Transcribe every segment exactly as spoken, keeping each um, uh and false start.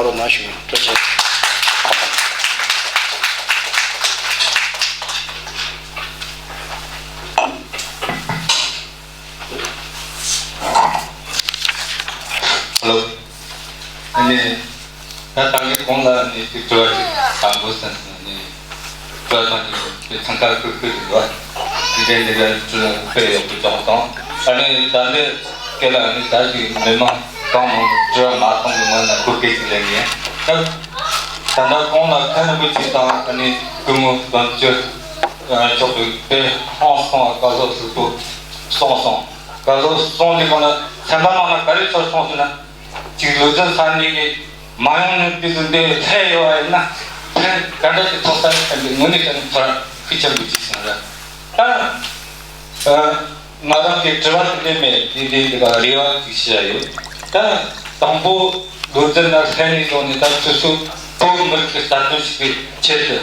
རོགས་གནང་ཞུ། ཐུགས་རྗེ་ཆེ། ཧེ་ལོ། ཨ་ནི། ད་ད་གིན་གོང་ལ་ནི་ཅིག་དྲི་བ་ཅིག་དང་པོ་ཟིན་ནི། དྲི་བ་དང་ནི་དེ་འཚང་ཁ་ཁུག་ཁུག་དུ་འདུག་དེ་འདྲའི་འདི་འདྲའི་དྲི་བ་དཔེ་ཡག་པོ་བྱུང་སོང་། ཨ་ནི་ད་འདི་སྐད་ལ་ནི་ད་ཅིག་མི་མང་གང་མང་དྲི་བ་མ་གཏོང་གི་ངོས་ནས་གོ་སྐད་ཅིག་ལེན་གྱི་ཡིན། ད་ད་ལྟ་གོང་ལ་ཁ་ནི་མི་གཅིག་དང་ཨ་ནི་སྐུ་ངོ་དོན་གཅོད་ཕྱོགས་ཀྱི་དཔེ་ཧང་སང་བ་ག་ཟོ་ཟུག་པོ་གསུངས་སོང་། ག་ཟོ་གསུངས་དུས་གོང་ལ་ཚན་པ་ནང་ལ་ག་རེ་ཚོར་སོང་ཟེར་ན། ཅིག་ལུས་རྩལ་ས་གནས་ཀྱི་མ་ཡོང་ནས་དུས་སུ་འདི་ལྷད་ཡོད་པ་ཡིན་ན་ཕན་ག་འདྲ་ཞིག་ཐོགས་ས་ཡོད་ཟེར་ནས་དངོས་གནས་དྲང་ཚོར་ཤུགས་ཆེན་པོ་ཅིག་བྱུང་ར། ད་ཨ་ང་རང་གི་དྲི་བ་དེ་འདྲ་མེད། དེ་འདྲའི་འདི་ག་རེ་བ་ཅིག་བཤད་ཡོད། ད་དང་པོ་ལུས་རྩལ་ན་ལྷད་ནས་བཟུང་ནས་ད་སོ་སོ་བོད་མི་རིགས་ཀྱི་རྩ་དོན་ཞིག་གི་ཆེད་དུ་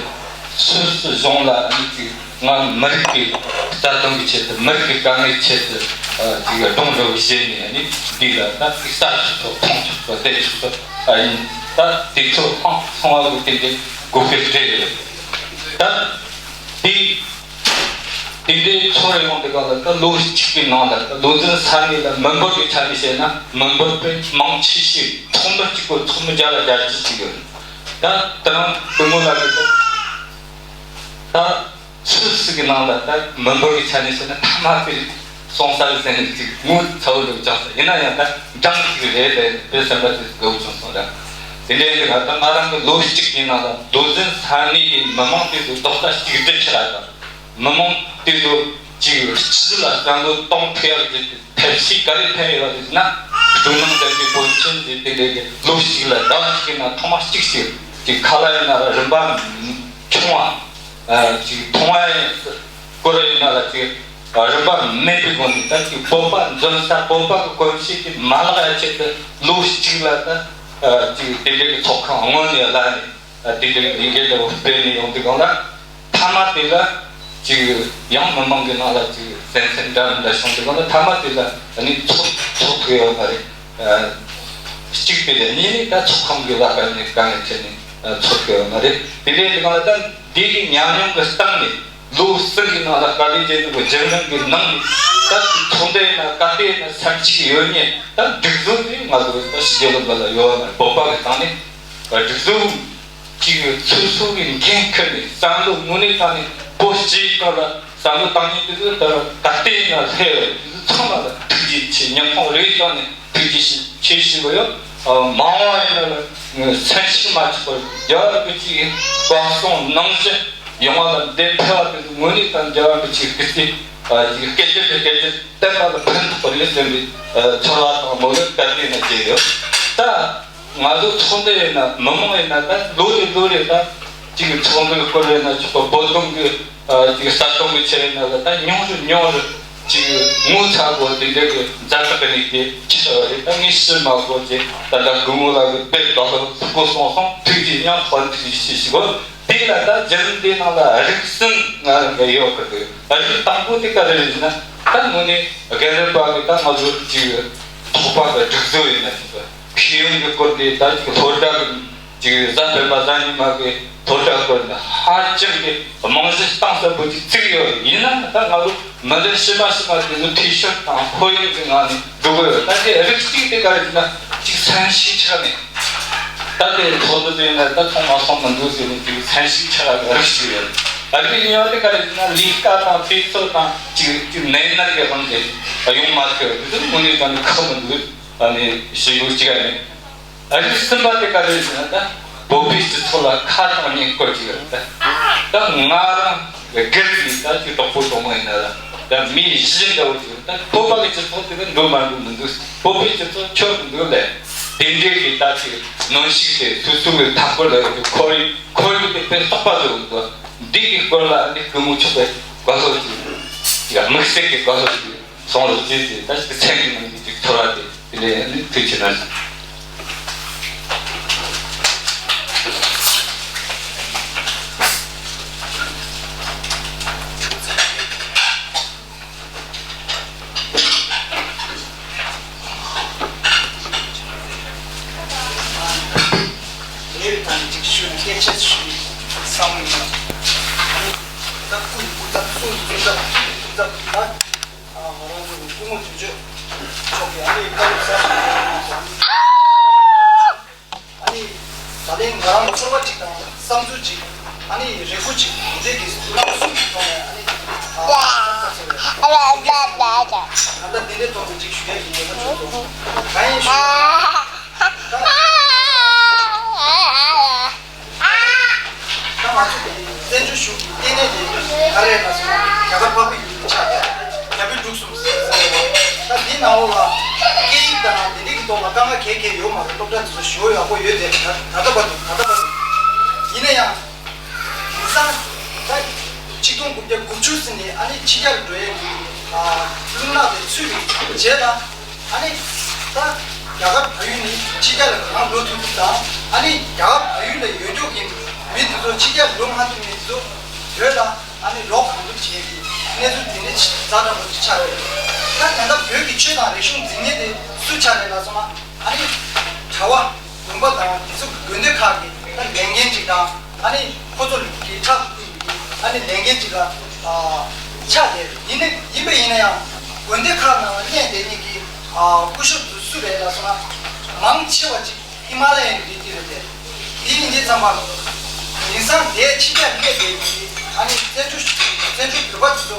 སོ་སོ་གཞུང་ལ་ཨ་ནི་ཅིག་ང་མི་རིགས་ཀྱི་རྩ་དོན་གྱི་ཆེད་དུ། མི་རིགས་ཀྱི་དཀའ་ངལ་ཆེད་དུ་ཨ་ཅིག་སྒྲུང་རེ་བཞེས་ནས་ཨ་ནི་འདི་ལ་ད་ཅིག་ལྟ་ཆོག་ཆོག་མཐོང་ཆོག་ཆོག་བལྟས་ཆོག་ཆོག་ཨ་ཡིན། ད་དེ་ཚོ་ཧང་སང་བ་གི་དེ་འདྲའི་གོ་སྐབས་སྤྲད་ཡོད། ད་དེ་དེ་འདྲའི་ཚོར་ཡོང་དུས་ག་ལ་ད་ལོ་གཅིག་གི་ནང་ལ་ད་ལུས་རྩལ་ས་གནས་ལ་མི་འབོར་གྱི་ཆ་ནས་བཤད་ན་མི་འབོར་དཔེ་མང་ཆེ་ཤོས་ཚོགས་མི་གཅིག་པོ་ཚོགས་མི་བརྒྱ་ལ་བརྒྱད་ཅུ་ཅིག་ཡོད། ད་དེ་རིང་སྐུ་ངོ་ལགས་ཀྱིས་ད་ད། ཆུ་ཞིག་གི་ནང་ལ་ད་མི་འབོར་གྱི་ཆ་ནས་བཤད་ན་ཐ་མ་དེ་སོང་ས་རེད་ཟེར་ནས་ཅིག་ངོ་ཚ་བོ་ལོས་བཅངས་སོང་། ཡིན་ན་ཡང་ད་འགྲངས་ཤིག་རེད་དེ་དེ་སེམས་པ་དེ་དགའ་བོ་བྱུང་སོང་ར། དེ་འདྲའི་ཡིན་ན་ད་ང་རང་གི་ལོ་གཅིག་གི་ནང་ལ་ལུས་རྩལ་ས་གནས་ཀྱི་མི་མང་དེ་ཚོ་རྡོག་རྩ་གཅིག་སྒྲིལ་བྱས་དང་། མི་མང་དེ་ཚོ་ཅིག་སྤྱི་ཚོགས་ལ་བསམ་བློ་གཏོང་ཐུབ་ཡག་གི་ཕན་ཤུགས་ག་རེ་ཕན་ཡོད་རེད་ཟེར་ན། སྤྲོ་སྣང་ལྡན་པའི་དཔོན་ཆེན་ཟེར་དེ་འདྲའི་གི་ལོ་གཅིག་ལ་ཟླ་བ་གཅིག་གི་ནང་ཐེངས་མ་གཅིག་ཞིག་ཅིག་ཁ་ལག་ཡིན་ན་རིན་པ་ཆུང་བ། ཨ་ཅིག་མཐོང་བ་ཡིན་སྐོར་ཡིན་ན་ལ་ཅིག་རིན་པ་མེད་པའི་སྒོ་ནས་ད་ཅིག་བོད་པ་འཛིན་ས་བོད་པ་གི་གོམས་གཤིས་དེ་མ་བརླག་ཡ་ཆེད་དུ་ལོ་གཅིག་ལ་ད་ཨ་ཅིག་དེ་འདྲའི་གི་ཚོགས་ཁང་སྔོན་ནས་གླ་ནས་ཨ་དེ་འདྲའི་གི་ལས་འགན་འདྲ་བོ་སྤེལ་ནས་ཡོང་དུས་གང་ལ་མཐའ་མ་དེ་ལ་ཅིག་ཡང་མི་མང་གི་ནང་ལ་ཅིག་སེམས་སེམས་འདྲ་མི་འདྲ་བྱུང་དུས་གང་ལ་མཐའ་མ་དེ་ལ་ཨ་ནི་ཚོགས་ཚོགས་ཐུབ་ཡོད་མ་རེད། ཨ་གཅིག་དེ་ལས་གཉིས་ནས་ད་ཚོགས་ཁང་གི་ལ་ཀ་ནས་དཀའ་ངལ་འཕྲད་ནས་ཨ་ཚོགས་ཐུབ་ཡོད་མ་རེད། དེ་འདྲའི་དུས་གང་ལ་ད་འདི་གི་ཉམས་མྱོང་གི་སྟེང་ནས། ལོ་གསུམ་གྱི་ནང་ལ་དཀའ་ལས་བརྒྱབ་ནས་རྒྱུན་རིང་གི་ནང་ནས་ད་ཚོགས་འདུ་ཡིན་ན་ག་དེ་ཡིན་ན་སེམས་ཤུགས་ཡོད་མཁན་ད་སྒྲིག་འཛུགས་དེ་ང་ཚོ་ད་ཕྱི་རྒྱལ་ལ་ལ་ཡོད་པ་མ་རེད། བོད་པ་གི་སྟེང་ནས་སྒྲིག་འཛུགས་ཀྱི་སོ་སོ་གི་འགན་ཁུར་ནས་བསམ་བློ་དངོས་གནས་བཏང་ནས་བོད་སྤྱིའི་སྐོར་ལ་བསམ་བློ་བཏང་མཁན་དེ་ཚོ་ད་ག་དེ་ཡིན་ན་སླེབས་ཡོད། དེ་ཚོ་ཚང་མ་ལ་ཐུགས་རྗེ་ཆེ། སྙིང་ཁོང་རེ་བཏང་ནས་ཐུགས་རྗེ་ཆེ་ཞུ་གི་ཡོད། མང་བ་ཡིན་ན་ལ་སེམས་ཤུགས་མ་ཆག་པར་རྒྱལ་བ་རིན་པོ་ཆེའི་བཀའ་གསུང་ནང་བཞིན་ཡོང་བ་ལ་འདི་ཕེབས་པ་དེ་ཚོ་དངོས་གནས་དང་རྒྱལ་བ་རིན་པོ་ཆེའི་སྐུ་ཚེ་ཅིག་སྐལ་ལྡན་གྱི་སྐལ་ལྡན་བསྟན་པ་ལ་ཕན་ཐོགས་པ་རེད་བསམ་པའི་ཚོར་བ་དང་མོས་པ་ག་དེ་ཡིན་ན་སྐྱེས་ཡོད། ད་ང་ཚོ་ཚོགས་འདུ་ཡིན་ན་མི་མང་ཡིན་ན་ད་ལོ་རེ་ལོ་རེ་ད་ཅིག་ཚོགས་འདུའི་སྐོར་ཡིན་ན་ཆོག་པ། བོད་དོན་གྱི་ཅིག་ས་སྟོང་གི་ཆེད་ཡིན་ན་ལ་ད་ཉུང་རུ་ཉུང་རུ་ཅིག་ངོ་ཚ་དགོས། དེ་འདྲ་གི་ཛ་དྲག་གི་ནི་དེ་ཆེ་བ་རེད། ད་ངས་ཕྱིར་མ་གོ་ཅེས་ད་ལྟ་སྐུ་ངོ་ལགས་ཀྱི་དཔེ་དགའ་ལོ་སྐུ་སོང་སོང་ཐུགས་རྗེ་ཉམས་ཐོག་ཐུགས་རྗེ་ཆེ་ཞུ་གོ། དེ་ལ་ད་རྒྱུན་འདི་ནང་ལ་རིགས་གསུམ་ང་རང་གི་ཡོད་གི་འདུག་རིགས་དང་པོ་དེ་ག་རེ་རེད་ཟེར་ན་ད་དངོས་གནས་རྒན་རབས་པ་གི་ད་ང་ཚོ་ཅིག་ཚོགས་པ་གི་སྒྲིག་འཛུགས་ཡིན་ན་ཅིག་ཤེས་ཡོན་གྱི་སྐོར་དེ་ད་ཅིག་སློབ་གྲྭ་གི་ཅིག་གཟའ་སྤེན་པ་གཟའ་ཉི་མ་གི་སློབ་གྲྭ་སྐོར་ནས་ཧ་ཅང་གི་རྨང་གཞི་གཏིང་ཟབ་པོ་ཅིག་བཙུགས་ཡོད། ཡིན་ན་ད་ང་ཚོ་མི་འདི་ཕྱི་མ་ཕྱི་མ་དེ་ཚོ་འཐུས་ཤོར་དང་ཕོ་ཡོང་གི་ངང་ནས་འགྲོ་གི་ཡོད། ད་དེ་རིགས་གཅིག་དེ་ག་རེ་ཟེར་ན་ཅིག་སེམས་ཤུགས་ཆག་ནས་ད་དེ་ཚོགས་འདུ་ཟེར་ན་ད་ཚོགས་མ་སོང་མི་འདུག་ཟེར་ནས་ཅིག་སེམས་ཤུགས་ཆག་གི་རིགས་ཤིག་ཡོད། ད་དེ་གཉིས་པ་དེ་ག་རེ་ཟེར་ན་ལས་ཀ་དང་དུས་ཚོད་དང་ཅིག་ཅིག་ནད་མནར་གི་དབང་གིས་ཡོང་མ་ཐུབ། དེ་ཚོ་དངོས་གནས་དྲང་གནས་ཁག་མི་འདུག་ཨ་ནི་ཞུ་རྒྱུ་གཅིག་ཨ་ནི། ཨ་རིགས་གསུམ་པ་དེ་ག་རེ་ཟེར་ན་ད་བོད་པའི་སྤྱི་ཚོགས་ལ་ཁ་དང་སྙིང་སྐོར་གྱི་ཡོད་ད། ད་ང་རང་སྒེར་གྱི་ད་ཅིག་གྲོགས་པོ་གྲོགས་མོ་ཡིན་ན་ད་མི་གཞི་འདྲ་བོ་ཅིག་ད་བོད་པ་གི་སྤྱི་ཚོགས་དེ་ག་འགྲོ་མ་འགྲོ་མི་འདུག་བོད་པའི་སྤྱི་ཚོགས་ཆོག་མི་འདུག་ལས། དེ་འདྲའི་གི་ད་ཅིག་གནོན་ཤུགས་དེ་སོ་སོ་གི་མཐའ་འཁོར་ལ་ཡོད་པའི་ཁོར་ཡུག་ཁོར་ཡུག་དེ་དཔེ་སོག་པ་བཟོ་འདུག་འདི་གི་སྐོར་ལ་འདི་སྐུ་ངོ་མཆོག་པའི་དགའ་ཚོར་ཅིག་ཡ་དམིགས་བསལ་གྱི་དགའ་ཚོར་ཅིག་སོང་ལ་བརྗེད་དེ་ད་ཅིག་མཚན་གྱི་ནང་གི་ཅིག་ཚོར་བ་དེ་དེ་ལས་ནི་ཐུགས་ཆེ་ན། ད་ང་རང་ཚོ་གི་སྐུ་ངོ་དོན་གཅོད་མཆོག་གིས་ཨ་ནི་བཀའ་སློབ་གསར་ཞིག་གནང་སོང་། ཨ་ནི་ད་ལན་ང་རང་ཚོར་བ་གཅིག་དང་བསམ་ཚུལ་གཅིག་ཨ་ནི་རེ་སྐུལ་གཅིག་འདི་འདྲའི་གི་གནང་སོང་གི་ཐོག་ནས་ཨ་ནི་ད་ལྟ་འདི་འདྲའི་ཐོག་ཏུ་གཅིག་ཞུ་ཡ་གི་ཉེན་ཁ་བྱུང་སོང་། གང་ཡིན་ཞུ། ད་ང་ཚོ་གི་བཙན་བྱོལ་གཞུང་གི་ལྟེ་གནས་དེ་ག་རེ་ལ་སོང་ན་རྒྱ་གར་འཕགས་པའི་ཡུལ་གྱི་ཆ་དེ་རྒྱ་བོད་འབྲུག་གསུམ་ཟེར་བ། ད་འདི་ནང་ལོགས་ལ་སྐད་ཡིག་དང་དེ་འདྲའི་གི་ཐོག་ལ་དཀའ་ངལ་གང་ཡང་ཡོད་མ་རེད། སློབ་གྲྭ་དེ་ཚོ་ཞེ་པོ་ཡག་པོ་ཡོད་དེ། ད་ད་ལྟ་བར་དུ་ད་ལྟ་བར་དུ་ཡིན་ན་ཡང་དེང་སང་ད་ཆིག་སྟོང་དགུ་བརྒྱ་དགུ་བཅུ་ཟིན་ནས་ཨ་ནི་ཕྱི་རྒྱལ་འགྲོ་ཡས་ཀྱི་རླུང་ནག་དེ་ཚུད་པའི་རྗེས་ལ། ཨ་ནི་ད་རྒྱ་གར་བལ་ཡུལ་ནས་ཕྱི་རྒྱལ་ལ་གང་འགྲོ་ཐུབ་ཐུབ་དང་། ཨ་ནི་རྒྱ་གར་བལ་ཡུལ་ལ་ཡོད་མཁན་གྱི་མི་དེ་ཚོ་ཕྱི་རྒྱལ་འགྲོ་མ་ཐུབ་མཁན་དེ་ཚོ་བོད་ལ་ཨ་ནི་ལོག་གང་ཐུབ་བྱེད་ཀྱི་གནས་ཚུལ་དེ་འདྲ་ཛ་དྲག་པོ་ཅིག་ཆགས་ཡོད་རེད། ད་ད་ལྟ་བོད་ཀྱི་ཆོས་དང་རིག་གཞུང་འཛིན་མཁན་དེ་སུ་ཆགས་རེད་ལབ་སོང་ན། ཨ་ནི་གྲྭ་པ་དགོན་པ་དང་དེ་ཚོ་དགོན་སྡེ་ཁག་གི་ད་ལས་འགན་ཅིག་དང་། ཨ་ནི་ཁོ་ཚོ་གི་ཕྲག་ཏུ་བསྐུར་ཡོད་ཀྱི་ཨ་ནི་ལས་འགན་ཅིག་ལ་ཨ་ཆགས་བསྡད་རེད། ཡིན་ནའི་ཡིན་པས་ཡིན་ན་ཡང་དགོན་སྡེ་ཁག་ནང་ལ་གནས་བསྡད་མཁན་གྱི་ཨ་སྐུ་ཞབས་ཚོ་སུ་རེད་ལབ་སོང་ན། མང་ཆེ་བ་ཅིག་ཧི་མ་ལ་ཡའི་རི་རྒྱུད་རེད་དེ། དེ་ཡིན་དུས་ཙམ་པ་དེང་སང་དེའི་ཕྱི་རྒྱལ་སླེབས་བསྡད་མཁན་གྱི་ཨ་ནི་བཙན་བྱོལ་བཙན་བྱོལ་བོད་པ་ཚོ་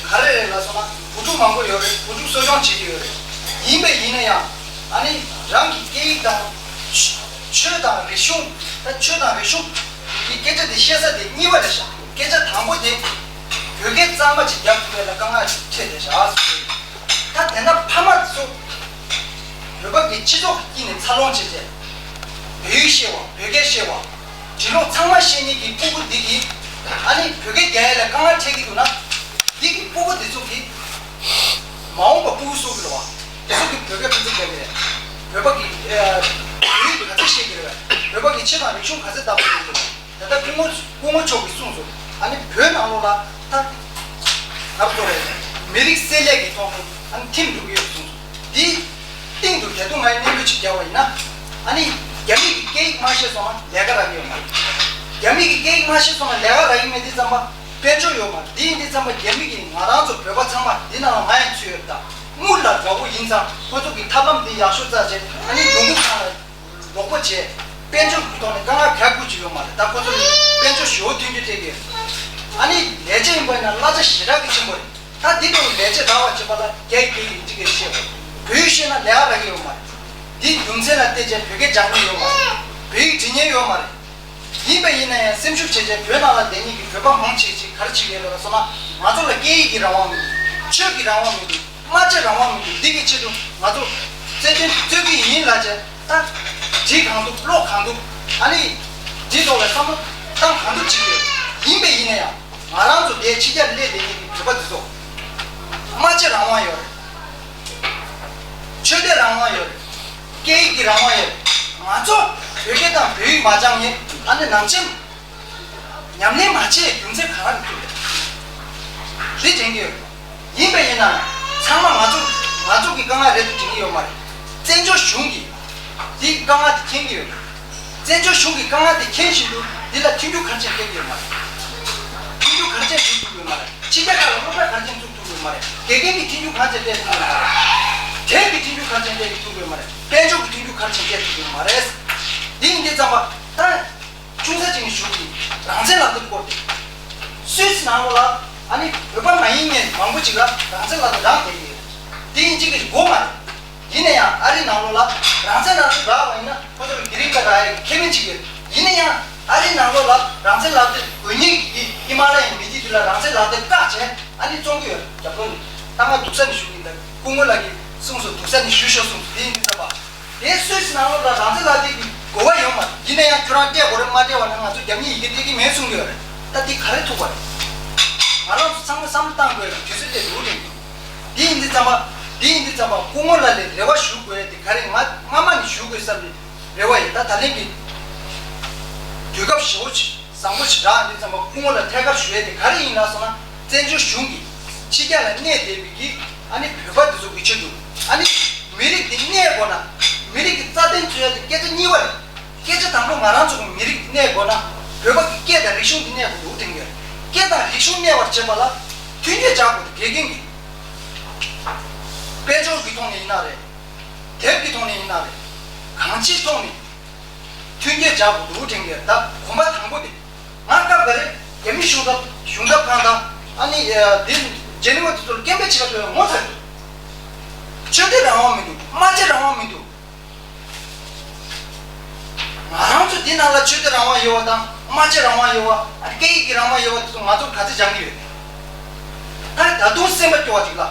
ག་རེ་རེད་ལབ་སོང་ན། བུ་ཕྲུག་མང་པོ་ཡོད་རེད། བུ་ཕྲུག་གསོ་སྐྱོང་བྱེད་ཀྱི་ཡོད་རེད། ཡིན་པས་ཡིན་ན་ཡང་ཨ་ནི་རང་གི་སྐད་ཡིག་དང་ཆོས་དང་རིག་གཞུང་། ད་ཆོས་དང་རིག་གཞུང་གི་སྐད་ཆ་དེ་བཤད་ས་དེ་གཉིས་པ་རེད་ཤག་སྐད་ཆ་དང་པོ་དེ་བོད་སྐད་གཙང་མ་ཅིག་རྒྱབ་ཐུབ་པ་ལ་དཀའ་ངལ་ཅིག་འཕྲད་བསྡད་ཤག་ད་དེ་འདྲ་ཕ་མ་ཚོ་བོད་པ་གི་སྤྱི་ཚོགས་ཀྱི་དཀྱིལ་ནས་འཚར་ལོངས་བྱས་རྗེས། བོད་ཡིག་ཤེས་པ། བོད་སྐད་ཤེས་པ། འབྲི་ཀློག་ཚང་མ་ཤེས་མཁན་གྱི་སྤུ་གུ་འདི་གིས་ཨ་ནི་བོད་སྐད་རྒྱག་ཡ་ལ་དཀའ་ངལ་འཕྲད་ཀྱི་འདུག་ན། འདི་གི་སྤུ་གུ་འདི་ཚོ་གིས་མ་འོངས་པ་སྤུ་གུ་གསོ་གི་རེད་བ། འདི་ཚོ་གིས་བོད་སྐད་ཕན་ཚུན་རྒྱག་གི་རེད། བོད་པ་གི་ཨ་བོད་ཡིག་ག་ཚད་ཤེས་ཀྱི་རེད་བ། བོད་པ་གི་ཆོས་དང་རིག་གཞུང་ག་ཚད་བདག་པོ་ཡོད་ཀྱི་རེད། ད་ལྟ་སྐུ་ངོ་སྐུ་ངོ་མཆོག་གིས་གསུངས་སོང་། ཨ་ནི་བོད་ནང་ལོགས་ལ་ད་ང་ཚོ་རེད། མི་རིགས་གསལ་ལེ་གི་ཐོག་ནས་ཨ་ནི་ཐིམ་འགྲོ་གི་ཡོད་གསུངས་སོང་། འདི་སྟེང་དུ་ད་དུང་ང་ཡི་གནས་ལུགས་ཅིག་བརྒྱབ་པ་ཡིན་ན། ཨ་ནི་རྒྱ་མི་གི་སྐད་ཡིག་མ་ཤེས་སོང་ན་ལས་ཀ་རག་གི་ཡོད་མ་རེད། རྒྱ་མི་གི་སྐད་ཡིག་མ་ཤེས་སོང་ན་ལས་ཀ་རག་གི་མེད་དུས་ཙམ་པ་དཔལ་འབྱོར་ཡོད་མ་རེད། འདི་ཡིན་དུས་ཙམ་པ་རྒྱ་མི་གིས་ང་རང་ཚོ་བོད་པ་ཚང་མ་འདི་ནང་ལ་ང་ཡང་ཚུད་ཡོད་ད། དངུལ་ལ་དགའ་བོ་ཡིན་ཙང་ཁོ་ཚོ་གི་ཐབས་ལམ་འདི་ཡག་ཤོས་རྩ་བྱས། ཨ་ནི་ལུང་ཁུག་ཁང་ལ་ལོག་པ་བྱས། དཔལ་འབྱོར་གྱི་ཐོག་ནས་དཀའ་ངལ་ག་དགོས་ཀྱི་ཡོད་མ་རེད། ད་ཁོ་ཚོ་ལ་དཔལ་འབྱོར་ཞེ་པོ་མཐུན་རྐྱེན་སྤྲད་ཀྱི་ཡོད། ཨ་ནི་ལས་བྱེད་ཡིན་པ་ཡིན་ན་གླ་ཆ་ཞེ་དྲག་གི་ཆེན་པོ་རེད། ད་འདི་ལྟ་བུ་ལས་བྱེད་རག་པར་བྱེད་པ་ལ་རྒྱ་ཡིག་བོད་ཡིག་འགྲིག་གི་ཤེས་དགོས། བོད་ཡིག་ཤེས་ན་ལས་ཀ་རག་གི་ཡོད་མ་རེད། འདིའི་རྒྱུ་མཚན་ལ་བལྟས་བྱས་བོད་སྐད་སྦྱང་མཁན་ཡོད་མ་རེད། བོད་ཡིག་འབྲི་མཁན་ཡོད་མ་རེད། ཡིན་པ་ཡིན་ན་ཡང་སེམས་ཤུགས་བྱས་བྱས་བོད་ནང་ལ་བསྡད་མཁན་གྱི་བོད་པ་མང་ཆེ་ཅིག་ག་རེ་བྱེད་ཀྱི་ཡོད་ལབ་སོང་ན། ང་ཚོ་ལ་སྐད་ཡིག་གི་རང་དབང་མི་འདུག་ཆོས་ཀྱི་རང་དབང་མི་འདུག་སྨྲ་བརྗོད་རང་དབང་མི་འདུག་འདི་གི་ཆེད་དུ་ང་ཚོ་བཙན་བཙན་བཙན་གྱི་ཡིན་ལབ་བྱས། ད་བྲིས་གང་ཐུབ་ཀློག་གང་ཐུབ། ཨ་ནི་འདི་ཐོག་ལ་བསམ་བློ་བཏང་གང་ཐུབ་བྱེད་ཀྱི་ཡོད། ཡིན་པ་ཡིན་ན་ཡང་ང་རང་ཚོ་འདིའི་ཕྱི་རྒྱལ་སླེབས་བསྡད་མཁན་གྱི་བོད་པ་འདི་ཚོ་སྨྲ་བརྗོད་རང་དབང་ཡོད་རེད། ཆོས་དད་རང་དབང་ཡོད་རེད། སྐད་ཡིག་གི་རང་དབང་ཡོད་རེད། ང་ཚོ་བོད་སྐད་དང་བོད་ཡིག་མ་སྦྱངས་ནས་ཨ་ནི་ནང་ཆེན་ཉམས་ལེན་མ་བྱས་རྒྱུ་མཚན་ག་རེ་འདུག་རེད། དེ་དྲན་གྱི་ཡོད་རེད། ཡིན་པ་ཡིན་ན་ཚང་མ་ང་ཚོ་ང་ཚོ་གི་དཀའ་ངལ་རེད་དུ་དྲན་གྱི་ཡོད་མ་རེད། བཙན་བྱོལ་གཞུང་གིས་འདིའི་དཀའ་ངལ་དེ་མཁྱེན་གྱི་ཡོད་རེད། བཙན་བྱོལ་གཞུང་གིས་དཀའ་ངལ་དེ་མཁྱེན་བཞིན་དུ་འདི་ལ་མཐུན་འགྱུར་ག་རེ་བྱས་སྤྲད་ཀྱི་ཡོད་མ་རེད། མཐུན་འགྱུར་ག་རེ་བྱས་འཛུགས་ཐུབ་ཀྱི་ཡོད་མ་རེད། ཕྱི་རྒྱལ་ཁག་ལ་སློབ་གྲྭ་ག་རེ་བྱས་འཛུགས་ཐུབ་ཀྱི་ཡོད་མ་རེད། དགེ་རྒན་གྱི་མཐུན་འགྱུར་ག་རེ་བྱས་སྤྲད་ཐུབ་ཀྱི་ཡོད་མ་རེད། གྲལ་གྱི་མཐུན་འགྱུར་ག་རེ་བྱས་སྤྲད་ཐུབ་ཀྱི་ཡོད་མ་རེད། དཔལ་འབྱོར་གྱི་མཐུན་འགྱུར་ག་རེ་བྱས་སྤྲད་ཐུབ་ཀྱི་ཡོད་མ་རེད། འདི་ཡིན་དུས་ཙམ་པ་ད། ཅུང་ཟད་ཅིག་ནས་ཞུགས་ཀྱིས་རང་བཙན་ལག་དེབ་སྐོར་ཏེ། སུད་སི་ནང་ལོགས་ལ་ཨ་ནི་བོད་པ་མ་ཡིན་མཁན་མང་པོ་ཅིག་ལ་རང་བཙན་ལག་དེབ་རག་བསྡད་ཀྱི་ཡོད། དེ་ཡིན་གཅིག་གི་གོ་མ་རེད། ཡིན་ན་ཡང་ཨ་རི་ནང་ལོགས་ལ་རང་བཙན་ལག་དེབ་རག་པ་ཡིན་ན་ཁོ་ཚོར་གི་རིང་ཀ་རག་ཡ་གི་ཁེ་ཕན་ཅིག་ཡོད། ཡིན་ན་ཡང་ཨ་རི་ནང་ལོགས་ལ་རང་བཙན་ལག་དེབ་དགོས་མཁན་གྱི་ཧི་མ་ལ་ཡའི་མི་སྡེ་དེ་ལ་རང་བཙན་ལག་དེབ་བཀག་བྱས་ཨ་ནི་བཙོང་གི་ཡོད། རྒྱབ་ལོགས་ནས་ད་ང་སྡུག་ས་ནས་ཞུགས་ཡིན། ད་སྐུ་ངོ་ལགས་ཀྱིས་གསུངས་སོང་། སྡུག་ས་ནས་ཞུ་ཤོག་གསུངས་སོང་། དེ་ཡིན་དུས་ཙམ་པ། དེ་སུད་སི་ནང་ལོགས་ལ་རང་བཙན་ལག་དེབ་ཀྱི་དགོས་པ་ཡོད་མ་རེད། ཡིན་ན་ཡང་ཁྱོད་རང་སྤྲད་དགོས་རེད། མ་སྤྲད་པ་ན་ང་ཚོ་རྒྱབ་གཉིས་ཡི་གེ་སྤྲད་ཀྱི་མེད་གསུང་གི་ཡོད་རེད། ད་འདི་ག་རེ་ཐུག་པ་རེད། ང་རང་ཚོ་ཚང་མ་བསམ་བློ་བཏང་དགོས་རེད། དུས་ཚོད་སླེབས་འདུག་འདི་ཡིན་དུས་ཙམ་པ། འདི་ཡིན་དུས་ཙམ་པ་སྐུ་ངོ་ལགས་ལ་རེ་བ་ཞུ་དགོས་ཡ་དེ་ག་རེ། ང་སྔ་མ་ནས་ཞུ་དགོས་བསམ་པའི་རེ་བ་ཡིན། ད་ད་ལན་གྱི་དུས་སྐབས་ཞེ་པོ་ཅིག་བཟང་པོ་ཞིག་རག་འདི་ཙམ་པ་སྐུ་ངོ་ལ་ཐད་ཀར་ཞུ་ཡ་དེ་ག་རེ་ཡིན་ལབ་སོང་ན། བཙན་བྱོལ་གཞུང་གིས་ཕྱི་རྒྱལ་ལ་གནས་བསྡད་པའི་གི་ཨ་ནི་བོད་པ་འདི་ཚོ་གི་ཆེད་དུ་ཨ་ནི་མི་རིགས་འདི་གནས་དགོས་ན། མི་རིགས་ཀྱི་རྩ་དོན་རྩོད་ཡ་དེ་སྐད་ཆ་གཉིས་པ་རེད། སྐད་ཆ་དང་པོ་ང་རང་ཚོ་གི་མི་རིགས་འདི་གནས་དགོས་ན་བོད་པ་གི་སྐད་དང་རིག་གཞུང་འདི་གནས་དགོས་འདུག་དྲན་གྱི་ཡོད། སྐད་དང་རིག་གཞུང་གནས་པར་བྱེད་པ་ལ་ མཐུན་རྐྱེན་སྦྱར་དགོས་འདུག་དགེ་རྒན་གྱིས། དཔལ་འབྱོར་གྱི་ཐོག་ནས་ཡིན་ན་རེད། དེབ་ཀྱི་ཐོག་ནས་ཡིན་ན་རེད། གང་ཅིའི་ཐོག་ནས་མཐུན་རྐྱེན་སྦྱར་དགོས་འདུག་དྲན་གྱི་ཡོད། ད་གོམ་པ་དང་པོ་དེ། ང་སྐབས་འགའ་རེ་རྒྱ་མི་གཞུང་ཚབ་གཞུང་ཚབ་ཁང་དང་ཨ་ནི་འདི་ཇེ་ནི་ཝ་དེ་ཚོར་སྐད་འབོད་བྱེད་པ་ཚོས་ངོ་ཚ་གི་འདུག་ཆོས་དད་རང་དབང་མི་འདུག་སྨྲ་བརྗོད་རང་དབང་མི་འདུག་ང་རང་ཚོ་འདི་ནང་ལ་ཆོས་དད་རང་དབང་ཡོད་པ་དང་སྨྲ་བརྗོད་རང་དབང་ཡོད་པ། ཨ་ནི་སྐད་ཡིག་གི་རང་དབང་ཡོད་པ་དེ་ཚོ་ང་ཚོར་ག་ཚོད་སྦྱང་གི་ཡོད། ད་ད་དུང་སེམས་པ་སྐྱོ་བ་ཅིག་ལ།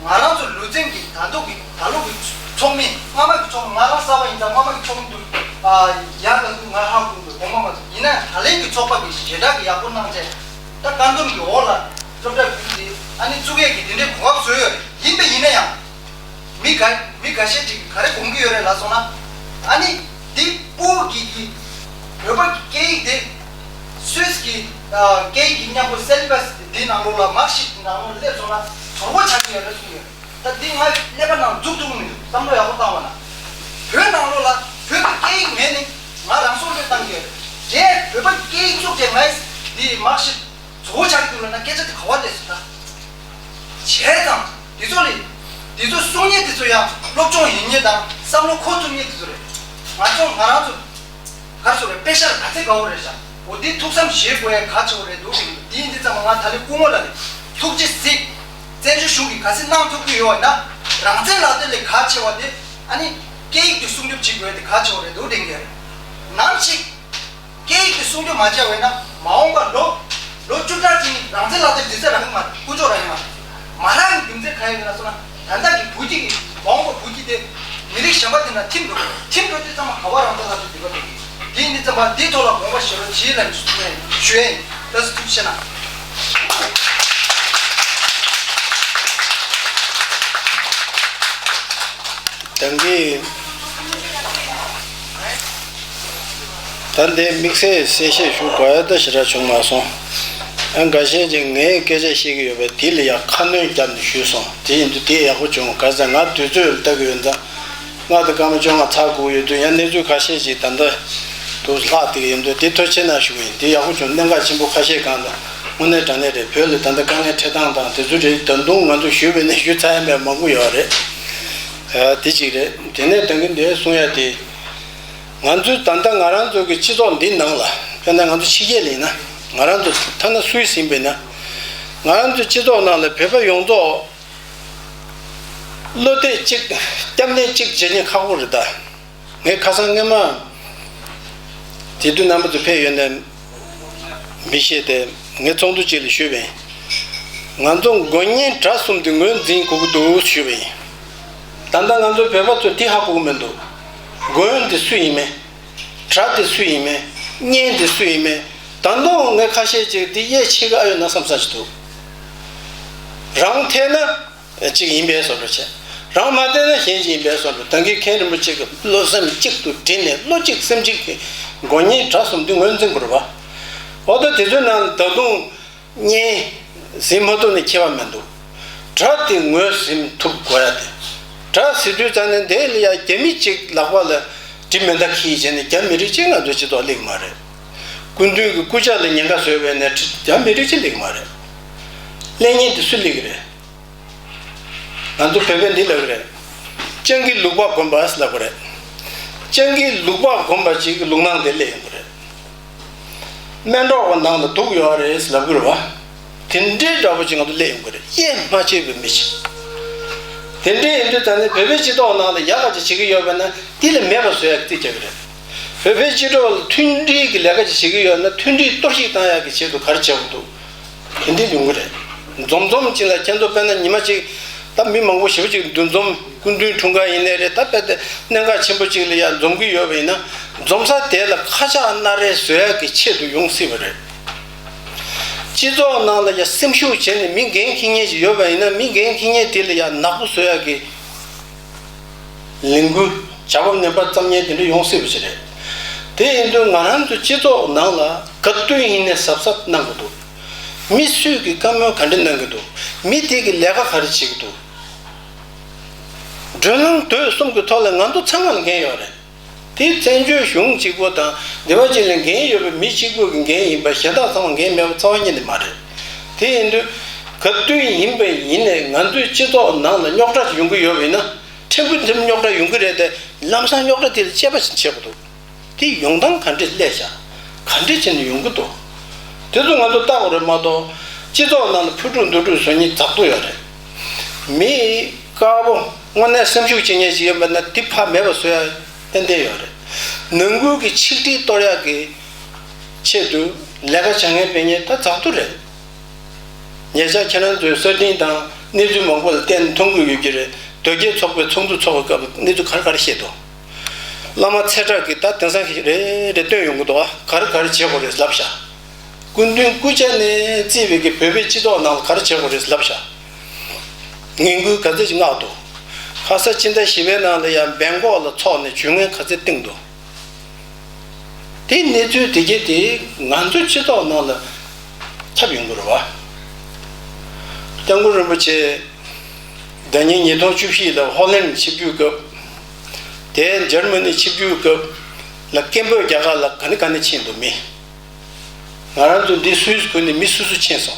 ང་རང་ཚོ་ལུས་རྩལ་གྱི་ད་ལྟོ་གི་ད་ལོ་གི་ཚོགས་མི། སྔ་མ་གི་ཚོགས་མི། ང་རང་གསར་པ་ཡིན་ཙང་སྔ་མ་གི་ཚོགས་མི་འདུག་ཨ་ཡག་ག་འདུག་ང་ཧ་གོ་འདུག་དགོངས་པ་མ་ཚོམ། ཡིན་ན་ད་ལན་གི་ཚོགས་པ་གི་ཞེ་དྲག་གི་ཡག་པོ་གནང་བྱས། ད་བཀའ་འདོམས་ཀྱི་འོག་ལ་སློབ་གྲྭ་ཁུལ་དེ་ཨ་ནི་བཙུགས་ཡས་ཀྱི་དེ་འདྲའི་གོ་སྐབས་བཟོས་ཡོད་རེད། ཡིན་པ་ཡིན་ན་ཡང་། མི་འགའ་མི་འགའ་ཤས་ཅིག་ག་རེ་དགོངས་ཀྱི་ཡོད་རེད་ལབ་སོང་ན། ཨ་ནི་འདི་ཕྲུ་གུ་གི་གི་བོད་པ་གི་སྐད་ཡིག་དེ་སུད་སི་གི་ཨ་སྐད་ཡིག་གི་མཉམ་པོ་སེ་ལེ་བ་སི་འདི་ནང་ལོགས་ལ་མར་ཤིཊ་ནང་ལོགས་སླེབས་སོང་ན་བཟོ་བོ་ཆགས་ཀྱི་ཡོད་རེད་གསུངས་ཡོད། ད་འདི་ང་ཀླད་པ་ནང་འཛུགས་ཐུབ་ཀྱི་མི་འདུག་བསམ་བློ་ཡག་པོ་བཏང་བ་ན། བོད་ནང་ལོགས་ལ་བོད་ཀྱི་སྐད་ཡིག་མེད་ནི་ང་རང་སྲོག་བློས་བཏང་གི་ཡོད་རེད། རྗེས་བོད་པ་སྐད་ཡིག་བཙུགས་རྗེས་ང་འདི་མར་ཤིཊ་བཟོ་བོ་ཆགས་ཀྱི་འདུག་ལབ་ན་སྐད་ཆ་དེ་ག་བ་སླེབས་སོང་ད། བྱས་ཙང་དེ་ཚོ་ལས་དེ་ཚོ་གསུང་མཁན་དེ་ཚོ་ཡང་སློབ་སྦྱོང་ཡོད་མཁན་དང་བསམ་བློ་འཁོར་ཐུབ་མཁན་དེ་ཚོ་རེད། ང་ཚོ་ང་རང་ཚོ་ག་རེ་ཟེར་རེད། དཔེ་ཆ་ལ་ག་ཚད་དགའ་བོ་རེད་ཤག་འོ་དེ་ཐུགས་བསམ་བཞེས་དགོས་ཡ་གལ་ཆེ་བོ་རེད་འདུག་དེ་ཡིན་དུས་ཙམ་པ་ང་ད་ལན་སྐུ་ངོ་ལ་ནས་ཐུགས་རྗེ་གཟིགས། བཙན་བྱོལ་གཞུང་གིས་ག་ཚད་གནང་ཐུབ་ཀྱི་ཡོད་ན། རང་བཙན་ལག་དེབ་ལས་གལ་ཆེ་བ་དེ་ཨ་ནི་སྐད་ཡིག་དེ་སྲུང་སྐྱོབ་བྱེད་དགོས་ཡ་དེ་གལ་ཆེ་བོ་རེད་འདུག་དྲན་གྱི་རེད། ནམ་ཞིག་སྐད་ཡིག་དེ་སྲུང་སྐྱོབ་མ་བྱས་པ་ཡིན་ན། མ་འོངས་པར་ལོ་ལོ་བཅུ་ཕྲག་ཅིག་རང་བཙན་ལག་དེབ་འདི་ཚོ་རག་གི་མ་རེད། དཀོན་མཆོག་རག་གི་མ་རེད། མ་རག་གི་རྒྱུ་མཚན་གང་ཡིན་ལ་སོང་ན། ད་ལྟ་གི་བུ་སྐྱིད་ཀྱི་མ་འོངས་པ་བུ་སྐྱིད་དེ་མི་རིགས་གཞན་པ་དེ་ན་ཐིམ་འགྲོ་གི། ཐིམ་འགྲོ་དུས་ཙམ་པ་ག་བ་རང་བཙན་ལག་དེབ་འདི་པ་འགྲོ་གི། དེ་ཡིན་དུས་ཙམ་པ་འདིའི་ཐོག་ལ་དགོངས་པ་བཞེས་རོགས་གྱིས་ལབ་ནས་ཞུ་ཡ་ཡིན། ལགས་སོ། ཐུགས་རྗེ་གནང་། ད་གིན་ད་འདི་དམིགས་བསལ་གསལ་བཤད་ཞུ་དགོས་ཡ་ད་ཞེ་དྲག་བྱུང་མ་སོང་། ཨ་འགའ་ཤས་ཀྱིས་ངས་སྐད་ཆ་བཤད་ཀྱི་ཡོད་པས་དེ་ལ་ཡ་ཁ་སྣོན་བརྒྱབ་ནས་ཞུས་སོང་། དེ་ཡིན་དུས་དེ་ཡག་པོ་བྱུང་། ག་ཟེར་ང་དུས་ཚོད་ལ་ལྟ་གི་ཡོད་ཙང་། ལྔ་དང་སྐར་མ་བཅོ་ལྔ་ཚར་དགོས་ཡོད་དུས་ཡང་གནས་ཚུལ་ཁ་ཤས་ཤིག་ད་ལྟ་དུ་ལྷག་བསྡད་ཀྱི་ཡོད་འདུག་དེ་ཐུགས་རྗེ་གནང་ཞུ་གི་ཡིན། དེ་ཡག་པོ་བྱུང་། གནད་འགག་ཆེན་པོ་ཁ་ཤས་སྒང་ལ་དངོས་གནས་དྲང་གནས་རེད། བོད་ལ་ད་ལྟ་དཀའ་ངལ་འཕྲད་སྟངས་དང་དེ་ཚོ་རེད། ད་དུང་ང་ཚོ་ཞུས་པ་ཡིན་ན་ཞུས་ཚར་ཡ་མེད་མང་པོ་ཡོད་རེད། ཨ་དེ་གཅིག་རེད། དེ་ནས་ད་གིན་འདིར་གསུང་ཡ་དེ། ང་ཚོའི་ད་ལྟ་ང་རང་ཚོ་གི་སྤྱི་ཚོགས་འདི་ནང་ལ་དཔེར་ན་ང་ཚོ་ཕྱི་རྒྱལ་ལ་ཡིན་ན། ང་རང་ཚོ་ཐ་ན་སུད་སི་ཡིན་པ་ཡིན་ན། ང་རང་ཚོའི་སྤྱི་ཚོགས་ནང་ལ་བོད་པ་ཡོངས་རྫོགས་བློ་གཏད་གཅིག་སྐྱབས་གནས་གཅིག་བྱེད་མཁན་ཁག་པོ་རེད་ད། ངས་ཁ་སང་སྔོན་མ་དེ་དུས་རྣམ་པ་ཚོ་ཕེབས་ཡོད་ནའི་མི་ཤེས་ཏེ། ངས་ཚོགས་འདུ་གཅིག་ལ་ཞུས་པ་ཡིན། ང་ཚོ་མགོན་གཉེན་གྲྭ་གསུམ་དེ་ངོས་འཛིན་དགོས་ཀྱི་འདུག་ཞུས་པ་ཡིན། ད་ལྟ་ང་ཚོ་བོད་པ་ཚོ་དེ་ཧ་གོ་གི་མི་འདུག་མགོན་དེ་སུ་ཡིན་མིན། གྲྭ་དེ་སུ་ཡིན་མིན། གཉེན་དེ་སུ་ཡིན་མིན། ད་དུང་ངས་ཁ་ཤས་ཅིག་དེ་དབྱེ་ཕྱེ་གི་ཨ་ཡོད་ན་བསམ་ས་ཞིག་འདུག་རང་འཐད་ན་གཅིག་ཡིན་པའི་བཟོ་འདྲ་བྱས། རང་མ་འཐད་ན་གཞན་ཅིག་ཡིན་པའི་བཟོ་འདྲ། ད་གིན་མཁན་རིན་པོ་ཆེ་གིས་བློ་སེམས་གཅིག་ཏུ་དྲིལ་ནས་བློ་གཅིག་སེམས་གཅིག་གིས་མགོན་གཉེན་གྲྭ་གསུམ་འདི་ངོས་འཛིན་དགོས་རེད་པ། འོ་ད་དེ་ཚོའི་ནང་ད་དུང་གཉེན་ཟིན་མ་ཐུབ་ནས་ཁྱད་པར་མི་འདུག་གྲྭ་དེ་ངོས་ཟིན་ཐུབ་དགོས་ཡ་དེ། གྲྭ་ཟེར་དུས་ཙང་ནས་འདི་ལ་ཡ་རྒྱ་མི་གཅིག་ལག་པ་ལ་གྲི་མེ་མདའ་འཁྱེར་བྱས་ནས་རྒྱ་མི་རིགས་གཅིག་ང་ཚོའི་སྤྱི་ཚོགས་སླེབས་ཀྱི་མ་རེད། སྐུ་མདུན་གྱི་སྐུ་ཕྱྭ་ལ་ཉེན་ཁ་བཟོས་པ་ཡིན་ན་རྒྱ་མི་རིགས་གཅིག་སླེབས་ཀྱི་མ་རེད། སླེབས་མཁན་དེ་སུ་སླེབས་ཀྱི་རེད། ང་ཚོ་བོད་པས་འདི་ལབ་ཀྱི་རེད། སྤྱང་ཀིས་ལུག་པགས་བསྒོམས་པ་ཟེར་ལབ་ཀྱི་རེད། སྤྱང་ཀིས་ལུག་པགས་བསྒོམས་པ་ཅིག་གི་ལུག་ནག་དེ་སླེབས་ཡོང་གི་རེད། སྨན་གྲོགས་པ་ནང་ལ་དུག་ཡོད་རེད་ཟེར་ལབ་ཀྱི་རེད་པ། དེ་འདྲའི་འདྲ་པོ་ཅིག་ང་ཚོ་སླེབས་ཡོང་གི་རེད། དབྱེ་མ་ཕྱེ་བའི་མི་ཞིག་དེ་འདྲའི་ཡིན་དུས་ད་ནི་བོད་པའི་སྤྱི་ཚོགས་ནང་ལ་ཡག་ག་ཅིག་བྱེད་ཀྱི་ཡོད་པ་ན་དེ་ལ་མེད་པ་བཟོ་ཡག་གི་རྩིས་རྒྱག་གི་རེད། བོད་པའི་སྤྱི་ཚོགས་ལ་མཐུན་སྒྲིལ་གྱི་ལས་ཀ་ཅིག་བྱེད་ཀྱི་ཡོད་ན་མཐུན་སྒྲིལ་གཏོར་བཤིག་བཏང་ཡག་གི་ཆེད་དུ་ག་རེ་བྱེད་དགོས་འདུག་དེ་འདྲའི་ཡོང་གི་རེད། འཛོམས་འཛོམས་ཅིག་ལ་ཁྱེད་ཚོ་དཔེར་ན་ཉི་མ་གཅིག་ད་མི་མང་པོ་ཞེ་པོ་ཅིག་འདུ་འཛོམས། སྐུ་མདུན་འཁྲུངས་སྐར་ཡིན་ནའི་རེད། ད་དཔེ་དེ་གནད་འགག་ཆེན་པོ་ཅིག་ལ་ཡང་འཛོམས་ཀྱི་ཡོད་པ་ཡིན་ན། འཛོམས་ས་དེ་ལ་ཁ་ཆག་སྣ་རལ་བཟོ་ཡག་གི་ཆེད་དུ་ཡོང་སྲིད་པ་རེད། སྤྱི་ཚོགས་ནང་ལ་ཡང་སེམས་ཤུགས་བྱས་ནས་མི་འགན་འཁྱེར་མཁན་ཞིག་ཡོད་པ་ཡིན་ན། མི་འགན་འཁྱེར་མཁན་དེ་ལ་ཡང་ནག་པོ་བཟོ་ཡག་གི་ལས་འགུལ་བྱ་བ་ངན་པ་བརྩམས་མཁན་དེ་འདྲ་ཡོང་སྲིད་པ་ཞིག་རེད། དེ་ཡིན་དུས་ང་རང་ཚོ་སྤྱི་ཚོགས་ནང་ལ་ག་དུས་ཡིན་ནའི་གཟབ་གཟབ་གནང་དགོས་འདུག་མི་སུས་ཀྱི་བཀའ་མོལ་ག་འདྲ་གནང་གི་འདུག་མི་དེ་གི་ལས་ཀ་ག་རེ་བྱེད་ཀྱི་འདུག་བགྲོ་གླེང་དུས་གསུམ་གྱི་ཐོག་ལ་ང་ཚོ་ཚང་མ་ལ་འགན་ཡོད་རེད། དེ་བཙན་བྱོལ་གཞུང་གཅིག་པོ་དང་སྡེ་བ་གཅིག་ལ་འགན་ཡོད་པའི་མི་གཅིག་པོ་གི་འགན་ཡིན་པ་གཞན་དག་ཚང་མ་འགན་མེད་པ་རྩ་བ་ཉིད་ནས་མ་རེད། དེ་ཡིན་དུས་ སྐབས་བསྟུན་ཡིན་པ་ཡིན་ནའི་ང་ཚོའི་སྤྱི་ཚོགས་ནང་ལ་རྙོག་དྲ་ཡོང་གི་ཡོད་པ་ཡིན་ན། ཕྲན་བུ་ཕྲན་བུ་རྙོག་དྲ་ཡོང་གི་རེད་དེ། ལམ་སང་རྙོག་དྲ་དེ་ལ་དཔྱད་པ་ཞིག་བྱེད་དགོས་འདུག་དེ་ཡོང་སྟངས་ག་འདྲས་སླེབས་བཞག་ག་འདྲས་བྱས་ནས་ཡོང་གི་འདུག་དེ་ཚོ་ང་ཚོ་བལྟ་དགོས་རེད་མ་གཏོགས། སྤྱི་ཚོགས་ནང་ལ་ཕུ་དཀྲུག་མདོ་དཀྲུག་བཟོ་མཁན་ཛག་ཏུ་ཡོད་རེད། མི་དཀར་པོ་དངོས་གནས་སེམས་ཤུགས་ཆེ་མཁན་ཞིག་ཡོད་པ་ན་དེ་ཕར་མེད་པ་བཟོ་ཡ་ཏན་ཏན་ཡོད་རེད། ནང་ཁུལ་གྱི་ཆིག་སྒྲིལ་གཏོར་ཡག་གི་ཆེད་དུ་ལས་ཀ་བྱ་མཁན་སྤེལ་མཁན་ད་ཛག་ཏུ་རེད། ཉེ་ཆར་ཁྱེད་རང་ཚོས་གསར་འཕྲིན་དང་གནས་ཚུལ་མང་པོ་ལ་བལྟས་ནས་མཐོང་གི་ཡོད་ཀྱི་རེད། དོལ་རྒྱལ་ཚོགས་པའི་ཚོགས་འདུ་ཚོགས་པའི་སྐབས་གནས་ཚུལ་ག་རེ་ག་རེ་བཤད་འདུག་བླ་མ་ཚེ་བཀྲ་གིས་ད་དེང་སང་རེ་རེ་བཏོན་ཡོང་གི་འདུག་ག་རེ་ག་རེ་བྱེད་དགོས་རེད་ལབ་ཤག་སྐུ་མདུན་སྐུ་ཕྱྭ་ནས་བརྩིས་པའི་གི་བོད་པའི་སྤྱི་ཚོགས་ནང་ལ་ག་རེ་བྱེད་དགོས་རེད་ལབ་ཤག་ངན་སྐུལ་ག་ཚོད་ཅིག་མངགས་འདུག་ཁ་ས་ཕྱི་ཟླ་བཞི་པའི་ནང་ལ་ཡང་སྦེང་ཀོག་ལ་ཚོགས་ནས་ཇུས་ངན་ག་ཚོད་བཏིང་འདུག་དེ་གནས་ཚུལ་དེ་གྱད་དེ་ང་ཚོའི་སྤྱི་ཚོགས་ནང་ལ་ཁྱབ་ཡོང་གི་རེད་བ། སྐྱབས་མགོན་རིན་པོ་ཆེ་ཟླ་ཉིན་ཉིས་སྟོང་བཅུ་བཞི་ལ་ཧོ་ལན་ཆིབས་བསྒྱུར་སྐབས། དེ་འཇར་མ་ནི་ཆིབས་བསྒྱུར་སྐབས་ལ་སྐད་འབོད་རྒྱག་ག་ལ་ག་ནས་ག་ནས་ཕྱིན་འདུག་མི། ང་རང་ཚོ་འདི་སུད་སི་ཁུལ་ནས་མི་སུ་སུ་ཕྱིན་སོང་།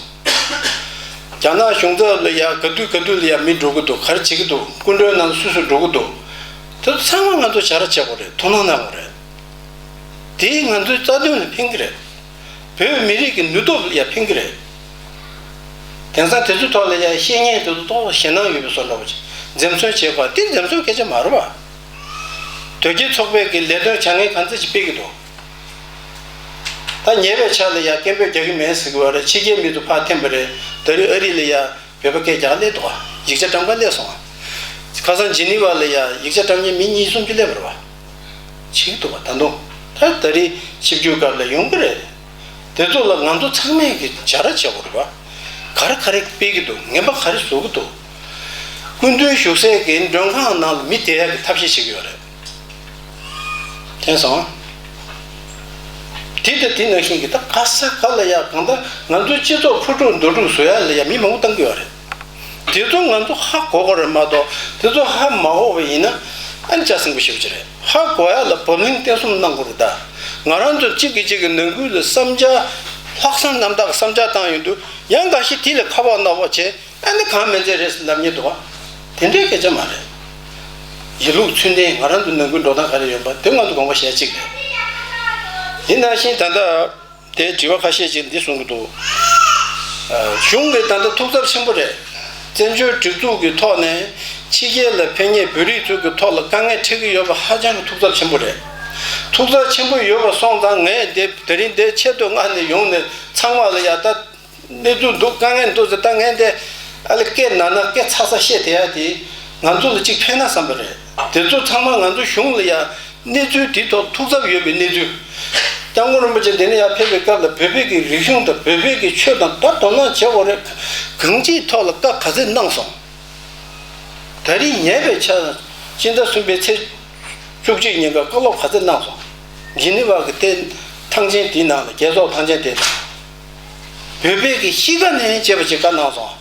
རྒྱ་ནག་གཞུང་ཚབ་ལ་ཡ་ག་དུས་ག་དུས་ལ་ཡ་མི་འགྲོ་གི་འདུག་ག་རེ་བྱེད་ཀྱི་འདུག་སྐུ་མགྲོན་ནང་སུ་སུ་འགྲོ་གི་འདུག་དེ་ཚོ་ཚང་མ་ང་ཚོ་བྱ་ར་བྱེད་དགོས་རེད། དོ་སྣང་གནང་དགོས་རེད། དེས་ང་ཚོའི་རྩ་དོན་ལ་ཕན་གྱི་རེད། བོད་མི་རིགས་ཀྱི་ནུས་སྟོབས་ལ་ཡ་ཕན་གྱི་རེད། དེང་སང་དེ་ཚོའི་ཐོག་ལ་ཡ་བཤད་མཁན་དེ་ཚོ་ཏོག་ཙམ་ཞེད་སྣང་ཡོད་པའི་བཟོ་འདྲ་བོ་ཅིག་འཛེམ་ཟོན་བྱེད་དགོས་པ་དེ་འཛེམ་ཟོན་སྐད་ཆ་མ་རེད་བ། དོལ་རྒྱལ་ཚོགས་པའི་གི་ལས་དོན་བྱ་མཁན་གང་ཚད་ཅིག་སྤེལ་གྱི་འདུག་ད་ཉེ་བའི་ཆར་ལ་ཡ་སྐད་འབོད་རྒྱག་གི་མེད་ཟེར་གི་བ་རེད། ཕྱི་རྒྱལ་མི་ཚོ་ཕར་འཐེན་པ་རེད། ད་རེས་ཨ་རི་ལ་ཡ་བོད་པ་སྐད་རྒྱག་སླེབས་འདུག་ཡིག་ཆ་བཀྲམ་ག་སླེབས་སོང་། ཁ་སང་ཇི་ནི་ཝ་ལ་ཡ་ཡིག་ཆ་བཀྲམ་མཁན་མི་གཉིས་གསུམ་ཅིག་སླེབས་པ་རེད་བ། བྱེད་ཀྱི་འདུག་བ། ད་དུང་ད་ད་རེས་ཆིབས་བསྒྱུར་སྐབས་ལ་ཡོང་གི་རེད། དེ་ཚོ་ལ་ང་ཚོ་ཚང་མས་ཀྱི་བྱ་ར་བྱེད་དགོས་རེད་བ། ག་རེ་ག་རེ་སྤེལ་གྱི་འདུག་ངན་པ་ག་རེ་བཟོ་གི་འདུག་སྐུ་མདུན་བཞུགས་སའི་གི་མགྲོན་ཁང་ནང་ལ་མི་བསྡད་ཡག་གི་ཐབས་ཤེས་བྱེད་ཀྱི་ཡོད་རེད། དེང་སང་། དེ་དང་དེ་ནང་བཞིན་གྱི་ད་ག་ས་ག་ལ་ཡ་གང་ལྟར་ང་ཚོའི་སྤྱི་ཚོགས་ཕུ་དཀྲུག་མདོ་དཀྲུག་བཟོ་ཡ་ལ་ཡ་མི་མང་པོ་བཏང་གི་ཡོད་རེད། དེ་ཚོ་ང་ཚོ་ཧ་གོ་དགོས་རེད་མ་གཏོགས་དེ་ཚོ་ཧ་མ་གོ་བ་ཡིན་ན་ཨ་ནི་ལྕགས་སྲིན་པོ་ཞེ་པོ་ཅིག་རེད། ཧ་གོ་ཡ་ལ་བབ་བརླིང་བརྟན་གསུམ་གནང་དགོས་རེད་ད། ང་རང་ཚོ་གཅིག་གིས་གཅིག་གི་ནང་ཁུལ་ལ་བསམ་འཆར་ལྷག་བསམ་རྣམ་དག་གི་བསམ་འཆར་བཏང་ཡོང་དུས་ཡང་འགའ་ཞིག་དེ་ལ་ཁ་བ་ན་བ་བྱས། ཨ་ནི་གང་མེད་ཚད་རེད་ཟེར་ལབ་མཁན་འདུག་ག་དེ་འདྲའི་སྐད་ཆ་མ་རེད། ཡིན་ལུགས་ཚུལ་ལྡན་ང་རང་ཚོ་ནང་ཁུལ་འགྲོ་སྟངས་ག་རེ་ཡོད་པ་དེ་ང་ཚོ་དགོངས་པ་བཞེས་གཅིག་རེད། དེ་ནང་བཞིན་ད་ལྟ་དེ་དྲི་བ་ཁ་ཤས་ཅིག་འདི་གསུང་གི་འདུག་གཞུང་གིས་ད་ལྟ་ཐུགས་འཚབ་ཆེན་པོ་རེད། བཙན་བྱོལ་སྒྲིག་འཛུགས་ཀྱི་ཐོག་ནས་ཕྱི་རྒྱལ་ལ་ཕེབས་མཁན་བོད་རིགས་ཚོ་གི་ཐོག་ལ་དཀའ་ངལ་འཕྲད་ཀྱི་ཡོད་པ་ཧ་ཅང་གི་ཐུགས་འཚབ་ཆེན་པོ་རེད། ཐུགས་འཚབ་ཆེན་པོ་ཡོད་པ་སོང་ཙང་ངས་འདི་དེ་རིང་འདིར་ཆེད་དུ་མངགས་ནས་ཡོང་ནས་ཚང་མ་ལ་ཡ་ད། གནས་ཚུལ་འདུག་དཀའ་ངལ་འདུག་ཟེར་ད་ངས་འདི་ཨ་ལེ་སྐད་ན་ན་སྐད་ཚ་ཚ་བཤད་བསྡད་ཡ་དེ་ང་ཚོ་ལ་གཅིག་ཕན་ན་བསམ་པ་རེད། དེ་ཚོ་ཚང་མ་ང་ཚོ་གཞུང་ལ་ཡ་གནས་ཚུལ་དེའི་ཐོག་ཐུགས་འཚབ་ཡོད་པའི་གནས་ཚུལ། སྐྱབས་མགོན་རིན་པོ་ཆེ་འདི་ནས་ཡར་ཕེབས་པའི་སྐབས་ལ་བོད་པའི་གི་རིག་གཞུང་དང་བོད་པའི་གི་ཆོས་དང་ད་དོ་སྣང་བྱེད་དགོས་རེད། གང་ཅིའི་ཐོག་ལ་བཀའ་ག་ཚོད་གནང་སོང་། ད་རེས་ཉེ་བའི་ཆར་སྤྱི་ཟླ་གསུམ་པའི་ཚེས་བཅུ་གཅིག་ཉིན་ཀ་བཀའ་སློབ་ག་ཚོད་གནང་སོང་། ཇི་ནི་ཝ་གི་དེ་ཐང་ཆེན་དེའི་ནང་ལ་རྒྱལ་ཚོགས་ཐང་ཆེན་དེ་དང་། བོད་པའི་གི་གཤིས་ཀ་ནས་བཅས་པ་ཅིག་བཀའ་གནང་སོང་།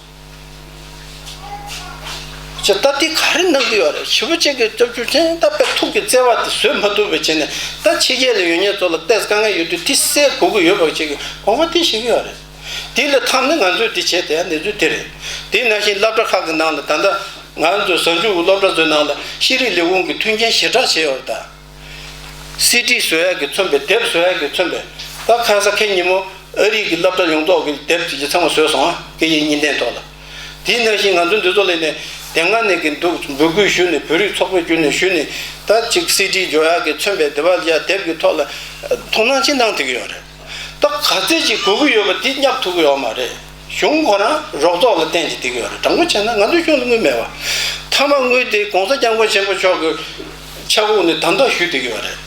ཅེས་ད་དེ་ག་རེ་གནང་གི་ཡོད་རེད། ཞེ་པོ་ཅིག་གི་སྐྱབས་བཅོལ་ཅན་ད་དཔེ་ཐུགས་ཀྱི་བརྩེ་བ་དེ་བཟོད་མ་ཐུབ་པའི་བྱས་ནས་ད་ཕྱི་རྒྱལ་ལ་ཡོད་མཁན་ཚོ་ལ་ཏོག་ཙམ་དཀའ་ངལ་ཡོད་དུས་དེ་སེལ་དགོས་ཀྱི་ཡོད་པ་ཅིག་གི་དགོངས་པ་དེ་བཞེས་ཀྱི་ཡོད་རེད། དེ་ལ་འཐམས་ནས་ང་ཚོས་དེ་བྱས་བསྡད་ཡ་གནས་ཚུལ་དེ་རེད། དེ་ནང་བཞིན་སློབ་གྲྭ་ཁག་གི་ནང་ལ་ད་ལྟ་ང་ཚོའི་གཟའ་མཇུག་གི་སློབ་གྲྭ་ཚོའི་ནང་ལ་ཤེས་རིག་ལས་ཁུངས་ཀྱི་མཐུན་རྐྱེན་ཞེ་དྲག་བྱས་ཡོད་རེད་ད། སི་ཌི་བཟོ་ཡག་གི་མཚོན་པའི་དེབ་བཟོ་ཡག་གི་མཚོན་པའི་ད་ཁ་ས་ཁེ་ཉིན་མོ་ཨ་རི་གི་སློབ་གྲྭ་ཡོངས་རྫོགས་ཀྱི་དེབ་དེ་ཚང་མ་བཟོས་སོང་ཨ། སྐད་ཡིག་གཉིས་ལྡན་ཐོག་ལ། དེའི་ནང་བཞིན་ང་ཚོ་འདི་ཚོ་ལས་ནས་དེ་སྔ་ནས་ཀྱི་འདུག་འབོད་སྐུལ་ཞུས་ནས་བོད་རིགས་ཚོགས་པའི་བརྒྱུད་ནས་ཞུས་ནས་ད་ཅིག་སི་ཌི་འཇོག་ཡག་གི་མཚོན་པའི་དེ་བ་ལ་ཡ་དེབ་ཀྱི་ཐོག་ལ་དོ་སྣང་ཅིག་གནང་བསྡད་ཀྱི་ཡོད་རེད། ད་ག་ཚད་ཅིག་དགོས་ཀྱི་ཡོད་པ་དེ་བསྙབ་ཐུབ་ཀྱི་ཡོད་མ་རེད། གཞུང་ཁོ་རང་རོགས་ཚོགས་ལ་བརྟེན་ཅིག་བསྡད་ཀྱི་ཡོད་རེད། དྲང་པོ་བྱས་ན་ང་ཚོའི་གཞུང་ལ་དངུལ་མེད་པ། མཐའ་མ་དངུལ་དེ་༸གོང་ས་༸སྐྱབས་མགོན་ཆེན་པོ་མཆོག་གི་ཕྱག་འོག་ནས་ད་ལྟ་ཞུ་བསྡད་ཀྱི་ཡོད་རེད།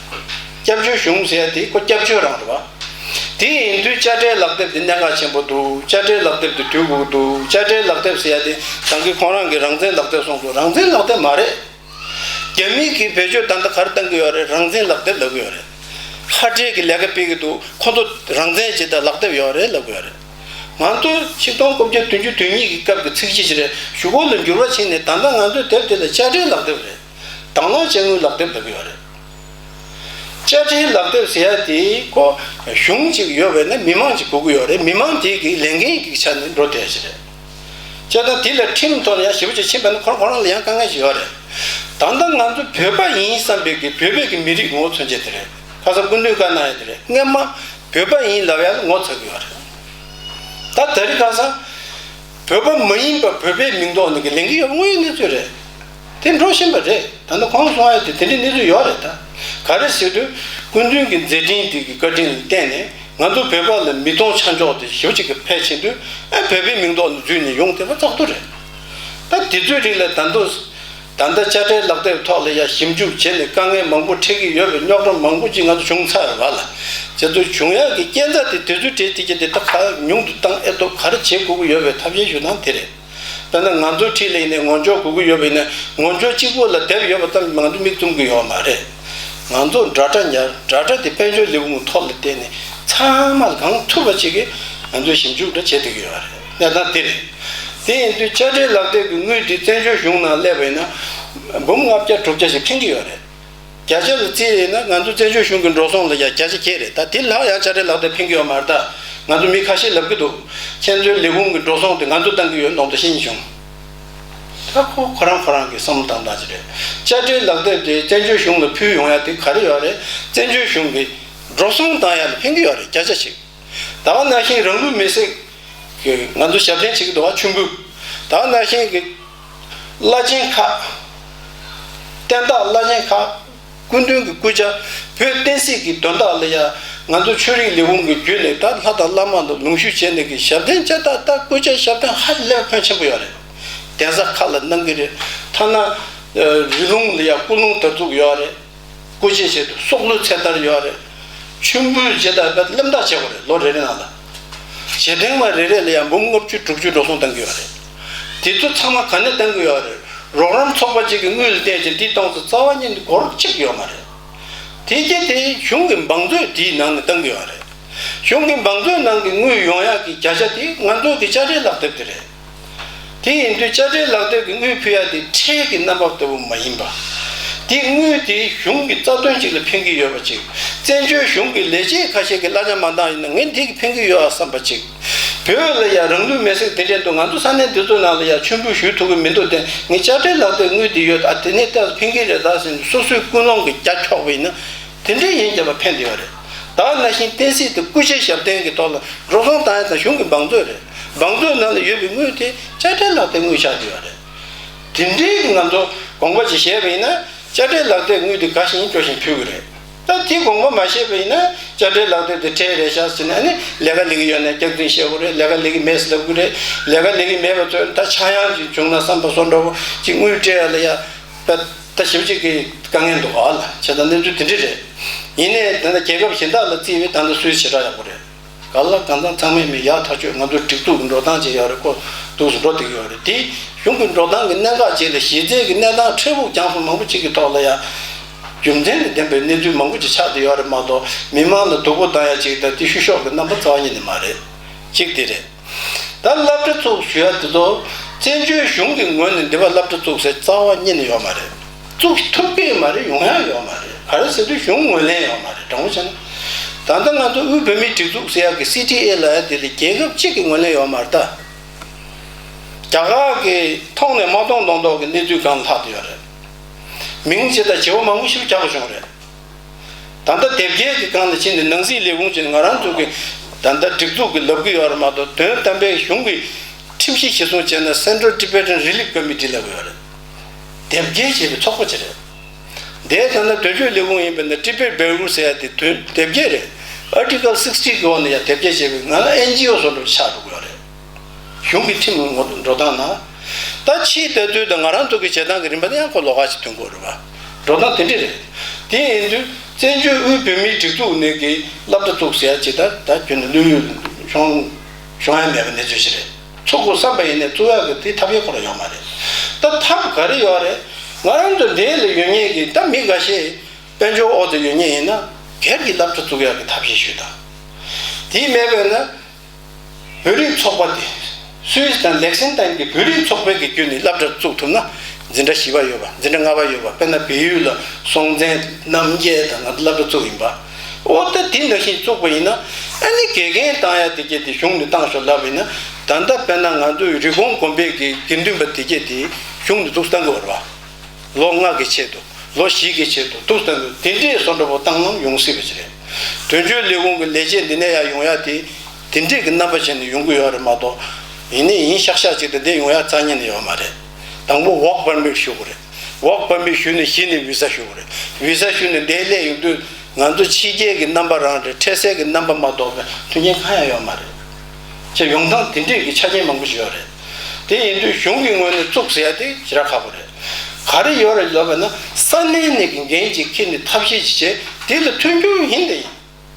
སྐྱབས་བཅོལ་གཞུང་ཟེར་ཡ་དེ་ཁོ་སྐྱབས་བཅོལ་རང་རེད་བ། དེ་ཡིན་དུས་དཔྱ་ཁྲལ་ལག་དེབ་དེ་གནད་འགག་ཆེན་པོ་འདུག་དཔྱ་ཁྲལ་ལག་དེབ་དེ་དུས་འགོར་གྱི་འདུག་དཔྱ་ཁྲལ་ལག་དེབ་ཟེར་ཡ་དེ་ད་གིན་ཁོང་རང་གི་རང་བཙན་ལག་དེབ་གསུངས་འདུག་རང་བཙན་ལག་དེབ་མ་རེད། རྒྱ་མི་གིས་བེད་སྤྱོད་ད་ལྟ་ག་རེ་བཏང་གི་ཡོད་རེད། རང་བཙན་ལག་དེབ་ལབ་ཀྱི་ཡོད་རེད། ཁ་བྲལ་གྱི་ལས་ཀ་སྤེལ་གྱི་འདུག་ཁོ་ཚོ་རང་བཙན་བྱེད་དང་ལག་དེབ་ཡོད་རེད་ལབ་ཀྱི་ཡོད་རེད། ང་ཚོ་ཆིག་སྟོང་དགུ་བརྒྱ་བདུན་ཅུ་དོན་གཉིས་ཀྱི་སྐབས་ཀྱི་ཚིག་གཞི་ཞིག་རེད། གཞུག་གུ་ལ་འགྱུར་བ་ཕྱིན་ནས་ད་ལྟ་ང་ཚོའི་དེབ་དེ་ལ་དཔྱ་ཁྲལ་ལག་དེབ་རེད། དང་བླངས་དཔྱ་དངུལ་ལག་དེབ་ལབ་ཀྱི་ཡོད་རེད། དཔྱ་ཁྲལ་ལག་དེབ་ཟེར་ཡ་དེ་ཁོ་གཞུང་གཅིག་ཡོད་པས་ན་མི་མང་གཅིག་དགོས་ཀྱི་ཡོད་རེད། མི་མང་དེ་གི་ལས་འགན་གྱི་ཆ་ནས་འགྲོ་བསྡད་ཡ་ཞིག་རེད། བྱས་ཙང་དེ་ལ་ཁྲིམས་ཐོག་ནས་ཡང་ཞེ་པོ་ཅིག་ཕྱིན་པ་ནི་ཁོ་རང་ཁོ་རང་ལ་ཡང་དཀའ་ངལ་ཞིག་ཡོད་རེད། ད་ལྟ་ང་ཚོ་བོད་པ་ཡིན་བསམ་པའི་གི་བོད་པའི་གི་མི་རིགས་ངོ་བོ་མཚོན་བྱེད་དེ་རེད། ཁ་སང་སྐུ་མདུན་བཀའ་གནང་ཡ་དེ་རེད། སྔོན་མ་བོད་པ་ཡིན་ལབ་ཡ་ལ་ངོ་ཚ་གི་ཡོད་རེད། ད་དེ་རིང་ཁ་སང་བོད་པ་མ་ཡིན་པ་བོད་པའི་མིང་ཐོག་ནས་གི་ལེན་གི་ཡོད་པ་དངོས་ཡོད་གནས་ཚུལ་རེད། དེ་འགྲོ་བཞིན་པ་རེད། ད་ནི་ཁོང་གསུང་ཡ་དེ་དེ་འདྲའི་གནས་ཚུལ་ཡོད་རེད་ད། ག་རེ་ཟེར་དུས་སྐུ་མདུན་གྱི་མཛད་འཕྲིན་དེ་གི་བཀའ་དྲིན་ལ་བརྟེན་ནས་ང་ཚོ་བོད་པ་ལ་མི་གཏོང་ཆ་འཇོག་དེ་ཞེ་པོ་ཅིག་གི་འཕེལ་ཕྱིན་དུས་ཨ་བོད་པའི་མིང་ཐོག་ནས་འཛུལ་ནས་ཡོང་བསྡད་པ་བཙག་འཐུ་རེད། ད་དེ་ཚོའི་རིགས་ལ་ད་དུང་ད་ལྟ་དཔྱ་ཁྲལ་ལག་དེབ་ཐོག་ལ་ཡ་ཞིབ་འཇུག་བྱས་ནས་དཀའ་ངལ་མང་པོ་འཕྲད་ཀྱི་ཡོད་པའི་རྙོག་དྲ་མང་པོ་ཅིག་ང་ཚོ་བྱུང་ཚར་བ་ལ། དེ་ཚོ་བྱུང་ཡག་གི་རྐྱེན་རྩ་དེ་དེ་ཚོའི་གྲས་དེ་གྱད་དེ་ད་ག་ཉུང་དུ་བཏང་ཨེ་ཐུབ་ག་རེ་བྱེད་དགོས་ཀྱི་ཡོད་པའི་ཐབས་ཤེས་ཞུ་སྟངས་དེ་རེད། དཔེར་ན་ང་ཚོ་འཁྲིས་ལ་ཡིན་ནའི་ངོ་སྦྱོར་དགོས་ཀྱི་ཡོད་པ་ཡིན་ན་ངོ་སྦྱོར་གཅིག་པོ་ལ་བསྡད་ཡོད་པ་ཙམ་གྱིས་ང་ཚོ་མིག་བཙུམ་གྱི་ཡོད་མ་རེད། ང་ཚོ་འདྲ་འདྲ་ཉར་འདྲ་འདྲ་དེ་དཔལ་འབྱོར་ལས་ཁུངས་ཐོག་ལ་བལྟས་ནས་ཚང་མ་ལ་གང་ཐུབ་པ་ཅིག་གིས་ང་ཚོས་ཞིབ་འཇུག་འདྲ་བྱེད་ཐུབ་ཀྱི་ཡོད་རེད། གནས་སྟངས་དེ་རེད། དེ་ཡིན་དུས་དཔྱ་ཁྲལ་ལག་དེབ་ཀྱི་དངུལ་དེ་བཙན་བྱོལ་གཞུང་ནང་སླེབས་པ་ཡིན་ན་འབུམ་ལྔ་བརྒྱ་དྲུག་བརྒྱ་ཞིག་ཕན་གྱི་ཡོད་རེད། བརྒྱ་ཆ་ལ་བརྩིས་ཡིན་ན་ང་ཚོ་བཙན་བྱོལ་གཞུང་གི་འགྲོ་སོང་ལ་ཡང་བརྒྱ་ཆ་བརྒྱད་རེད། ད་དེ་ལྷག་ཡང་དཔྱ་ཁྲལ་ལག་དེབ་ཕན་གྱི་ཡོད་མ་རེད། ད་ང་ཚོ་མི་ཁ་ཤས་ལབ་ཀྱི་འདུག་ཁྱེད་ཚོའི་ལས་ཁུངས་ཀྱི་འགྲོ་སོང་དེ་ང་ཚོ་བཏང་གི་ཡོད་མདོག་མདོག་བཤད་མཁན་བྱུང་། ད་ཁོ་ཁོ་རང་ཁོ་རང་གི་བསམ་བློ་བཏང་སྟངས་ཅིག་རེད། དཔྱ་ཁྲལ་ལག་དེབ་དེ་བཙན་བྱོལ་གཞུང་ལ་ཕུལ་ཡོང་ཡ་དེ་ག་རེ་ཡོད་རེད། བཙན་བྱོལ་གཞུང་གི་འགྲོ་སོང་བཏང་ཡ་ལ་ཕན་གྱི་ཡོད་རེད། བརྒྱ་ཆ་ཞིག་ད་ག་ནང་བཞིན་རང་ལུས་མེར་སྲེག་གི་ང་ཚོ་ཞབས་བརྟན་བྱེད་ཀྱི་འདུག་བ། མཆོད་འབུལ། ད་ག་ནང་བཞིན་གྱི་བླ་ཆེན་ཁག་བསྟན་བདག་བླ་ཆེན་ཁག་སྐུ་མདུན་གྱི་སྐུ་ཕྱྭ་བོད་བསྟན་སྲིད་ཀྱི་དོན་དག་ལ་ཡ་ང་ཚོ་ཆོས་རིག་ལས་ཁུངས་ཀྱི་བརྒྱུད་ནས་ད་ལྷ་དང་བླ་མ་ལ་ལུང་ཞུ་བྱས་ནས་ཀྱི་ཞབས་བརྟན་བྱས། ད་ད་སྐུ་ཕྱྭ་ཞབས་བརྟན་ཧ་ལས་ཕོན་ཆེན་པོ་ཡོད་རེད། གདན་ས་ཁག་ལ་གནང་གི་རེད། ཐ་ན་རི་ལུང་ལ་ཡ་སྐུ་རླུང་དར་ཚུགས་ཡོད་རེད། སྐུ་མཆེད་ཆེད་དུ་སྲོག་བླུ་ཚེ་ཐར་ཡོད་རེད། མཆོད་འབུལ་བྱེད་སྟངས་དཔེ་གླེང་སྟེགས་བྱེད་དགོས་རེད། ལོ་རེ་རེ་ནང་ལ། བྱེ་ཐེངས་མ་རེ་རེ་ལ་ཡང་འབུམ་ལྔ་བཅུ་དྲུག་ཅུ་འགྲོ་སོང་བཏང་གི་ཡོད་རེད། དེ་ཚོ་ཚང་མ་ག་ནས་བཏང་གི་ཡོད་རེད། རོགས་རམ་ཚོགས་པ་གཅིག་གི་དངུལ་ལ་བརྟེན་ཅིང་དེ་གཏོང་ས་རྩ་བ་ཉིད་ནས་སྒོར་གཅིག་ཡོད་མ་རེད། དེ་རྗེས་དེ་གཞུང་གི་འབངས་ཚོས་དེའི་ནང་ནས་བཏང་གི་ཡོད་རེད། གཞུང་གི་འབངས་ཚོའི་ནང་གི་དངུལ་ཡོང་ཡག་གི་བརྒྱ་ཆ་དེ་ང་ཚོ་གི་དཔྱ་ཁྲལ་ལག་དེབ་དེ་རེད། དེ་ཡིན་དུས་དཔྱ་ཁྲལ་ལག་དེབ་ཀྱི་དངུལ་ཕུལ་ཡ་དེ་ཁྲལ་གྱི་རྣམ་པ་ལྟ་བུ་མ་ཡིན་པ། དེ་དངུལ་དེ་གཞུང་གི་རྩ་དོན་ཅིག་ལ་ཕན་གྱི་ཡོད་པ་ཅིག་བཙན་བྱོལ་གཞུང་གི་ལས་བྱེད་ཁ་ཤས་ཀྱིས་གླ་ཆ་མ་འདང་ཡིན་ན་ངས་འདི་གི་ཕན་གྱི་ཡོད་ཨ་བསམ་པ་ཅིག་བོད་ལ་ཡ་རང་ལུས་མེར་སྲེག་དེ་འདྲས་འདུག་ང་ཚོ་ས་གནས་འདི་ཚོ་ནང་ལ་ཡ་མཆོད་འབུལ་ཞུ་ཐུབ་ཀྱི་མི་འདུག་དེ་ངས་དཔྱ་ཁྲལ་ལག་དེབ་དངུལ་འདི་ཡོད་ཨ། དེ་ནས་ལྟ་ཕན་གྱི་རེད་ད་ཟེར་ནས་སོ་སོའི་ཀུན་སློང་གི་རྒྱ་འཁྱོག་པ་ཡིན་ན། དེ་འདྲའི་ཡིན་རྒྱབ་པ་ཕན་བདེ་བ་རེད། ད་ག་ནང་བཞིན་བསྟན་སྲིད་དེ་སྐུ་ཕྱྭའི་ཞབས་བརྟན་གྱི་ཐོག་ལ་འགྲོ་སོང་བཏང་ཡ་དང་གཞུང་གི་འབངས་ཚོད་རེད། འབངས་ཚོད་ནང་ལ་ཡོད་པའི་དངུལ་དེ་དཔྱ་ཁྲལ་ལག་དེབ་དངུལ་ཆགས་བསྡད་ཡོད་རེད། དེ་འདྲའི་གི་ང་ཚོ་དགོངས་པ་ཅིག་བཞེས་པ་ཡིན་ན་དཔྱ་ཁྲལ་ལག་དེབ་དངུལ་དེ་དགའ་བཞིན་སྤྲོ་བཞིན་ཕུལ་གི་རེད། ད་དེ་དགོངས་པ་མ་བཞེས་པ་ཡིན་ན་དཔྱ་ཁྲལ་ལག་དེབ་དེ་ཁྲལ་རེད་ཤག་ཟེར་ནས་ཨ་ནི་ལས་ཀ་ལས་ཀྱི་ཡོད་ན་སྐྱག་རྫུན་བཤད་དགོས་རེད། ལས་ཀ་ལས་ཀྱི་མེད་ཟེར་ལབ་དགོས་རེད། ལས་ཀ་ལས་ཀྱི་མེད་པ་ཚོས་ད་ཆག་ཡང་ཅིག་བྱུང་ན་བསམ་པ་བཟོ་འདྲ་བོ་ཅིག་དངུལ་སྤྲད་ཡ་ལ་ཡ། ད་ཞིབ་ཅིག་གི་དཀའ་ངལ་འདུག་ཨ་ལ། བྱས་ཙང་གནས་ཚུལ་དེ་འདྲ་རེད། ཡིན་ནའི་ད་ལྟ་རྒྱལ་ཁབ་གཞན་དག་ལ་བརྩིས་པའི་ད་ལྟ་སུད་སི་ཞེ་དྲག་ཡག་པོ་རེད། ག་ལ་གང་ཚང་ཚང་མས་མི་ཡག་ཐག་ཆོད་ང་ཚོ་སྒྲིག་འཛུགས་ཀྱི་འགྲོ་སྟངས་ཅིག་ཡོད་རེད། ཁོ་འདུག་སུ་འགྲོ་བསྡད་ཀྱི་ཡོད་རེད། དེ་གཞུང་གི་འགྲོ་སྟངས་ཀྱི་གནད་འགག་ཅིག་ལ་གཞི་རྩའི་གི་གནས་སྟངས་འཕྲལ་ཕུགས་རྒྱང་སོང་མང་པོ་ཅིག་གི་ཐོག་ལ་ཡང་རྒྱུ་མཚན་དང་ལྡན་པའི་གནས་ཚུལ་མང་པོ་ཅིག་ཆགས་བསྡད་ཡོད་རེད་མ་གཏོགས་མི་མང་ལ་སྡུག་པོ་བཏང་ཡ་ཅིག་དང་དེ་བཤུ་གཞོག་གི་རྣམ་པ་རྩ་བ་ཉིད་ནས་མ་རེད། གཅིག་དེ་རེད། ད་སློབ་གྲྭ་བཙུགས་ཞུ་ཡ་དེ་ཚོ་བཙན་བྱོལ་གཞུང་གི་ངོས་ནས་འདི་པར་སློབ་གྲྭ་བཙུགས་ཟེར་རྩ་བ་ཉིད་ནས་ཡོད་མ་རེད། བཙུགས་ཐུབ་ཀྱི་མ་རེད། ཡོང་ཡ་ཡོད་མ་རེད། ག་རེ་ཟེར་དུས་གཞུང་ངོས་ལེན་ཡོད་མ་རེད། དྲང་པོ་བྱས་ན། ད་ལྟ་ང་ཚོ་དབུས་བོད་མིའི་སྒྲིག་འཛུགས་ཟེར་ཡ་གི་སི་ཊི་ཨེ་ལབ་ཡ་དེ་ལ་རྒྱལ་ཁབ་གཅིག་གི་ངོས་ལེན་ཡོད་མ་རེད་ད། རྒྱ་གར་གི་མཐོང་ནས་མ་མཐོང་མཐོང་མདོག་གི་གནས་ཚུལ་སྒང་ལྷག་བསྡད་ཡོད་རེད། མིང་ཅི་ལྟར་བྱེད་པོ་མང་པོ་ཞིག་རྒྱག་པ་བྱུང་རེད། ད་ལྟ་དེབ་སྐྱེལ་གྱི་སྒང་ལ་ཕྱིན་ནས་ནང་སྲིད་ལས་ཁུངས་ཀྱི་ང་རང་ཚོ་གི་ད་ལྟ་སྒྲིག་འཛུགས་ཀྱི་ལབ་ཀྱི་ཡོད་རེད་མ་གཏོགས་དོན་དམ་པའི་གཞུང་གི་ཁྲིམས་གཞི་གཞི་བཟུང་བྱས་ན་Central Tibetan Relief Committee་ལབ་ཀྱི་ཡོད་རེད། དེབ་སྐྱེལ་བྱེད་པའི་ཚོགས་པ་ཅིག་རེད། དེ་ལྟར་ན་དོན་གཅོད་ལས་ཁུངས་ཡིན་པ་ན་Tibet Bureau་ཟེར་ཡ་དེ་དོན་དེབ་སྐྱེལ་རེད། Article sixty་གི་འོག་ནས་ཡང་དེབ་སྐྱེལ་བྱེད་པའི་ང་ལ་ཨེན་ཇི་ཨོ་བཟོ་འདྲ་ཆགས་འགྲོ་གི་ཡོད་རེད། གཞུང་གི་ཁྲིམས་ངོ་འགྲོ་སྟངས་ན། ད་ཕྱིའི་ལྟ་ཚུལ་དང་ང་རང་ཚོ་གི་བྱེད་སྟངས་ཀྱི་རིམ་པ་དེ་ཡང་ཁོ་ལོགས་ཀ་ཞིག་ཐོན་གྱི་ཡོད་རེད་པ། འགྲོ་སྟངས་དེ་འདྲ་རེད། དེ་ཡིན་དུས་བཙན་བྱོལ་དབུས་བོད་མིའི་སྒྲིག་འཛུགས་ནས་ཀྱི་སློབ་གྲྭ་བཙུགས་ཟེར་ཡ་ཅིག་ད་ད་ཁྱོན་ནས་བློ་ཡུལ་བྱུང་བྱུང་ཡ་མེད་པ་གནས་ཚུལ་ཞིག་རེད། ཚུགས་དགོས་བསམ་པ་ཡིན་ནའི་བཙུགས་ཡག་གི་དེ་ཐབས་ཤེས་ཁོ་རང་ཡོད་མ་རེད། ད་ཐབས་ག་རེ་ཡོད་རེད། ང་རང་ཚོ་འདི་ལ་ཡོད་མཁན་གྱི་ད་མི་འགའ་ཤས་དཔལ་འབྱོར་འོག་ཏུ་ཡོད་མཁན་ཡིན་ན་སྒེར་གྱི་སློབ་གྲྭ་བཙུགས་ཡག་གི་ཐབས་ཤེས་ཞུས་དང་། དེ་མེད་པས་ན་བོད་རིགས་ཚོགས་པ་དེ་སུད་སི་དང་ལེག་སེན་ཏན་གྱི་བོད་རིགས་ཚོགས་པའི་གི་བརྒྱུད་ནས་སློབ་གྲྭ་བཙུགས་ཐུབ་ན་འཛིན་གྲྭ་བཞི་པ་ཡོད་པ། འཛིན་གྲྭ་ལྔ་པ་ཡོད་པ། དཔེར་ན་བལ་ཡུལ་ལ་སྲོང་བཙན་རྣམ་རྒྱལ་དང་ང་ཚོ་སློབ་གྲྭ་བཙུགས་ཡིན་པ། འོ་ད་དེ་འདྲ་ཞིག་བཙུགས་པ་ཡིན་ན་ཨ་ནི་དགེ་རྒན་བཏང་ཡ་དེ་གྱད་དེ་གཞུང་ནས་བཏང་ཤོག་ལབ་པ་ཡིན་ན་ ད་ལྟ་དཔེར་ན་ང་ཚོའི་རི་ཀོན་དགོན་པའི་གི་དགེ་འདུན་པ་དེ་གྱད་དེ་གཞུང་ནས་འདུག་བཏང་གི་ཡོད་རེད་བ། ལོ་ལྔ་གི་ཆེད་དུ་ལོ་བཞི་གི་ཆེད་དུ་འདུག་བཏང་གི་དེ་འདྲའི་བཟོ་འདྲ་པོ་བཏང་ན་ཡོང་སྲིད་པ་ཅིག་རེད། དོན་གཅོད་ལས་ཁུངས་ཀྱི་ལས་བྱེད་འདི་ནས་ཡར་ཡོང་ཡ་དེ་དེ་འདྲས་ཀྱི་རྣམ་པ་བྱས་ནས་ཡོང་གི་ཡོད་རེད་མ་གཏོགས། ཡིན་ནའི་ཡིན་ཤག་ཤག་ཅིག་དེ་འདྲས་ཡོང་ཡ་རྩ་ཉིད་ནས་ཡོད་མ་རེད། དང་པོ་work permit ཞུ་དགོས་རེད། work permit ཞུས་ནས་གཞི་ནས་བི་ས་ཞུ་དགོས་རེད། བི་ས་ཞུས་ནས་འདིར་སླེབས་ཡོང་དུས་ང་ཚོ་ཕྱི་རྒྱལ་གྱི་རྣམ་པ་རང་རེད། འཕྲལ་སེལ་གྱི་རྣམ་པ་མ་གཏོགས་པའི་མཐུན་རྐྱེན་གང་ཡང་ཡོད་མ་རེད། ཅེས་ཡོང་སྟངས་དེ་འདྲས་ཀྱི་ཆ་རྐྱེན་མང་པོ་ཞིག་ཡོད་རེད། དེ་ཡིན་དུས་གཞུང་གི་ངོས་ནས་བཙུགས་ཟེར་ཡ་དེ་ཞེ་དྲག་ཁག་པོ་རེད། ག་རེ་ཡོད་རེད་ལབ་པ་ན་ས་གནས་ནས་ཀྱི་འགན་ཅིག་འཁྱེར་ནས་ཐབས་ཤེས་ཅིག་བྱས་དེ་ལ་མཐུན་འགྱུར་ཡིན་དེ་ཡིན།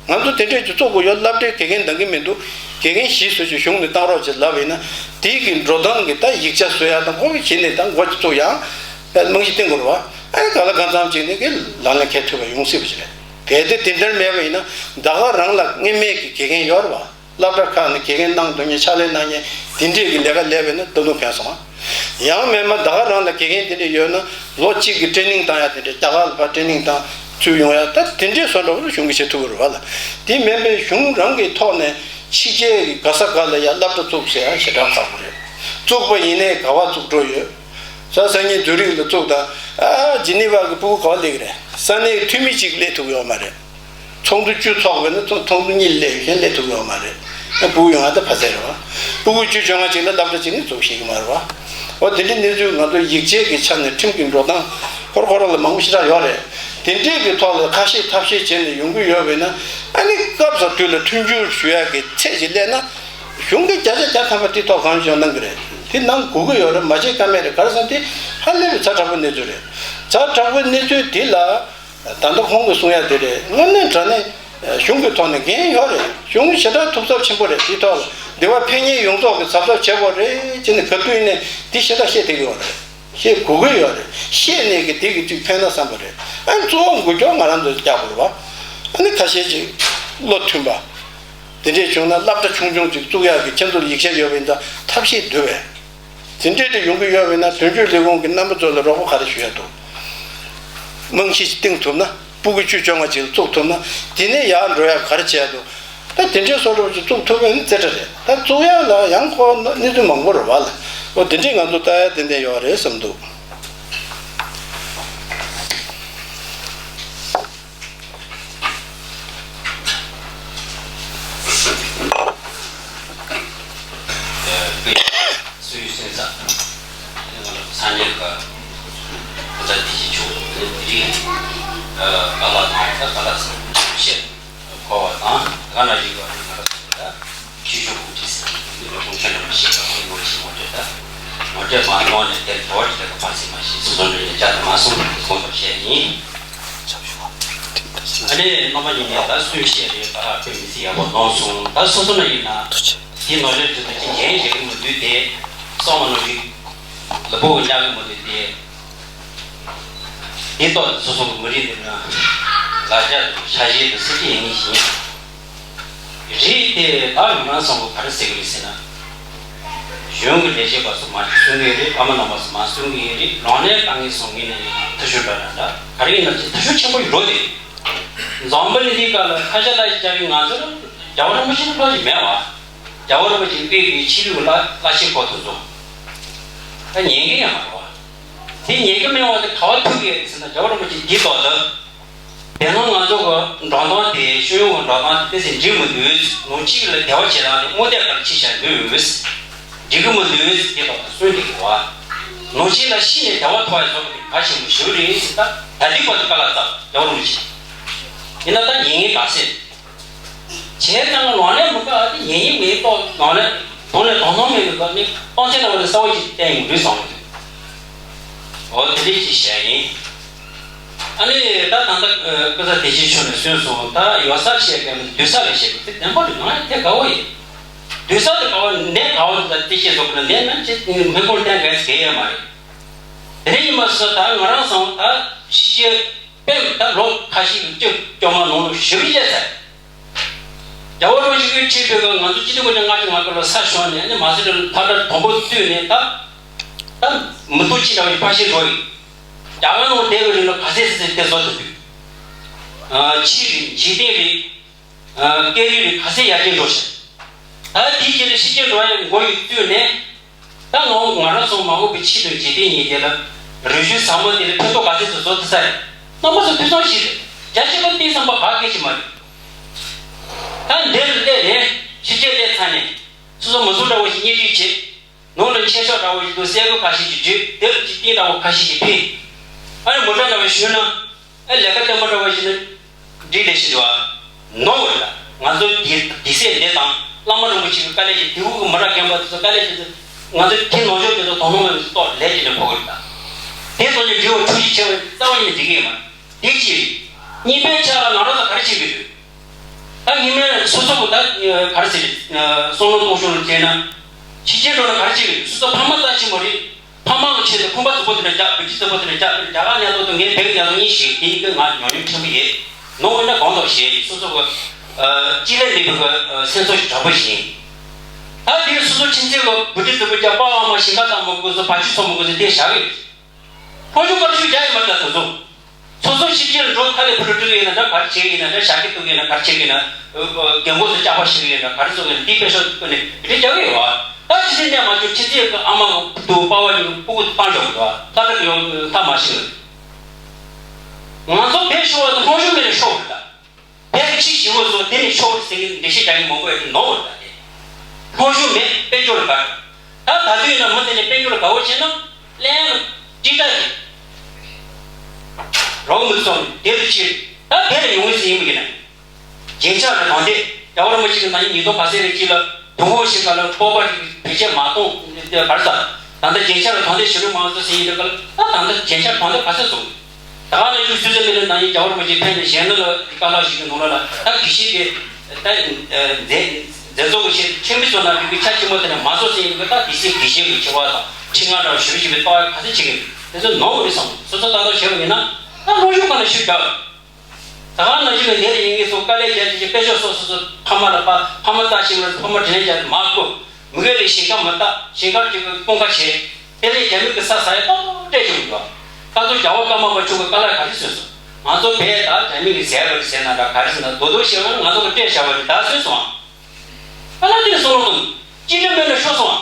ང་ཚོ་དེ་འདྲས་ཀྱི་བཙུགས་དགོས་ཡོད། སློབ་གྲྭའི་དགེ་རྒན་འདང་གི་མི་འདུག་དགེ་རྒན་གཞི་བཟོ་ཅིག་གཞུང་ནས་བཏང་རོགས་ཅིག་ལབ་ཡིན་ན་དེ་གི་འགྲོ་སྟངས་ཀྱི་ད་ཡིག་ཆ་བཟོ་ཡ་དང་ཁོ་གི་གཞི་ནས་ད་འགོ་ཅིག་བཙུགས་ཡ་རྨང་གཞི་བཏིང་དགོས་རེད་བ། ཨ་ནི་གང་ལ་གང་འཚམ་ཅིག་ནས་གི་ལག་ལེན་འཁེལ་ཐུབ་པ་ཡོང་སྲིད་པ་ཞིག་རེད། གལ་ཏེ་དེ་འདྲ་མེད་པ་ཡིན་ན་ད་ག་རང་ལ་མངོན་མེད་ཀྱི་དགེ་རྒན་ཡོད་རེད་བ། སློབ་གྲྭ་ཁག་ནས་དགེ་རྒན་གནང་འདོད་མཁན་ཕྱག་ལས་གནང་མཁན་དེ་འདྲས་ཀྱི་ལས་ཀ་ལས་པས་ན་ད་དུང་ཕན་སོང་ང་། ཡང་མིན་ན་ད་ག་རང་ལ་དགེ་རྒན་དེ་འདྲས་ཡོད་ན་ལོ་གཅིག་གི་ཊེ་རེ་ནིང་བཏང་ཡ་དེ་འདྲས་རྒྱ་གར་ལ་ཕར་ཊེ་རེ་ནིང་བཏང་ཚུར་ཡོང་ཡ་ད་དེ་འདྲས་བཟོ་འདྲ་པོ་གཞུང་གིས་བྱེད་ཐུབ་ཀྱི་རེད་བ་ལ། དེ་མིན་པའི་གཞུང་རང་གི་ཐོག་ནས་ཕྱི་རྒྱལ་གྱི་ག་ས་ག་ལ་ཡ་སློབ་གྲྭ་བཙུགས་ཟེར་ཡ་ཞེ་དྲག་ཁག་པོ་རེད། བཙུགས་པ་ཡིན་ནའི་ག་བ་བཙུགས་འགྲོ་ཡོད། ས་སང་ཉིན་ཛུ་རིག་ལ་བཙུགས་དང་། ཨ་ཇི་ནི་ཝ་གི་ཕྲུ་གུ་ག་བ་སླེབས་ཀྱི་རེད། ས་གནས་འཐུས་མི་གཅིག་སླེབས་ཐུབ་ཡོད་མ་རེད། ཚོགས་འདུ་བཅུ་ཚོགས་པ་ཡིན་ན་ཚོགས་ཚོགས་འདུ་གཉིས་སླེབས་ཡོད་མཁན་སླེབས་ཐུབ་ཡོད་མ་རེད། ཨ་ཕྲུ་གུ་ཡོང་ཡ་ད་ཕ་ཚད་རེད་བ། ཕྲུ་གུ་བཅུ་བཅོ་ལྔ་གཅིག་ལ་སློབ་གྲྭ་གཅིག་ནས་འཛུགས་ཤེས་ཀྱི་མ་རེད་བ། འོ་དེ་འདྲའི་གནས་ཚུལ་ང་ཚོ་ཡིག་ཆའི་གི་ཆ་ནས་ཁྲིམས་ཀྱི་འགྲོ་སྟངས་ཁོར་ཁོར་ལ་མང་པོ་ཞེ་དྲག་ཡོད་རེད། དེ་འདྲས་ཀྱི་ཐོག་ལ་ཁ་ཤས་ཐབས་ཤེས་བྱས་ནས་ཡོང་གི་ཡོད་པས་ན། ཨ་ནི་སྐབས་སུ་དུས་ལ་མཐུན་འགྱུར་ཞུ་ཡ་གི་ཚད་ཅིག་སླེབས་ན། གཞུང་གིས་བརྒྱ་ཆ་བརྒྱ་ཐམ་པ་དེ་ཐོག་གང་བྱུང་གནང་གི་རེད། དེ་གནང་དགོས་ཀྱི་ཡོད་རེད། མ་བྱེད་ཀ་མེད་རེད། ག་རེ་ཟེར་ན་དེ་ཧ་ལས་པའི་ཚ་དྲག་པོའི་གནས་ཚུལ་རེད། ཚ་དྲག་པོའི་གནས་ཚུལ་དེ་ལ་ད་ལྟ་ཁོང་གིས་གསུང་ཡ་དེ་རེད། དངོས་གནས་དྲང་གནས་གཞུང་གི་ཐོག་ནས་འགན་ཡོད་རེད། གཞུང་ཞེ་དྲག་ཐུགས་འཚབ་ཆེན་པོ་རེད། དེའི་ཐོག་ལ་འདི་བ་ཕེབས་མཁན་ཡོངས་རྫོགས་ཀྱིས་གཟབ་གཟབ་བྱེད་དགོས་རེད་ཅེས་ནས་ག་དུས་ནས་དེ་ཞེ་དྲག་བཤད་བསྡད་ཀྱི་ཡོད་རེད། བཤད་དགོས་ཀྱི་ཡོད་རེད། བཤད་ནས་ཀྱི་དེ་གི་ཅིག་ཕན་ན་བསམ་པ་རེད། ཨ་ནི་གཙོ་བོ་འགུལ་སྐྱོད་ང་རང་ཚོས་རྒྱག་དགོས་རེད་བ། ཨ་ནི་ཁ་ཤས་ཅིག་བློ་མཐུན་པ། དེ་འདྲས་བྱུང་ན་སློབ་གྲྭ་ཆུང་ཆུང་ཅིག་བཙུགས་ཡག་གི་ཁྱེད་ཚོར་ཡིག་ཆ་ཡོད་པ་ཡིན་ཙང་ཐབས་ཤེས་བསྡུ་བས། དེ་འདྲས་དེ་ཡོང་གི་ཡོད་པ་ཡིན་ན་དོན་གཅོད་ལས་ཁུངས་ཀྱི་རྣམ་པ་ཚོ་ལ་རོགས་པ་ག་རེ་ཞུ་ཡ་འདུག་རྨང་གཞི་ཅིག་བཏིང་ཐུབ་ན། ཕྲུ་གུ་བཅུ་བཅོ་ལྔ་ཅིག་ལ་བཙུགས་ཐུབ་ན། དེ་ནས་ཡར་འགྲོ་ཡ་ག་རེ་བྱས་འདུག་ད་དེ་འདྲའི་བཟོ་འདྲ་ཅིག་བཙུགས་ཐུབ་པ་ཡིན་ན་རྩེ་གྲ་རེད། ད་བཙུགས་ཡ་ལ་ཡང་ཁོ་གནས་ཚུལ་མང་པོ་རེད་བ་ལ། འོ་དེ་འདྲས་ང་ཚོ་ལྟ་ཡ་ཏན་ཏན་ཡོད་རེད་བསམ་འདུག་སུའི་སེམས་ས་ང་ལ་ས་གནས་ཀ་ཁོ་ཚ་དེ་ཞིག་ཆུ་དེ་རིགས་ཨ་ལ་དང་ད་ཀ་ལ་ས་བཤད་གོ་བ་དང་ང་ལ་རིག་པ་ང་ལ་ས་ད་ཆུ་ཆུ་ཁུག་ཅི་སེ་མི་ལ་ཁུངས་ཁྱེད་ལ་མ་ཤེས་པ་ཁུངས་ངོ་ཤེས་ངོ་སྤྲོད་ད་ངོ་སྤྲོད་མ་གནང་ནས་དེར་གོ་བ་ཅི་ལ་ཁ་པར་སི་མ་ཤེས་སུ་ལ་འདྲ་ཡ་ཅག་ད་མ་སོང་ཁོང་ཚོར་བཤད་ཡིན། ཨ་ནི་རྣམ་པ་གཉིས་ནས་ད་སུས་བཤད་རེད། ད་དཔེ་མི་སྲིད་ཡག་པོ་གནང་སོང་། ད་སོ་སོ་ན་ཡིན་ན་དེ་ནོར་ལས་དུ་ད་ཅི་འགན་རྒྱག་གི་མི་འདུག་དེ་སོང་མ་ནོར་རིག་ལ་པོ་གི་ཉག་གི་མི་འདུག་དེ་དེ་ཐོག་སོ་སོ་གི་མི་རིགས་འདི་ན་ལ་རྒྱ་དང་ཤ་ཞེ་དང་སྲིད་ཇི་ཡིན་ངེས་ཤིང་རིགས་དེ་ད་ཡོང་ན་སོང་གི་ག་རེ་ཟེར་གི་རེད་ཟེར་ན། གཞུང་གི་ལས་བྱེད་པ་ཚོ་མ་གསུང་གི་རེད། ཕ་མ་རྣམ་པ་ཚོ་མ་གསུང་གི་རེད། ལོང་ནས་བཏང་གི་སོང་གི་ནས་ཐུ་ཤུ་འདྲ་འདྲ་འདྲ་ག་རེ་ཡིན་ན་ཅི་ཐུ་ཤུ་ཆེན་པོ་ཡོད་རེད། འཛམ་བུ་གླིང་འདིའི་སྐབས་ལ་ཁ་ཤས་ལ་ཡིག་བྱ་བའི་ང་ཚོར་རྒྱལ་བ་རིན་པོ་ཆེ་ལ་བློ་ཞིག་མེད་བ། རྒྱལ་བ་རིན་པོ་ཆེ་དཔེ་བའི་ཆི་ལུགས་ལ་བླ་ཆེན་གོ་ཐུབ་སོང་། ད་ཉན་གི་ཡང་མ་རེད་བ། དེ་ཉན་གི་མེད་བ་དེ་ག་བ་ཐུག་གི་ཟེར་ན་རྒྱལ་བ་རིན་པོ་ཆེ་འདི་ལྟོ་ད། དེ་སྔ་ང་ཚོ་གི་འགྲོ་སྟངས་དེ་ཤེས་ཡོན་གི་འགྲོ་སྟངས་དེ་ཏོག་ཙམ་འགྲིག་མི་འདུག་ནོར་གཅིག་ལ་དེ་བ་བྱེད་སྟངས་དེ་དངོས་གནས་ག་རེ་ཅིག་བྱ་འདུག་འགྲིག་གི་མི་འདུག་དེ་ལྟོ་ད་གསོན་འདུག་གི་བ། ནོར་གཅིག་ལ་ཤི་ནས་དེ་བ་ཐོག་ཡ་ཚོ་གི་ག་ཆེན་པོ་ཞིག་རེད་ཟེར། ད་ད་འདི་བར་དུ་དཀའ་ལས་ཙམ་རྒྱལ་བ་རིན་པོ་ཆེ་ཡིན་ན་ད་ཉན་ངེས་ག་ཟེར། བྱས་ཙང་ལོང་ལས་མི་དགའ་དེ་ཡིན་ཡིན་མིན་ཏོག་ལོང་ལས་དོན་ལས་དོན་སྣང་མེད་པའི་སྐབས་ནི་སྟོང་ཆེན་ལ་བ་ལས་གསལ་བོ་ཅིག་བསྟན་ཡོང་དུས་སོང་། འོ་དེ་འདྲ་ཅིག་བཤད་ཡིན། ཨ་ནི་ད་ད་ལྟ་སྐུ་ཚ་བདེ་ཆེན་མཆོག་ནས་གསུངས་སོང་། ད་ཡོད་སར་བཤད་མཁན་མི་འདུག་སྡོད་ས་ལ་བཤད་མཁན་དེ་བདེན་པ་རེད། ང་དེ་དགའ་བོ་ཡིན། སྡོད་ས་དེ་དགའ་བོ་གནས་དགའ་བོ་དེ་ད་དེ་བཤད་སོང་གི་ན་གནས་ན་ཅི་མི་ཁོར་བསྟན་མཁན་ཟེར་མཁན་ཡོད་མ་རེད། དེ་འདྲ་ཡིན་པ་སོ་ད་ང་རང་སོང་ད་ཕྱི་རྒྱལ། དཔེར་ན་ད་ལོ་ཁ་ཤས་ཀྱི་བཅུ་བཅོ་ལྔ་ནང་ལོ་ཞེ་པོ་བྱས་ཚར། རྒྱལ་བ་རིན་པོ་ཆེ་གིས་ཁྲིད་པའི་སྐབས་ང་ཚོ་སྤྱི་ལོ་ཆིག་སྟོང་དགུ་བརྒྱ་ལྔ་བཅུ་ང་དགུ་ལོ་ས་ཞོག་ནས་ཨ་ནི་མ་སེར་ལ་ཐག་སྒྲ་དུམ་བུ་བཏུས་ནས་ད་ད་མི་ཐུག་ཅི་འདྲ་བ་ཞིག་ཕར་ཕྱིན་འགྲོ་ཡིན། རྒྱ་གར་ནང་བསྡད་པའི་རིང་ལ་ག་ཚད་ཚད་ཚད་དེ་བཟོ་ཐུབ་དུས། ཕྱི་རིགས་འཇིག་རྟེན་རིགས། སྐད་རིགས་རིགས་ག་ཚད་ཡར་རྒྱས་འགྲོ་ཤག་ད་དེའི་རྗེས་ལ་ཕྱི་རྒྱལ་འགྲོ་ཡ་མགོ་ཡི་བཙུགས་ནས། ད་ང་ང་རང་ཚོ་མ་འོངས་པའི་ཆེད་དུ་འཇིག་རྟེན་ཉིད་དེ་ལ་རེ་ཞུ་ཟབ་མོ་དེ་ལ་ཕན་ཐོགས་ག་ཚད་ཙམ་བཟོ་ཐུབ་ས་རེད། རྣམ་པ་ཚོ་དུས་ཚོད་ཞིག་རྒྱ་ཆེ་པོ་བསྟན་བསམ་པ་ག་གེ་ཞིག་མ་རེད། ད་འདིར་སླེབས་ནས་ཕྱི་རྒྱལ་སླེབས་ཚར་ནས་སོ་སོ་མི་ཚོགས་འདྲ་བོ་ཞིག་བརྙས་བཅོས་བྱེད། ནང་ལ་མཆན་ཤོག་འདྲ་བོ་ཞིག་འདུག་གསལ་པོ་ཁ་ཤས་ཀྱིས་བརྗོད། དེ་ལ་ཅིག་རྟེན་འདྲ་བོ་ཁ་ཤས་ཀྱིས་ཕུལ། ཨ་ནི་མོ་ཊ་འདྲ་བོ་ཞིག་ཞུས་ན། ཨ་ལས་ཀ་བརྟན་པོ་འདྲ་བོ་ཞིག་ནི་འགྲིག་ལས་ཤིག་འདུག་ཨ། ནོར་བ་རེད་ད། ང་ཚོ་དེ་དེ་སྲས་འདི་དང་བླ་མ་རིན་པོ་ཆེ་གི་དཀའ་ལས་ཀྱི་དེའུ་གི་མི་རབས་རྒན་པ་དེ་ཚོ་དཀའ་ལས་ཀྱི་ང་ཚོ་དེ་ནོར་འཆོར་དེ་ཚོ་དོ་སྣང་མེད་པའི་ཐོག་ལས་ཀྱི་ནི་ཕོག་གི་རེད་ད། དེ་ཚོ་ནི་འབྲས་བུ་འཁྲུལ་ཞིག་ཆེ་བ་རྩ་བ་ཉིད་ནས་འགྲིག་གི་ཡོད་མ་རེད། དེ་གཅིག་རེད། གཉིས་པའི་ཆ་ལ་ང་རང་ཚོ་ག་རེ་བྱེད་ཀྱི་འདུག་ད་ངེད་མེད་སོ་སོ་གི་ད་ག་རེ་ཟེར་བསམ་བློ་གཏོང་ཤུགས་ལ་བྱས་ན། ཕྱི་རྒྱལ་འགྲོ་ན་ག་རེ་བྱེད་ཀྱི་འདུག་སོ་སོ་ཕ་མ་ལྟ་ཅི་མོ་རེད། ཕ་མ་གི་ཆེད་དུ་ཁང་པ་རྫིག་པོ་དེ་འདྲ་རྒྱག་བུ་ཁྲིད་རྫིག་པོ་དེ་འདྲ་རྒྱག་རྒྱ་གར་ཉག་ཐོག་ཏུ་ངས་བོད་ཀྱི་ཉག་ཐོག་གཉིས་ཤིག་དེ་ཡིན་དུས་ང་ཉོ་ཉོ་ཕྲན་བུ་ཡིན། ནོར་བ་ན་གང་ལྟར་ཞེས་སོ་སོ་གི་གཅིག་ལས་མེད་པའི་གི་སེམས་ཚོར་ཞིག་དྲག་པོ་ཞིག་ཡིན། ད་དེ་སོ་སོ་ཁྱིམ་མཚེས་གི་བུ་ཁྲིད་རྫིག་པོ་རྒྱག་པ་བ་མ་ཞིང་ཁ་བཏང་མ་དགོས་སོ་བ་ཕྱུགས་འཚོ་མ་དགོས་སོ་དེ་བཞག་གི་ཡོད། ཁོང་ཚོ་བཀའ་ཤོག་རྒྱག་ཡོད་མ་རེད་ད་དེ་ཚོ། སོ་སོ་ཕྱི་རྒྱལ་འགྲོ་ཐབས་ལས་བུ་ཕྲུག་ཡིན་ན་འདྲ་ག་རེ་བྱེད་ཀྱི་ཡིན་ན་འདྲ་ཞག་གི་གཏུག་གི་ཡིན་ན་ག་རེ་བྱེད་ཀྱི་ཡིན་ན། རྒན་གོག་ཚོ་སྐྱག་པ་ཤི་གི་ཡིན་ན་ག་རེ་བཟོ་གི་ཡིན་ན་འདི་དཔེ་ཤོག་བཀོད་ནས་འདི་རྒྱག་གི་ཡོད་བ། ད་ཕྱི་རྒྱལ་ནས་མ་བྱུང་ཕྱི་རྒྱལ་གི་ཨ་མ་གི་སྤུ་གུ་སྤུ་གུ་བཏང་འཇོག་གི་འདུག་བ། ལྷ་དྲག་ཡོང་ཐབས་མ་ཤེས་གི། ང་ཚོ་བོད་ཤོར་བ་དང་ལྷོ་ཤོར་མེད་ལ་ཤོར་གི་ད། བོད་ཀྱི་ཕྱི་ཞི་བོ་ཚོ་དེ་ནས་ཤོག་ཟེར་གྱི་འགྲེལ་བཤད་རྒྱག་མཁན་མང་པོ་ཡོད་དེ་ནོར་བ་རེད་ད། དེ་ལྷོ་ཤོར་མེད་དཔལ་འབྱོར་ལ་དགའ། ད་ད་དུང་ཡིན་ན་མི་དེ་ནས་དཔལ་འབྱོར་ལ་དགའ་བོ་བྱས་ན་གླེང་ཡང་ཅི་ལྟ་ཡིན། རོགས་མི་ཚོ་དེ་རུ་ཕྱིར་ད་བོད་ལ་ཡོང་གི་ཟེར་ཡིན་པ་ཡིན་ན། རྒྱན་ཆ་ལ་གང་དེ་རྒྱལ་བ་རིན་པོ་ཆེ་གི་ན་ཡིན་ཉིས་སྟོང་ག་ཚོད་རེད་ཅིག་ལ། དུང་ཧོ་ཞིག་ག་ལ་སྤོབས་པ་ཞིག་བེད་སྤྱད་མ་གཏོང་དེ་བར་ས། ད་ལྟ་རྒྱན་ཆ་ལ་གང་དེ་ཞུ་རོགས་མང་ཚོ་ཟེར་ཡིན་འདུག་ག་ལ། ད་ད་ལྟ་རྒྱན་ཆ་གང་དེ་ག་ཚོད་བཟོ། ད་ག་ལ་ཡུལ་སུད་སི་ལི་ནང་ཡིན་རྒྱལ་བ་རིན་པོ་ཆེ་ཕེབས་ནས་གཞན་ལ་ལ་བཀའ་སློབ་ཞིག་གི་ནང་ལ་ལ་ད་དགེ་བཤེས་དེ་ད་མཛད་མཛད་གཙོ་གི་ཆེད་ཆེན་པོ་ཚོ་ན་བུ་གི་ཆ་ཆེན་མོ་དེ་ནས་མ་བཟོ་ཟེར་ཡིན་འདུག་ག་ད་དེ་སྲིད་དགེ་བཤེས་གི་ཆེ་བ་དང་ཁྲི་མངའ་འདྲ་བ་ཞུ་རུ་ཞིག་པའི་ལྟ་བ་ག་ཚོད་བྱེད་ཀྱི་འདུག་དེ་ཚོ་ནོར་བ་རེད་བསམ་སོ་སོ་ལྟ་རྟོག་བྱས་པ་ཡིན་ན་ད་ལྷོ་ཕྱོགས་ག་ལ་ཤུགས་རྒྱག་ད་ག་ནང་བཞིན་ལ་ནད་ཡིན་ངེས་སོ་དཀའ་ལས་རྒྱག་ཅིག་ཅིག་དཔེ་ཤོག་སོ་སོ་སོ་ཕ་མ་ལ་ཕ་ཕ་མ་ལྟ་ཞིག་ལ་ཕ་མ་དྲིན་ལན་རྒྱག་མ་དགོས། མི་སྒེར་ལས་ཞིང་ཁ་མ་ལྟ་ཞིང་ཁར་ཅིག་སྤུངས་ཁ་བྱེད། དེ་ལས་རྒྱ་མི་གི་ས་ས་ཡ་ཏོག་ཏོག་སྤྲད་ཅིག་འདུག་ད་ཚོ་རྒྱ་བོ་ཀརྨ་པ་ཆུང་གི་ཀ་ལ་ག་རེ་ཟོས་སོང་། ང་ཚོ་བས་ད་རྒྱ་མི་གི་ཟས་བ་རེད་ཟེར་ན་འདྲ་ག་རེ་ཟེར་ན་རྡོ་རྡོ་ཤེས་བ་ང་ཚོ་གི་སྤྲད་བཞག་བ་རེད་ད་ཟོས་སོང་ཨ། ཀ་ལ་དེ་ལ་སོང་ལོ་དང་། ཅི་འདྲ་མེད་ན་ཤོར་སོང་ཨ།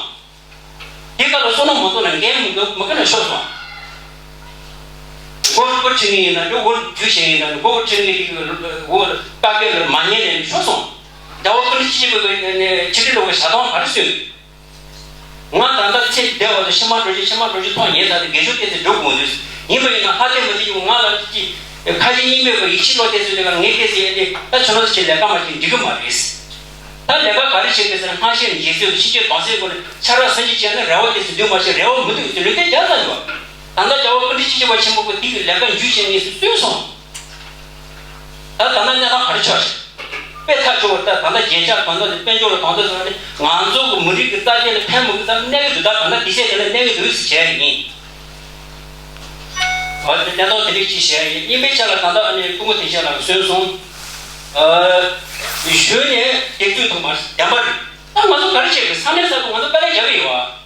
དེ་ག་ལ་སོང་ན་མ་གཏོགས་ན་འགན་མི་འདུག་མི་ག་ན་ཤོར་སོང་ཨ། མགོ་མགོ་ཁྲིད་ངེས་ཡིན་ན་འགྲོ་མགོ་རྒྱུ་བྱེད་ངེས་ན་མགོ་ཁྲིད་ངེས་དེ་གི་མགོ་ཀ་ཀེ་ལ་མ་ཉན་ནས་ཤོར་སོང་། རྒྱ་བོ་ཀུན་ཅི་བྱེད་དགོས་ནས་ཕྱི་དྲིལ་ལོག་གི་ཞག་དང་ག་རེ་སོན། ང་ད་ལྟ་ཚེ་འདས་བར་དུ་ཕྱི་མ་འགྲོ་རྒྱུ་ཕྱི་མ་འགྲོ་རྒྱུ་མཐོང་ཉེན་ཚ་དེ་དགེ་སྦྱོར་ཏོག་ཙམ་སྒྲུབ་དགོས་འདུག་ཡིན་པ་ཡིན་ན་ཧ་ལས་མི་ཐུབ་ཀྱི་ང་ལ་ཅི་ཁ་ཞེ་གཉིས་མེད་པར་ཡིད་ཆེས་ལོག་ཏོག་ཙམ་དེ་ག་ངས་ཏོག་ཙམ་ཡིན་ཏེ་ད་ཁྱོད་རང་ཚོ་ཆེད་ལས་ཀ་མ་བྱེད་འགྲིག་གི་མ་རེད། ད་ལས་ཀ་ག་རེ་བྱེད་དགོས་ཟེར་ན་སྔ་ཕྱིར་འཇིགས་ཚོད་ཕྱི་ཕྱིར་གདོང་གསེབ་སྐོར་ནས་ཆ་ར་སེམས་ཀྱི་བྱས་ན་རེ་བ་ཏོག་ཙམ་འདུག་མ་བྱེད་རེ་བ་མི་འདུག་ཟེར་ལུས་རྟེན་རྒྱག་ཚར་འདུག་ད་ལྟ་རྒྱལ་བ་ཀུན་ཁྲི་ཆེན་པོ་ཆེན་པོ་གི་དེ་གི་ལས་ཀ་འཇུ་བྱེད་ངེས་སུ་གསོལ་སོང་། ད་ད་ལྟ་གནས་སྟངས་ག་རེ་ཆགས་ཤག་དཔེ་ཐག་ཆོད་པར་ལྟ་ད་ལྟ་རྒྱན་ཆ་གང་འདྲ་དེ་དཔལ་འབྱོར་ལ་གང་འདྲ་ཟེར་བ་ནི་ང་ཚོ་གི་མི་རིགས་ཀྱི་རྩ་དོན་ལ་ཕན་མི་དགོས་ཙམ་གནས་ཀྱི་འདུག་ད་ད་ལྟ་དེ་ཚད་དེ་ལ་གནས་ཀྱི་འདུག་ཟེར་བྱས་ཡིན། འོ་དེ་གནས་སྟངས་དེ་འདྲ་ཅིག་བྱས་ཡིན་གཉིས་པའི་ཆ་ལ་ད་ལྟ་ཨ་ནི་སྐུ་ངོ་བདེ་ཆེན་ལགས་གསུངས་སོང་། ཨ་གཞོན་ནས་དེ་དུས་ཐོག་མར་བདེན་པ་རེད། ད་ང་ཚོ་ག་རེ་བྱས་ཀྱི་ས་གནས་གསར་དུ་ང་ཚོ་དཀའ་ལས་རྒྱག་གི་ཡོད་བ།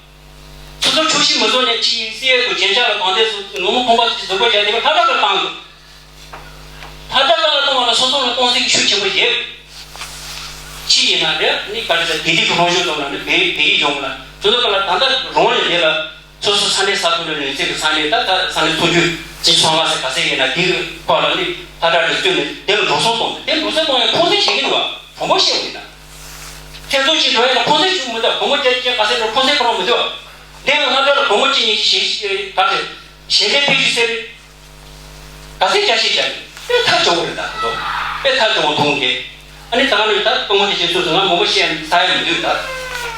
སོ་སོ་ཆོག་ཤེས་མི་བཟོ་ནས་ཕྱི་ཡིན་སྲིད་ཡས་དུ་རྒྱན་ཆ་ལ་གང་དེ་སོ་ནོར་མོ་ཁོང་པ་ཚོ་ཅིག་བཟོ་པ་བྱས་དེ་བ་ལྷ་བྲག་ལ་བཏང་དགོས། ལྷ་བྲག་ལ་གཏོང་བ་ལ་སོ་སོ་ལ་གཏོང་སའི་ཤུགས་ཆེན་པོ་ཡོད། ཕྱི་ཡིན་ན་རེད་ནི་ག་རེ་ཟེར་དེ་དུས་ཀྱི་ལྷོ་ཕྱོགས་ཙམ་ལ་ནི་བལ་བལ་ཡུལ་ལྗོངས་ལ་སོ་སོ་ག་ལ་ད་ལྟ་རང་ལས་དེ་ལ་སོ་སོ་ས་གནས་ས་ཐོག་ལ་ལུས་རྩལ་གྱི་ས་གནས་ད་ད་ས་གནས་འཚོ་བཅུད་ཅི་ཚོང་ང་ཟེར་ག་ཟེར་ཡིན་ན་དེ་གི་ཁོ་ལ་ནི་ལྷ་བྲག་ཏུ་བསྐྱོད་ནས་དེ་ལ་འགྲོ་སོང་གཏོང་དེ་འགྲོ་སོང་གཏོང་ཡང་ཁོང་ཚོས་བྱེད་ཀྱི་འདུག་བ། བུ་མོ་ཤེས་འོང་ཡིན་ན། ཁྱེད་ཚོ་ཅིག་འགྲོ་ཡ་ལ་བུ་མོ་ཅན་ཅན་ག་ཚད་འགྲོ་ཁོང་ཚོའི་ཁོ་རང་མི་འདུག་དེ་ཡང་ང་འདྲ་ལ་བུ་མོ་ཅན་ཡིན་ཞེས་ག་ཚད་ཞལ་འདེབས་ཕེབས་རྒྱུ་ཟེར། ག་ཚད་བྱ་ཞེས་བྱ་དཔེ་ཐག་ཆོད་པོ་རེད་ད་དོ། དཔེ་ཐག་ཆོད་པོ་མཐོང་གི་ཨ་ནི་ད་ནི་ད་སྐུ་ངོ་དེ་ཅན་སོ་སོ་ང་བུ་མོ་ཤེས་ས་ཡ་མི་འདུག་ད།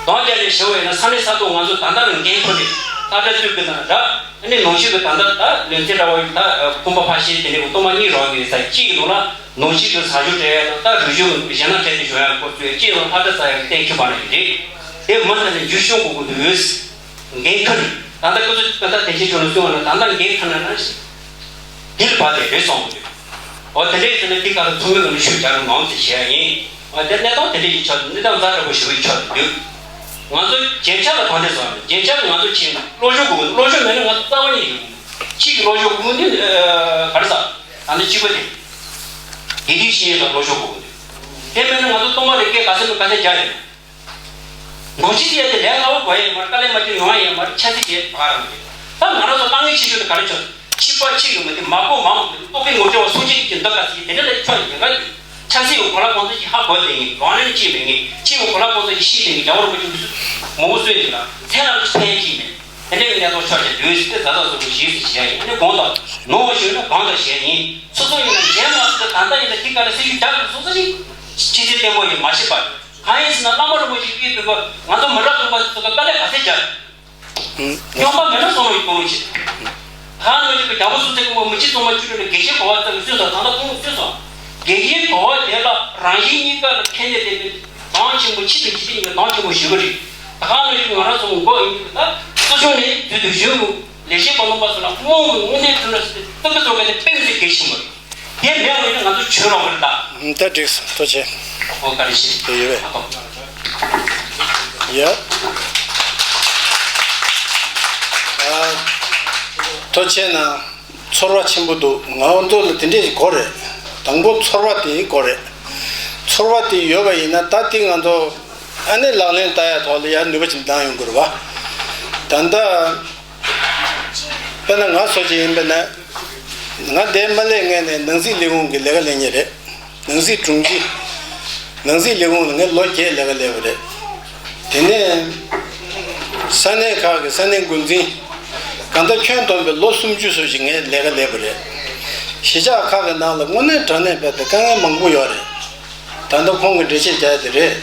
གདོང་རྒྱ་ནས་ཞེ་བ་ཡིན་ན་ས་གནས་ས་ཐོག་ང་ཚོ་ད་ལྟ་རང་འགན་ཁུར་ནས་ལྷ་བྲག་ཏུ་གི་ན་ར་ཨ་ནི་ནང་ཆོས་ཀྱི་ད་ལྟ་ད་ལུས་རྩལ་འདྲ་བ་ཡོད་ད་ཁོམ་པ་ཕ་ཤེས་དེ་ནས་གཏོར་མ་གཉིས་རོགས་ཡོད་ས་གཅིག་ཡིན་ནོ་ལ། ནང་ཆོས་ཀྱི་ཟ་ཞོར་སྤྲད་ཡ་དང་ད་རུས་ཞོ་གཞན་དག་སྤྲད་དེ་ཞོ་ཡ་སྐོར་ཚུད་ཡ་སྤྱི་ཡོངས་ལྷ་བྲག་ས་ཡ་གི་གཏན་འཁེལ་བ་ནི་རེད། དེ་མུ་མཐུད་ནས་འཇུ་སྐྱོང་དགོས་ཀྱི་འདུག་འགན་ཁུར་ད་ལྟ་སྐུ་ཚབ་ད་ལྟ་དེ་ཆེ་ཆུང་ལ་གསུངས་པ་ན་ད་ལྟ་འགན་ཁུར་ན་ན་འདིར་བ་དེ་རེད་གསུངས་འདུག་འོ་དེ་འདྲས་ཡིན་ན་འདི་ག་ལ་ཚོགས་མི་གི་ནི་ཤུགས་རྒྱག་རོགས་གནང་ཟེར་བཤད་ཡ་ཡིན། འོ་དེ་གནས་སྟངས་དེ་འདྲས་ཡིན་ཆོག་གནས་སྟངས་ཛ་དྲག་པོ་ཞེ་པོ་ཡིན་ཆོག་འདུག་ང་ཚོ་རྒྱན་ཆ་ལ་གང་འདྲས་བཟོ་བ་ན་རྒྱན་ཆ་ལ་ང་ཚོ་ཕྱིན་ན་བློ་སྦྱོང་དགོས་བློ་སྦྱོང་མེད་ན་ང་ཚོ་རྩ་བ་ཉིད་ཡིན། ཕྱི་གི་བློ་སྦྱོང་དགོས་ནི་ག་རེ་ཟ། ད་ནི་གཅིག་པ་དེ། དེ་དུས་ཤེས་ཡོན་དང་བློ་སྦྱོང་དགོས་ཀྱི་འདུག་དེ་མེད་ན་ང་ཚོ་གཏོང་བ་ལས་སྐད་ག་ཚད་མེད་ག་ཚད་རྒྱག་རེད། ནང་ཆོས་དེ་ཡ་དེ་ལས་སླ་བོ་གོ་ཡ་ཡོད་མ་རེད། དཀའ་ལས་མ་བྱུང་ཡོང་ཡ་ཡོད་མ་རེད། ཆབ་སྲིད་དེ་བ་རང་རེད། ད་ང་རང་ཚོ་དཀའ་ངལ་ཆེ་ཤོས་དེ་ག་རེ་བྱུང་། ཕྱི་པ་ཕྱི་ཡོད་མ་དེ་མ་གོ་མ་འོངས་དེ་ལྟོ་གོས་ངོ་སྤྲོད་པ་སྲོག་ཆགས་ཀྱི་འདི་ག་ཟེར་དེ་འདྲ་ལ་ཕྱོགས་ཡོད་ག་དེ། ཆབ་སྲིད་ཡོད་གོ་ལ་གོང་ཚད་ཀྱི་ཧ་གོ་བསྡད་ངེས། ལོང་ལེན་བྱེད་མེད་ངེས། ཕྱི་ཡོད་གོ་ལ་གོང་ཚད་ཀྱི་ཤེས་བསྡད་ངེས། རྒྱལ་བ་རིན་པོ་ཆེ་མོ་བཟོས་འདུག་ལ་མཚན་ལ་ཕན་གྱི་མེད། དེ་འདྲའི་གནས་སྟངས་ཆགས་ཀྱི་འདུག་ཟེར་ཏེ་ཛ་ཛ་ཟུར་ཟུར་ཞིག་ཟེར་ཡ་ཡིན། ནི་གོང་དུ་ནོར་བ་ཞིག་ནི་གང་དུ་བྱས་ཡིན། སོ་སོ་ཡིན་ན་འཇལ་མ་ཐུབ་པའི་ད་ལྟ་ཡིན་ན་དེ་ག་ལ་སྲི་ཞུ་རྒྱག་དགོས་སོང་ས་ཞིག་ཕྱི་ཚུལ་བརྟན་པོ་ཡིན་མ་ཤེས་པར། གང་ཡིན་ཟེར་ན་བླ་མ་རིན་པོ་ཆེ་གིས་འདུག་ག་ང་ཚོ་མི་རབས་གསུམ་པ་ཚོ་ག་དཀའ་ལས་ག་ཚད་རྒྱག་སྨྱོན་པ་མེད་ན་བསམ་བློ་ཡི་གོ་རུ་ཆེ། ད་ནང་བཞིན་གྱི་རྒྱལ་པོ་སུ་ཚེ་གི་མོ་མི་ཆེ་ཚང་མ་ཆུ་ཁྲོད་ལ་དགེ་བཤེས་གོ་བ་ཙམ་གྱིས་གསོས་སོང་། ད་ལྟ་ཁོང་གསོས་སོང་། དགེ་བཤེས་གོ་བ་དེ་ལ་རང་གཞན་གཉིས་ཀ་ལ་ཁེ་ནས་དེ་ནི་གདོང་ཆེན་པོ་ཕྱི་དང་ཕྱི་དེ་གཉིས་ཀ་གདོང་ཆེན་པོ་ཞུ་གི་རེད། ད་ག་ནང་བཞིན་ང་རང་ཚོ་མགོ་ཡིན་གྱི་ད་སོ་ཆུང་ནས་དུས་དུ་གཞོན་རུ་ལས་བྱེད་པ་ལུང་པ་ཚོ་ལ་དམངས་ཀྱི་དངོས་གནས་དྲང་གནས་སུ་སྟོན་པ་ཚོ་ག་ནས་དཔེ་མི་སྲིད་གལ་ཆེན་པོ་རེད། དེ་མེད་པ་ཡིན་ན་ང་ཚོ་བྱོས་རོགས་མི་རེད་ད། ད་འགྲིག་སོང་། ཐུགས་རྗེ་ཆེ། ཨོ་བཀའ་དྲིན་ཆེ། དེ་ཡོད་པས། ཡ། ཨ། ཐུགས་རྗེ་ཆེ་གནང་། ཚོར་བ་ཆེན་པོ་འདུག་ང་ཚོ་ལ་དེ་འདྲས་ཞིག་དགོས་རེད། དང་པོ་ཚོར་བ་དེ་དགོས་རེད། ཚོར་བ་དེ་ཡོད་པ་ཡིན་ན་ད་དེ་ང་ཚོ་ཨ་ནི་ལག་ལེན་བསྟར་ཡ་ཐོག་ལ་ཡ་ནུས་པ་ཅིག་འདང་ཡོང་དགོས་རེད་བ། ད་ལྟ། དཔེར་ན་ང་སོ་སོ་ཡིན་པ་ན། ང་འདིར་མ་སླེབས་སྔོན་ནས་ནང་སྲིད་ལས་ཁུངས་ཀྱི་ལས་ཀ་ལས་མཁན་རེད། ནང་སྲིད་དྲུང་ཆེ། ནང་སྲིད་ལས་ཁུངས་ལ་ངས་ལོ་བརྒྱད་ལས་ཀ་ལས་པ་རེད། དེ་ནས་ས་གནས་ཁག་གི་ས་གནས་འགོ་འཛིན། གང་ལྟར་ཁྱོན་བསྡོམས་པའི་ལོ་སུམ་ཅུ་སོ་ཞིག་ངས་ལས་ཀ་ལས་པ་རེད། གཞིས་ཆགས་ཁག་གི་ནང་ལ་དངོས་གནས་དྲང་གནས་རྦད་དེ་དཀའ་ངལ་མང་པོ་ཡོད་རེད། ད་ལྟ་ཁོང་གིས་འགྲེལ་བཤད་རྒྱག་ཡ་དེ་རེད།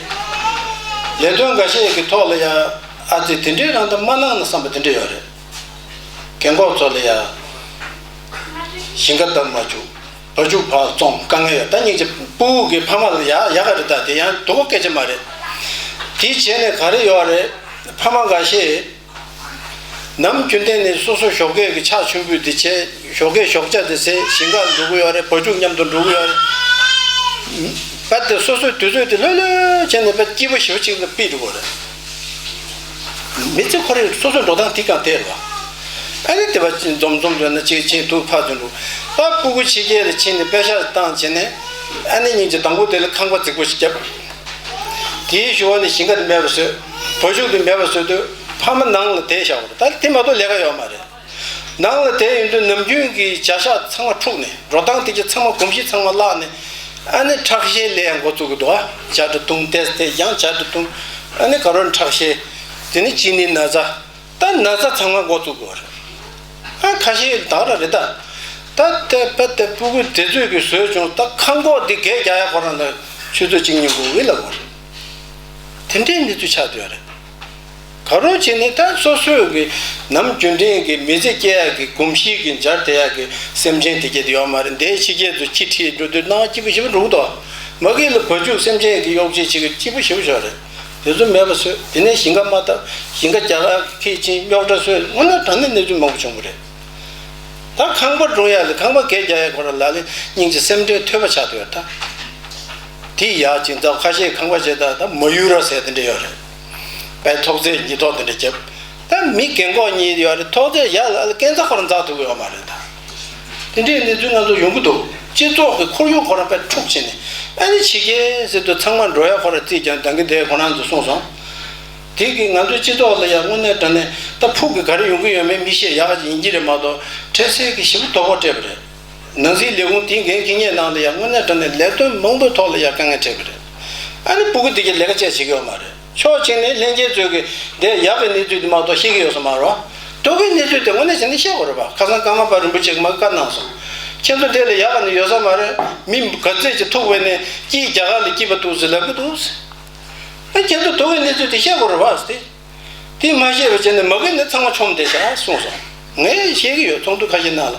ལས་དོན་འགའ་ཤས་ཀྱི་ཐོག་ལ་ཡང་ཨ་ཙི་དེ་འདྲའི་རང་ད་མ་གནང་ན་བསམ་པ་དེ་འདྲ་ཡོད་རེད། རྒན་གོག་ཚོ་ལ་ཡང་ཞིང་ཁ་བཏབ་མ་བཅུག་བ་ཕྱུགས་ཕར་བཙོང་དཀའ་ངལ་ཡོད། ད་སྙིང་རྗེ། སྤུ་གུ་གི་ཕ་མ་ལ་ཡ་ཡག་ག་རེད། ད་དེ་ཡང་སྡུག་པོ་སྐད་ཆ་མ་རེད། དེ་བྱས་ནས་ག་རེ་ཡོད་རེད། ཕ་མ་འགའ་ཤས། ནམ་རྒྱུན་གཏན་ནས་སོ་སོ་ཞོགས་ཀས་ཀྱི་ཕྱག་མཆོད་འབུལ་དེ་བྱས། ཞོགས་ཀས་ཞོགས་ཇ་དེ་ཟས། ཞིང་ཁར་འགྲོ་གི་ཡོད་རེད། བ་ཕྱུགས་མཉམ་དུ་འགྲོ་གི་ཡོད་རེད། རྦད་དེ་སོ་སོའི་དུས་ཚོད་དེ་ལྷོད་ལྷོད་བྱས་ནས་རྦད་སྐྱིད་པོ་ཞེ་པོ་ཅིག་ལ་ཕུད་འགྲོ་གི་རེད། མི་ཚེ་ཁོ་རའི་སོ་སོའི་འགྲོ་སྟངས་དེ་གང་དེ་རེད་བ། ཨ་ནི་དེ་བ་འཛོམས་འཛོམས་འགྲོ་ན་གཅིག་ཕྱིན་དུ་ཕར་ཚུར་འགྲོ། ད་སྤུ་གུ་ཕྱི་རྒྱལ་ལ་ཕྱིན་ནས་པེ་ཤག་བཏང་བྱས་ནས། ཨ་ནི་སྙིང་རྗེ། དང་པོ་དེ་ལ་ཁང་པ་རྫིག་པོ་ཞིག་བརྒྱབ། དེའི་གཞུག་ནས་ཞིང་ཁ་དེ་མེད་པ་བཟོས། བ་ཕྱུགས་དེ་མེད་པ་བཟོས་དུས་ཕ་མ་ནང་ལ་བསྡད་བཞག་པ་རེད། ད་དེ་མ་གཏོགས་ལས་ཀ་ཡོད་མ་རེད། ནང་ལ་བསྡད་ཡོང་དུས་ནམ་རྒྱུན་གྱི་བྱ་གཞག་ཚང་མ་འཁྲུགས་ནས། འགྲོ་སྟངས་དེ་གྱད་ཚང་མ། གོམས་གཤིས་ཚང་མ་བརླག་ནས། ཨ་ནི་ཁྲག་ཤེད་ལས་ཡང་འགོ་བཙུགས་ཀྱི་འདུག་ཨ། ཇ་འདྲ་བཏུང་། ཏོག་ཙམ་ཡང་ཇ་འདྲ་བཏུང་། ཨ་ནི་ག་རེ་ཁྲག་ཤེད། དེ་ནི་གཅིན་སྙི་ན་ཚ། ད་ན་ཚ་ཚང་མ་འགོ་བཙུགས་དགོས་རེད། ཨ། ཁ་ཤས་ད་ག་རང་རེད་ད། ད་དེ་རྦད་དེ་སྤུ་གུ་དེ་ཚོས་ཀྱིས་བཟོས་བྱུང་། ད་ཁང་གོག་འདི་སྒེར་རྒྱག་ཡ་ཁོ་རང་ལ་ཆུ་ཚོད་གཅིག་གཉིས་འགོར་གི་ལབ་དགོས་རེད། དེ་འདྲའི་གནས་ཚུལ་ཆགས་བསྡད་ཡོད་རེད། ག་རེ་བྱས་ནས་ད་སོ་སོའི་གི་ནམ་རྒྱུན་ལྡན་གྱི་མི་ཚེ་སྐྱེལ་ཡ་གི་གོམས་གཤིས་ཀྱི་འཇར་དེ་ཡ་གི་སེམས་ཅན་དེ་གྱད་དེ་ཡོད་མ་རེད། འདིའི་ཕྱི་རྒྱལ་དུ་ཁྱི་ཁྲིད་འགྲོ་དུས་སྣང་བ་སྐྱིད་པོ་ཞེ་པོ་འདུག་མ་གི་ལ་བ་ཕྱུགས་སེམས་ཅན་གྱི་གཡོག་བྱེད་བྱེད་ཀྱི་སྐྱིད་པོ་ཞེ་པོ་ཞིག་རེད། དེ་ཚོ་མེད་པ་བཟོས། དེ་ནས་ཞིང་ཁ་མ་བཏབ། ཞིང་ཁ་རྒྱ་གར་ཁྱི་ཕྱིན་རྙོག་དྲ་བཟོས། དངོས་གནས་དྲང་གནས་གནས་ཚུལ་མང་པོ་བྱུང་བ་རེད། ད་ཁང་པ་སྒྲུང་ཡ་ལ་ཁང་པ་སྒེར་རྒྱག་ཡ་ཁོ་རང་ལ་ལས་སྙིང་རྗེ་སེམས་ཁྲལ་ཐོལ་པ་ཆགས་བསྡད་ཡོད་ད། དེ་ཡག་ཅིག་འཛའ། ཁ་ཤས་ཁང་པ་བྱས་ད་ད་མ་ཡུ་ར་ཟེར་དེ་འདྲ་ཡོད་རེད། དཔེ་ཐོག་ཚད་ཉིས་ཐོག་དེ་འདྲ་བརྒྱབ། ད་མི་རྒན་གོག་གཉིས་ཡོད་རེད། ཐོག་ཚད་ཡ་ལ་ལ་སྐས་འཛེག་ཁོ་རང་འཛེག་ཐུབ་ཀྱི་ཡོད་མ་རེད་ད། དེ་འདྲའི་གནས་ཚུལ་ང་ཚོ་ཡོང་གི་འདུག་སྤྱི་ཚོགས་ཀྱི་ཁོར་ཡུག་ཁོ་རང་དཔེ་འཁྲུག་བྱས་ནས། ཨ་ནི་ཕྱི་རྒྱལ་ཟེར་དུས་ཚང་མ་འགྲོ་ཡ་ཁོ་རང་རྩིས་ཀྱང་འདང་གི་འདུག་ཁོ་རང་ཚོས་གསུངས་སོང་། དེ་གིས་ང་ཚོའི་སྤྱི་ཚོགས་ལ་ཡང་དངོས་གནས་དྲང་གནས་ད་ཕུགས་ཀྱི་ག་རེ་ཡོང་གི་ཡོད་མེད་མི་ཤེས། ཡག་ག་ཅིག་ཡིན་གྱི་རེད་མ་གཏོགས། འཕྲལ་སེལ་གྱི་ཞེ་པོ་དོ་ཕོག་སྤྲད་པ་རེད། ནང་སྲིད་ལས་ཁུངས་དེའི་འགན་འཁྱེར་མཁན་ནང་ལ་ཡང་དངོས་གནས་དྲང་གནས་ལས་དོན་མང་པོའི་ཐོག་ལ་ཡང་དཀའ་ངལ་འཕྲད་པ་རེད། ཨ་ནི་སྤུ་གུ་དེ་གྱད་ལས་ཀ་བྱས་བྱེད་ཀྱི་ཡོད་མ་རེད། ཕྱོགས་གཅིག་ནས་ལྷན་རྒྱས་ཚོས་ཀྱིས་དེ་ཡག་གི་གནས་ཚུལ་དེ་མ་གཏོགས་ཤེས་ཀྱི་ཡོད་ས་མ་རེད། སྡུག་གི་གནས་ཚུལ་དེ་དངོས་གནས་བྱས་ན་ཤེས་དགོས་རེད་པ། ཁ་སང་ཀརྨ་པ་རིན་པོ་ཆེ་གིས་མ་བཀའ་གནང་སོང་། ཁྱེད་ཚོ་དེ་ལ་ཡག་ག་ནི་ཡོད་ས་མ་རེད། མི་ག་ཚོད་ཅིག་ཐུག་པ་ཡིན་ནའི་སྐྱིད། རྒྱ་གར་ལ་སྐྱིད་པ་འདུག་ཟེར་ལབ་ཀྱི་འདུག་ཨ། ཁྱེད་ཚོ་སྡུག་གི་གནས་ཚུལ་དེ་ཤེས་དགོས་རེད་པ་ཟེར་ཏེ། དེ་མ་ཤེས་པ་བྱས་ནས་མ་གི་ནི་ཚང་མ་མཆོངས་བསྡད་ཤག་གསུངས་སོང་། ངས་ཤེས་ཀྱི་ཡོད། ཚོགས་འདུ་ཁ་ཤས་ནང་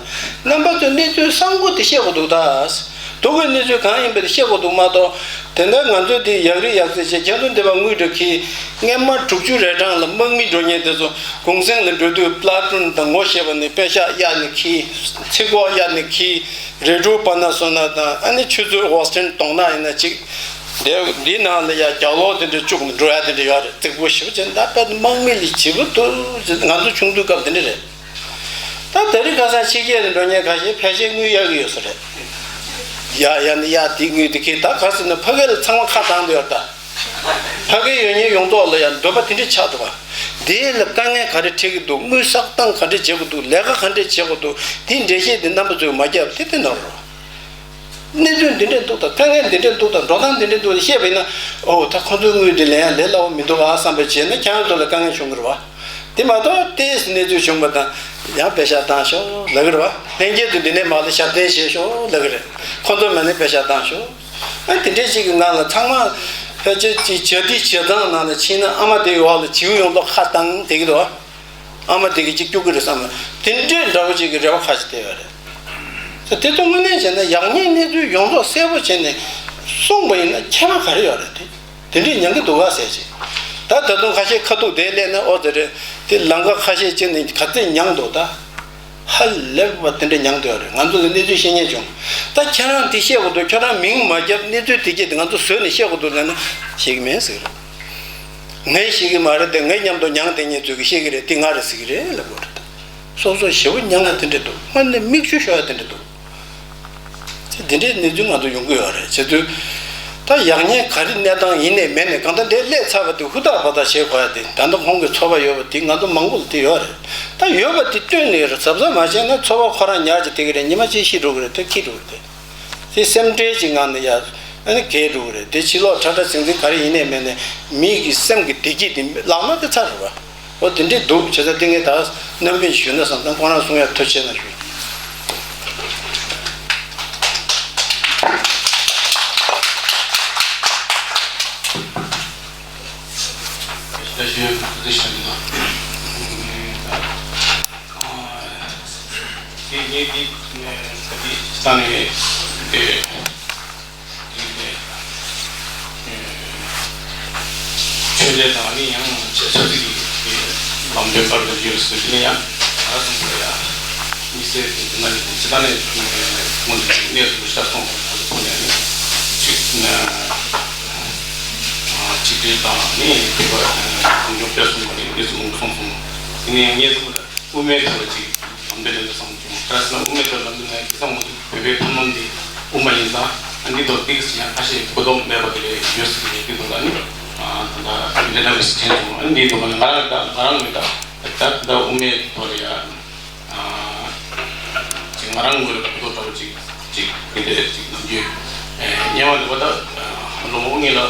ལ། རྣམ་པ་ཚོས་གནས་ཚུལ་གསར་པ་དེ་ཤེས་དགོས་འདུག་ད། སྡུག་གི་གནས་ཚུལ་གང་ཡིན་པ་དེ་ཤེས་དགོས་འདུག་མ་གཏོགས། དེ་འདྲ་ང་ཚོས་དེ་ཡག་རེད་ཡག་ཚད་བྱས། ཁྱེད་ཚོ་འདི་པར་དངུལ་འདྲ་འཁྱེར། སྔོན་མ་དྲུག་ཅུ་རེ་གྲངས་ལ་དམག་མི་འགྲོ་མཁན་དེ་ཚོ་གུང་སེང་ལ་འགྲོ་དུས་པླ་ཊུན་དང་ངོ་ཤེས་པ་ནས་པེ་ཤག་གཡར་ནས་འཁྱེར། ཚིག་གོ་གཡར་ནས་འཁྱེར། རེ་ཌི་ཡོ་པ་ན་སོ་ན་དང་། ཨ་ནི་ཆུ་ཚོད་ཝོ་སི་ཊོན་གཏོང་ན་ཡིན་ན་གཅིག་དེ་འདི་ནང་ལ་ཡ་རྒྱབ་ལོགས་དེ་འདྲ་བཅུག་ནས་འགྲོ་ཡ་དེ་འདྲ་ཡོད་རེད། རྫིག་པོ་ཞེ་པོ་ཅིག་ད་དཔེ་དམག་མི་ལས་ལྗིད་པོ་འདུག་ང་ཚོ་ཆུང་དུས་སྐབས་དེ་འདྲ་རེད། ད་དེ་རིང་ཁ་སང་ཕྱི་རྒྱལ་ལ་འགྲོ་མཁན་ཁ་ཤས་ཕལ་ཆེར་དངུལ་གཡར་གྱི་ཡོད་ས་རེད། ཡ་ཡ་ནི་ཡ་དེ་དངུལ་དེ་འཁྱེར། ད་ག་ཟེར་ན་ཕ་གི་ལ་ཚང་མ་ཁ་གདངས་བསྡད་ཡོད་རེད་ད། ཕ་གིའི་ཡོད་ཉེན་ཡོངས་རྫོགས་ལ་ཡང་འདོད་པ་དེ་འདྲ་ཆགས་འདུག་བ། དེ་ལ་དཀའ་ངལ་ག་རེ་འཕྲད་ཀྱི་འདུག་དངུལ་བསགས་སྟངས་ག་འདྲ་བྱེད་དགོས་འདུག་ལས་ཀ་ག་འདྲ་བྱེད་དགོས་འདུག་དེའི་འགྲེལ་བཤད་དེ་རྣམ་པ་ཚོས་མ་བརྒྱབ་དེ་དེ་ནོར་རོ། གནས་ཚུལ་འདི་འདྲ་འདུག་དང་དཀའ་ངལ་འདི་འདྲ་འདུག་དང་འགྲོ་སྟངས་འདི་འདྲ་འདུག་བཤད་པ་ཡིན་ན། ཨོ་ད་ཁོང་ཚོའི་དངུལ་འདི་ལེན་ཡ་ལས་སླ་བོ་མི་འདུག་ཨ་བསམ་པ་བྱས་ན་ཁྱེད་རང་ཚོ་ལ་དཀའ་ངལ་བྱུང་གི་རེད་བ། དེ་མ་གཏོགས་ཏོག་ཙམ་གནས་ཚུལ་བྱུང་པ་དང་ཡང་པེ་ཤག་བཏང་ཤོག་ལབ་ཀྱི་རེད་བ། ལྷན་རྒྱས་ཚོས་འདི་ནས་མར་ལ་ཞབས་བརྟན་བྱས་ཤོག་ལབ་ཀྱི་རེད། ཁོང་ཚོ་མ་ནས་པེ་ཤག་བཏང་ཤོག་ཨ་དེ་འདྲའི་ཞིག་གི་ངང་ལ་ཚང་མ་ཕལ་ཆེར་ཅིག་བྱ་དེ་བྱེད་སྟངས་ནང་ལ་ཕྱིན་ན་ཨ་མ་དེའི་འོག་ལ་བྱིའུ་ཡོངས་རྫོགས་ཁ་བཏང་བསྡད་ཀྱི་འདུག་ཨ་མ་དེ་གིས་ཅིག་སྐྱུག་གི་རེད་བསམ་ན་དེ་འདྲའི་འདྲ་བོ་ཅིག་གི་རེ་བ་ཁ་ཅིག་བལྟས་ཡོད་རེད། ད་དེ་ཚོ་དངོས་གནས་བྱས་ན་ཡག་ཉེས་གནས་ཚུལ་ཡོངས་རྫོགས་གསལ་པོ་བྱས་ནས་གསུངས་པ་ཡིན་ན་ཁྱད་པར་ག་རེ་ཡོད་རེད་དེ། དེ་འདྲས་མྱང་གི་འདུག་ག་ཟེར་ཅིག་ད་ད་དུང་ཁ་ཤས་ཁ་ཐུག་དེ་སླེབས་ན་ཨོ་ཙི་རེད། དེ་ལམ་ཁ་ཁ་ཤས་ཅིག་ནས་ག་ཚད་མྱངས་འདུག་ད། ཧ་ལས་པ་དེ་འདྲས་མྱངས་འདུག་རེད། ང་ཚོ་ལ་གནས་ཚུལ་ཤེས་ཉེན་བྱུང་། ད་ཁྱེད་རང་དེ་བཤད་དགོས་འདུག་ཁྱོད་རང་མིང་མ་བརྒྱབ་གནས་ཚུལ་དེ་སྐད་དེ་ང་ཚོ་བཟོས་ནས་བཤད་དགོས་འདུག་ལབ་ན་ཤེས་ཀྱི་མེད་ཟེར་གི་རེད། ངས་ཤེས་ཀྱི་མ་རེད་དེ་ངའི་མཉམ་དུ་མྱངས་བསྡད་མཁན་ཚོས་ཀྱིས་ཤེས་ཀྱི་རེད་དེ་ང་རེད་ཟེར་གི་རེད་ལབ་དགོས་རེད། སོ་སོ་ཞེ་པོ་མྱངས་ན་དེ་འདྲས་འདུག་དངོས་གནས་མིག་ཆུ་ཤོར་ཡ་དེ་འདྲས་འདུག་དེ་འདྲའི་གནས་ཚུལ་ང་ཚོ་ཡོང་གི་ཡོད་རེད། བྱེད་དུས་ད་ཡག་ཉེས་ག་རེ་གནས་སྟངས་ཡིན་ནའི་མེད་ནའི་གང་ལྟར་འདིར་སླེབས་ཚར་བ་དེ་ཧུར་ཐག་འབད་ཐག་བྱེད་དགོས་ཡ་དེ་ད་ལྟ་ཁོང་གི་ཚོར་བ་ཡོད་པ་དེ་ང་ཚོ་མང་པོ་ལ་དེ་ཡོད་རེད། ད་ཡོད་པ་དེ་སྟོན་ནས་རེད། གཟབ་གཟབ་མ་བྱས་ན་ཚོར་བ་ཁོ་རང་ཉར་གྱི་དེ་གི་རེད། ཉི་མ་གཅིག་ཤི་འགྲོ་གི་རེད། དེ་འཁྱེར་འགྲོ་གི་རེད། དེ་སེམས་ཁྲལ་གྱི་ངང་ནས་ཡ་ཨ་ནི་འགས་འགྲོ་གི་རེད། དེ་ཕྱི་ལོགས་ཁྲ་ཁྲ་ཟིང་ཟིང་ག་རེ་ཡིན་ནའི་མེད་ནའི་མི་གི་སེམས་ཀྱི་བདེ་སྐྱིད་དེ་བརླག་ན་དེ་ཚར་རེད་བ། ཨོ་དེ་འདྲས་འདུག་བྱས་ཙང་དེ་ངས་ད་རྣམ་པས་ཞུས་ན་བསམ་ཙང་ཁོང་རང་གསུང་ཡ་ཐུགས་རྗེ་ཆེ་གནང་ཞུ། ཆོས་དད་དང་ནི་ཡང་ཆེ་ས་ཚིག་གི་ལམ་སྟོན་པར་དུ་ཡོད་ཟེར་དེ་ནས་ཡང་ང་ཚོ་ལ་ཡང་མི་སེར་གྱི་ནང་ནས་ཇི་ལྟར་ནས་སྔོན་གྱི་གནས་སུ་ཤར་སོང་བ་ཁོ་ནས་ནི་ཆིག་ཆིག་སྒྲིལ་དང་ནི་དེ་བ་གང་མགྱོགས་སྤེལ་གསུམ་གྱི་གནས་སུ་ལྷུང་སོང་། དེ་ནས་ངས་སུ་དབུ་མའི་ཐོག་ལ་ཅིག་ལམ་སྟོན་དེ་འདྲ་བསམ་བྱུང་། ག་རེ་ཟེར་ན་དབུ་མའི་ཐོག་ལམ་སྟོན་ནས་དེ་ཚང་མ་བོད་པའི་ཐུན་མོང་འདི་དབུ་མ་ཡིན་ཙང་ཨ་འདི་ཐོག་ཏིག་ཙམ་ཡང་ཁ་ཤས་གོ་རྟོགས་མེད་པ་དེ་ལས་ཡོད་སྲིད་ཀྱི་རེད། དེ་ཐོག་ལ་ནི་ད་ལྟ་འདི་འདྲ་མི་སྲིད་མཁན་བྱུང་། ཨ་འདིའི་ཐོག་ལ་ང་རང་ད་ང་རང་གི་ད་ད་ད་དབུ་མའི་ཐོག་ལ་ཡ་ཅིག་ང་རང་ངོས་ལ་གོ་རྟོགས་འདྲ་བོ་ཅིག་ཅིག་དེ་འདྲ་ཅིག་ནམ་རྒྱུན་སྙན་བ་འདི་པ་ད་ལོ་ངོ་གཉིས་ལ་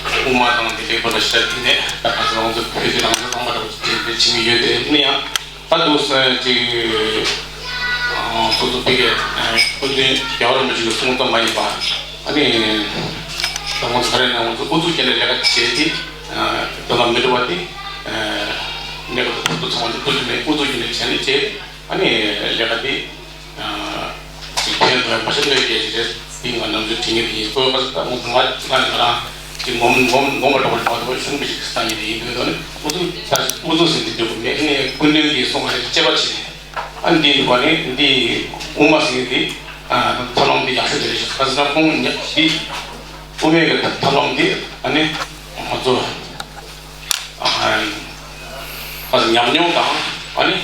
དབུ་མ་དང་དེ་འདྲའི་སྐོར་ལ་ཞིབ་ཕྲ་བྲིས་ནས་ད་ག་ཚོད་རང་ཚོ་བོད་ཀྱི་རང་བཙན་གཙང་མ་འདྲ་བོ་ཅིག་དེ་འདྲ་བྱེད་ཀྱི་ཡོད་དེ་ནི་ཡང་། ད་དུང་ཅིག་སོ་སོ་ཕ་གིའི་སྐུ་མདུན་རྒྱལ་བ་རིན་པོ་ཆེ་གི་གསུང་ཙམ་མ་ཡིན་པ། ཨ་ནི་ད་ང་ཚོ་ག་རེ་ན་ང་ཚོ་ཨུ་ཚུགས་བསྐྱེད་ནས་ལས་ཀ་བྱས་ཏེ་དེ་ལ་མི་འགྲོ་བ་དེ་གནས་སྐབས་ཐོག་ཏུ་ཚང་མ་ཨུ་ཚུགས་ནས་ཨུ་ཚུགས་བསྐྱེད་ནས་བྱས་ནས་བྱས་ཨ་ནི་ལས་ཀ་དེ། ཅིག་ཕན་ཐོགས་ཡ་མ་ཤེས་འདོད་སྐད་ཅིག་རེད། དེ་ང་ནམ་རྒྱུན་དྲན་གྱི་དེ་ཡིན། ཁོའི་བར་ད་ང་ང་ང་རང་ཅིག་ངོམ་ངོམ་ངོམ་པ་འདྲ་བོ་མ་གཏོགས་ཤུགས་མི་ཞིག་བཏང་གི་དེ་ཡིན་དུས་ད་ནི་ཨུ་ཚུགས་ད་ཨུ་ཚུགས་ཟིན་དེ་འདུག་མེད་ནས་སྐུ་མདུན་གྱིས་གསུངས་པ་རེད། དཔྱད་པ་བྱས་ནས་ཨ་འདི་འདུག་པ་ནི་འདི་དབུ་མ་ཟིན་གྱི་དེ་ཐབས་ལམ་འདི་ཡག་ཤོས་དེ་རེད་ཤག་ག་ཟེར་ན་ཁོང་ཉག་འདི་དབུ་མའི་གི་ཐབས་ལམ་འདི་ཨ་ནི་ང་ཚོ། ཨ་ཉམས་མྱོང་དང་ཨ་ནི་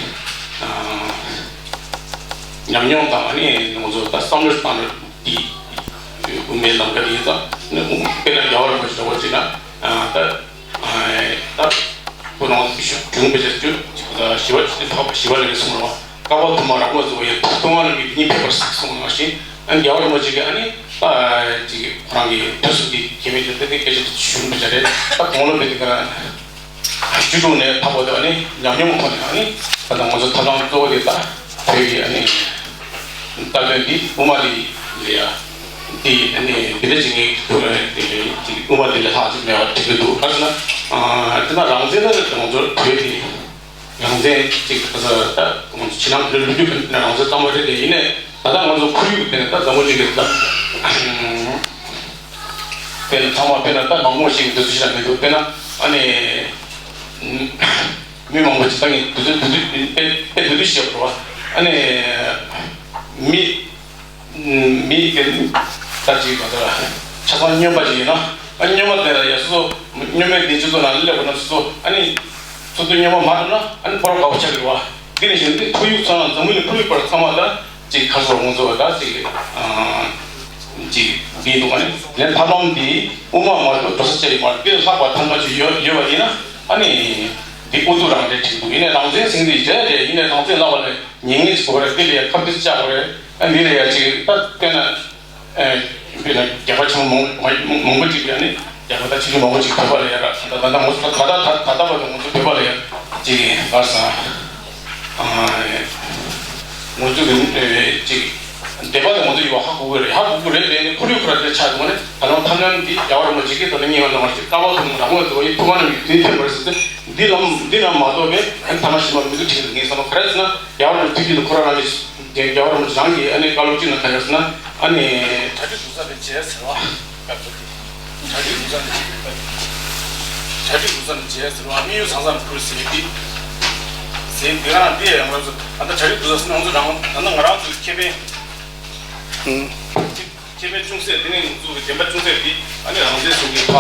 ཉམས་མྱོང་དང་ཨ་ནི་ང་ཚོ་ད་བསམ་བློ་བཏང་ནས་དེ་དབུ་མའི་ལམ་ཁ་དེ་ཡིན་ཙང་ནི་དཔེར་ན་རྒྱལ་བ་རིན་པོ་ཆེ་འདྲ་བོ་བྱས་ན་ད་ད་ཁོ་རང་གཞུང་བེད་སྤྱོད་ཞི་བ་ཞི་བ་ལྷག་པ་ཞི་བ་ལྷ་གིས་གསུངས་རོགས། བསྐལ་པ་དུ་མར་རང་ངོས་སུ་ཡོད་ཐུབ་ཐུབ་དབང་ལ་མི་དེ་ཉིད་ཕེབས་པར་གཟིགས་གསུངས་ནང་བཞིན་ཨ་ནི་རྒྱལ་བ་རིན་པོ་ཆེ་གིས་ཨ་ནི་ད་ཅིག་ཁོ་རང་གི་ཐོས་བསམ་འདི་གལ་མེད་ཀྱང་ཏན་ཏན་སྐད་ཆ་ཞུ་མི་བྱ་རེད། ད་དགུང་ལོ་མི་དེ་ག་བཅུ་དྲུག་ནས་ད་བར་དུ་ཨ་ནི་ཉམས་མྱོང་ཐོག་ནས་ཨ་ནི་ད་ལྟ་ང་ཚོ་ཐབས་ལམ་གཙོ་བོ་དེ་ད་བོད་ཀྱི་ཨ་ནི་རྩ་དོན་འདི་དབུ་མ་འདི་ལ་ཡ་འདི་ཨ་ནི་འདི་འདྲ་ཅིག་ངས་ཁྱོད་རང་འདི་འདྲ་ཅིག་དབུ་མ་འདི་ལས་ལྷག་ཅིག་མེད་པ་འགྲིག་གི་འདུག་ག་རེ་ཟེར་ན་དེ་ན་རང་བཙན་ལ་ང་ཚོར་བོད་འདི་རང་བཙན་ཅིག་ག་ས་ད་ང་ཚོ་ཕྱི་ནང་བོད་ལུགས་རྒྱུ་ཕན་ཚུན་རང་བཙན་གཙང་མ་རེད་དེ་ཡིན་ནའི་ད་ལྟ་ང་ཚོ་ཁོར་ཡུག་དེ་ནས་ད་འཛམ་བུ་གླིང་གི་ད་དཔེར་ན་ཚང་མ་དཔེར་ན་ད་མང་མོ་ཞིག་འདི་ཚོ་ཞིག་ལ་མི་འདུག་དཔེར་ན་ཨ་ནི་མི་མང་པོ་ཞིག་ད་ངས་དུས་ཚོད་དུས་ཚོད་དཔེ་དཔེ་དུས་ཚོད་བཤད་པ་རེད་བ། ཨ་ནི་མི་མི་དེ་ད་ཅིག་ད་ཆ་ཚང་སྨྱོན་པ་ཞིག་ཡིན་ན་ཨ་སྨྱོན་པ་དེ་ལ་ཡ་སོ་སོ་སྨྱོན་པའི་དེ་སྤྱི་ཚོགས་ནང་སླེབས་པ་ན་སོ་སོ་ཨ་ནི་སོ་སོ་སྨྱོན་པ་མ་གྲུབ་ན་ཨ་ནི་ཕོ་རོག་དགའ་པོ་ཆགས་ཀྱི་རེད་བ། དེ་ནས་བཞིན་དེ་ཁོར་ཡུག་ཚང་མ་འཛམ་བུ་གླིང་ཁོར་ཡུག་པར་ཚང་མ་ད་ཅིག་ཁ་སོར་ངོ་ཚོ་ད་ཅིག་ཨ་ ཅིག་འདི་འདུག་ག་ནི་ལན་ཐབས་ལམ་འདི་དབུ་མ་མ་གཏོགས་འགྲོ་ས་ཅི་ཡང་མ་རེད། འདི་ལྷག་པ་ཐང་པ་ཅིག་ཡོད་ཡོད་པ་ཡིན་ན་ཨ་ནི་འདི་ཨུ་ཚུགས་རང་རེད་དྲན་འདུག་ཡིན་ནའི་རང་བཙན་ཟེར་འདི་རེད་རེད། ཡིན་ནའི་རང་བཙན་ལབ་པ་ལ་ཉན་ངེས་ཅིག་དགོས་རེད། འདི་ལ་ཡང་ཁ་གཏད་བཅག་དགོས་རེད། ཨ་འདི་ལ་ཡང་ཅིག་ད་བལྟས་ན། ཨེ། དཔེར་ན་རྒྱ་གར་ཆེན་པོ་མང་མང་མང་པོ་ཅིག་ཡང་ནི་རྒྱ་གར་དང་ཆེ་ཆུང་མང་པོ་ཅིག་བོད་པ་ལ་ཡ་ར་ད་ད་ད་ང་ཚོ་ད་ད་ད་ད་ད་བར་དུ་ང་ཚོ་བོད་པ་ལ་ཡ་ཅིག་ག་ས་ང་ཚོ་གི་ཨེ་ཅིག་འདོད་པ་དེ་ང་ཚོ་ཡོད་པ་ཧ་གོ་གི་རེད། ཧ་གོ་གི་རེད་དེ་ནི་ཁོར་ཡུག་ཁོ་ར་དེ་ཆགས་འདུག་ནི་ད་ལོ་ཐབས་ལམ་འདི་རྒྱལ་བ་རིན་པོ་ཆེ་གིས་ད་ལྟ་སྙན་ངག་ནང་ལ་ཅིག་ཀ་བ་ཐུབ་རང་ངོས་འདོད་པ་ཡི་ཐུགས་ཁ་ནས་ཡོད་དེ་ཐེབས་པར་ཟེར་ཏེ་འདི་ལམ་འདི་ལམ་མ་གཏོགས་པའི་ཨ་ཐ་མ་ཤི་མ་མི་འདུག་དྲན་འདུག་ངས་བསམ་པ་ག་རེ་ཟེར་ན་རྒྱལ་བ་རིན་པོ་ཆེ་དུས་རྒྱུན་དུ་ཁོ་རང་རང་གི་རྒྱལ་བ་རིན་པོ་ཆེ་རང་གི་ཨ་ནི་བཀའ་སློབ་ཅིག་ནང་ག་རེ་ཟེར་ན་ཨ་ནི། གྲ་སྒྲིག་དགུ་ཚར་ནས་བྱས་ཟེར་བ། གྲ་སྒྲིག་དགུ་ཚར་ནས་བྱས། གྲ་སྒྲིག་དགུ་ཚར་ནས་བྱས་ཟེར་བ། དམིགས་ཡུལ་ཟང་ཟིང་ཁུར་ཟེར་གི། ཟེར་འདི་ག་རང་འདི་ཡང་ང་ཚོ་ད་ལྟ་གྲ་སྒྲིག་དགུ་ཚར་ཟེར་ན་ང་ཚོ་རང་ད་ལྟ་ང་རང་ཚོའི་ཁེ་ཕན། ཁེ་ཕན་ཅུང་ཟད་དེ་ནས་ང་ཚོ་གི་བདེན་པ་ཅུང་ཟད་འདི་ཨ་ནི་རང་བཙན་ཟེར་གི་ཕ་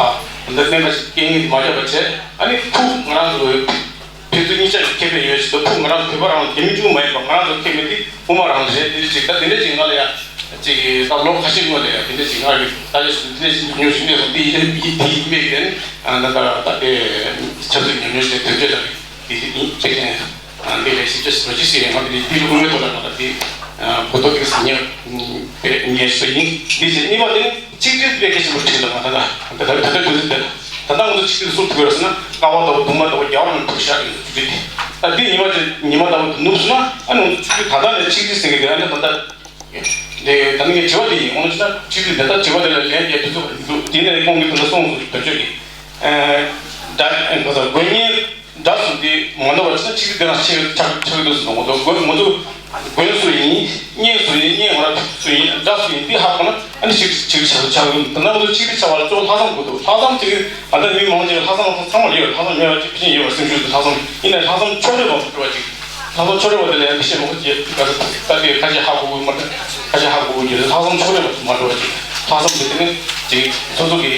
ད་ལྟ་བསྟན་པ་ཞིག་སྐད་ངན་མ་བརྒྱབ་པ་བྱས་ཨ་ནི་ཕུགས་ང་རང་ཚོ། ཕན་ཚུན་གཉིས་ཆ་ཡི་ཁེ་ཕན་ཡོད་ཞིག་ཏུ་ཕུགས་ང་རང་བོད་པ་རང་ལ་དེ་མི་འཇུག་མ་ཡིན་པ་ང་རང་ཚོ་ཁེ་ཕན་དེ་དབུ་མ་རང་རེད། དེ་འདྲ་ཅིག་ད་དེ་འདྲ་ཅིག་ང་ལ་ཡ་ཅིག་ད་ལོ་ཁ་ཤས་སྔོན་ལ་ཡ་དེ་འདྲ་ཅིག་ང་གི་ད་ལས་སུ་དེ་འདྲ་ཅིག་ཉོ་ཞིག་གནས་སོང་། དེ་ཡིན་དེ་ཡིན་མེད་དེ་ནི་ད་ད་དེ་ཆབ་སྲིད་ཉམས་མྱོང་ཞིག་དོན་བརྗོད་དང་དེ་དེ་ཡིན་དེ་ནས་འདི་ལས་ཞིབ་ཆ་ཞིབ་ཅིག་ཟེར་ཡིན་ང་དེ་འདི་ལུགས་མེད་དོ་ལ་ང་ད་དེ་གོ་རྟོགས་ཀྱི་ཟིན་ཉེ་ཉེ་ཞིག་ཡིན། འདི་ཟེར་གཉིས་པ་དེ་ནི། ཆིག་སྒྲིལ་དཔེ་གལ་ཆེན་པོ་ཆགས་འདུག་ང་ད་ལྟ་ད་ལྟ་ད་ལྟ་དུས་ཚོད་འདིར་ད་ལྟ་ང་ཚོ་ཆིག་སྒྲིལ་སུ་ཐུག་ཡོད་ཟེར་ན་ཀ་བ་ལྟ་བུ་གདུང་མ་ལྟ་བུ་རྒྱལ་བ་རིན་པོ་ཆེ་ཤར་ཡོད་ཆིག་སྒྲིལ་དེ་ད་འདི་ཉི་མ་ཅིག་ཉི་མ་ལྟ་བུ་དུ་ནུབ་སོང་ན་ཨ་ནི་ང་ཚོ་ཆིག་སྒྲིལ་ད་ལྟ་ནས་ཆིག་སྒྲིལ་ཟེར་གི་དེ་ཨ་ནི་ད་ལྟ་དེ་ད་ནི་ངའི་དྲི་བ་དེ་ཡིན། འོ་ན་ཅི་ད་ཆིག་སྒྲིལ་དེ་ད་དྲི་བ་དེ་ལ་ལན་རྒྱབ་དུས་ཚོད་འདུག་དེ་ནས་ཁོང་གིས་དེ་འདྲ་གསུངས་སོང་དོན་གཅོད་ཀྱི་ད་ག་ས་དགོས་ངེས། འདྲ་སུ་འདི་མ་འདྲ་བ་ཆ་ཆིག་སྒྲིལ་དེ་རང་ཆེ་ཆགས་ཆགས་འདུག་སུ་འདུག་ང་ཚོ་དགོན་ང་ཚོ་དགོན་སུ་ཡིན་གཉེན་སུ་ཡིན་གཉེན་ང་རང་སུ་ཡིན་འདྲ་སུ་ཡིན་འདི་ཧ་གོ་ན་ཨ་ནི་ཆིག་ཆིག་ཆགས་ཆགས་ཡོང་། ད་ནང་ཚོ་ཆིག་སྒྲིལ་ཆགས་པ་ལ་གཙོ་བོ་ལྷག་བསམ་དགོས་འདུག་ལྷག་བསམ་ཅིག་ད་ལྟ་མི་མང་ཅིག་ལྷག་བསམ་ལྷག་བསམ་ཚང་མ་ལ་ཡོད། ལྷག་བསམ་ཡོད་པ་ཅིག་ཕྱིན་ཡོད་པ་སེམས་ཤུགས་དེ་ལྷག་བསམ་ཡིན་ནའི་ལྷག་བསམ་ཕྱོགས་རེ་བ་འགྲོ་བ་ཅིག་ལྷག་བསམ་ཕྱོགས་རེ་བ་དེ་ལ་ཡང་འགྲེལ་བཤད་མང་པོ་བྱེད་ད་ལྟ་ཁ་ཤས་ཧ་གོ་གི་མ་རེད། ཁ་ཤས་ཧ་གོ་གི་ཡོད། ལྷག་བསམ་ཕྱོགས་རེ་བ་མ་འགྲོ་བ་ཅིག་ལྷག་བསམ་དེ་དེ་ནི་ཅིག་སོ་སོ་གི་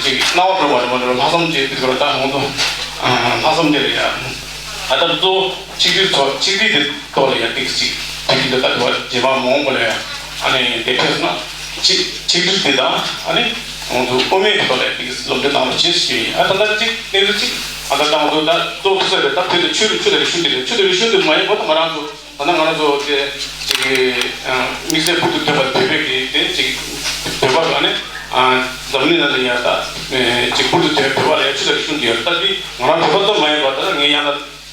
ཅིག་སྣང་བ་འགྲོ་བ་རེད་མ་འགྲོ་ལྷག་བསམ་ཅིག་དེ་ཚོ་ད་ང་ཚོ་ལྷག་བསམ་དེ་ལ་ཡང་ད་ལྟ་གཙོ་བོ་ཆིག་སྒྲིལ་ཚོ་ཆིག་སྒྲིལ་དེ་ཐོག་ལ་ཡང་ཏིག་ཅིག་དེ་གི་འདི་ལྟ་དུ་བ་རྗེས་མ་མ་འོངས་པ་ལ་ཡང་ཨ་ནི་དེ་ཕེབས་ན་ཆིག་ཆིག་སྒྲིལ་དེ་དང་ཨ་ནི་ང་ཚོ་དབུ་མའི་གི་ཐོག་ལ་ཡང་ཏིག་སློབ་སྟོན་གནང་རོགས་བྱེད་ཞུ་ཡིན། ཨ་ད་ལྟ་ཅིག་གནས་ཚུལ་ཅིག་ཨ་ད་ལྟ་ང་ཚོ་ད་གཙོ་བོ་ཐུག་ས་རེད། ད་བོད་དུ་ཆོས་རུ་ཆོས་དང་རིག་གཞུང་དེ་རེད། ཆོས་དང་རིག་གཞུང་དེ་མ་ཡིན་པ་ད་ང་རང་ཚོ་ད་ལྟ་ང་རང་ཚོ་དེ་ཅིག་དམིགས་བསལ་ཕུལ་དུ་བསྟན་པ་བོད་པའི་གི་དེ་ཅིག་བོད་པ་ག་ནས་འཛམ་གླིང་ནང་ལ་ཡ་ད་ཅིག་ཕུལ་དུ་བསྟན་བོད་པ་ལ་ཡ་ཆོས་དང་རིག་གཞུང་དེ་ཡོད། ད་དེ་ང་རང་བོད་པ་ཙམ་མ་ཡིན་པ་ད་ལྟ་ངས་ཡང་ན་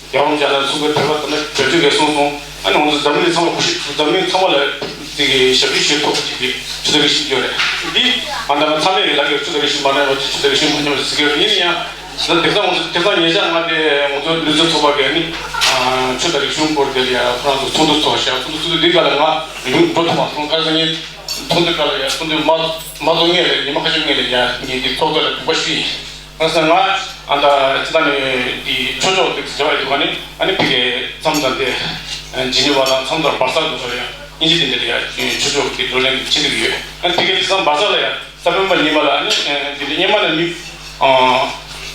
རྒྱལ་བ་རིན་པོ་ཆེ་ལ་གསུང་གི་བོད་པ་ད་ལྟ་བོད་ཆོས་གས་གསུང་སོང་། ཨ་ནི་ང་ཚོ་འཛམ་གླིང་ཚང་མ་གུ་ཤི་འཛམ་གླིང་ཚང་མ་ལ་ཅིག་ཞབས་ཞུ་ཞུ་ཐུབ་པ་ཅིག་གི་ཆོས་དང་རིག་གཞུང་ཡོད་རེད། འདི་ང་ད་ང་ཚང་མས་ལ་གི་ཆོས་དང་རིག་གཞུང་མ་ཉམས་པ་ཅིག་ཆོས་དང་རིག་གཞུང་མ་ཉམས་པ་ཟེར་གི་ཡོད། ཡིན་ཡང་། ད་དེང་སང་ང་ཚོ་དེང་སང་ཉེ་ཆར་ང་དེ་ང་ཚོ་ནུས་ཚོད་ཚོགས་པ་གིས་ནི་ཆོས་དང་རིག་གཞུང་སྐོར་དེ་ལ་ཡ་ཁོ་རང་ཚོ་ཚོགས་འདུ་ཚོགས་ཤག་ཚོགས་འདུ་ཚོགས་དུས་འདི་ག་ལ་ང་ཡུལ་འགྲོ་ཐུབ་མ་སོང་། ཁ་སང་ངས་ཚོགས་འདུ་ག་ལ་ཡ་ཚོགས་འདུ་མ་མ་ཚོགས་སྔོན་ལ་ཉི་མ་ཁ་ཤས་སྔོན་ལ་ཡ་ངས་དེ་ཚོགས་གཙོ་ལ་དགོངས་པ་ཞུས་ཡིན། ཁ་སང་ང་ཨ་ད་ཅི་ད་ནི་དེ་ཆོས་ཕྱོགས་དེ་བྱ་བ་ཡོད་པ་ནི་ཨ་ནི་ཕ་གི་མཚམས་དང་དེ་ཇི་ནི་ཝ་དང་མཚམས་དང་བར་སར་དུ་ཚོགས་ཡ་ཨིན་ཇི་དེ་འདྲ་ཡ་ཆོས་ཕྱོགས་དེ་བགྲོ་གླེང་བྱེད་དུ་ཡོད། ཨ་ནི་ཕ་གི་དེང་སང་བར་སར་ལ་ཡ། ས་བོན་པ་ཉི་མ་ལ་ཨ་ནི་དེ་ནས་སྙེ་མ་ལ་མི་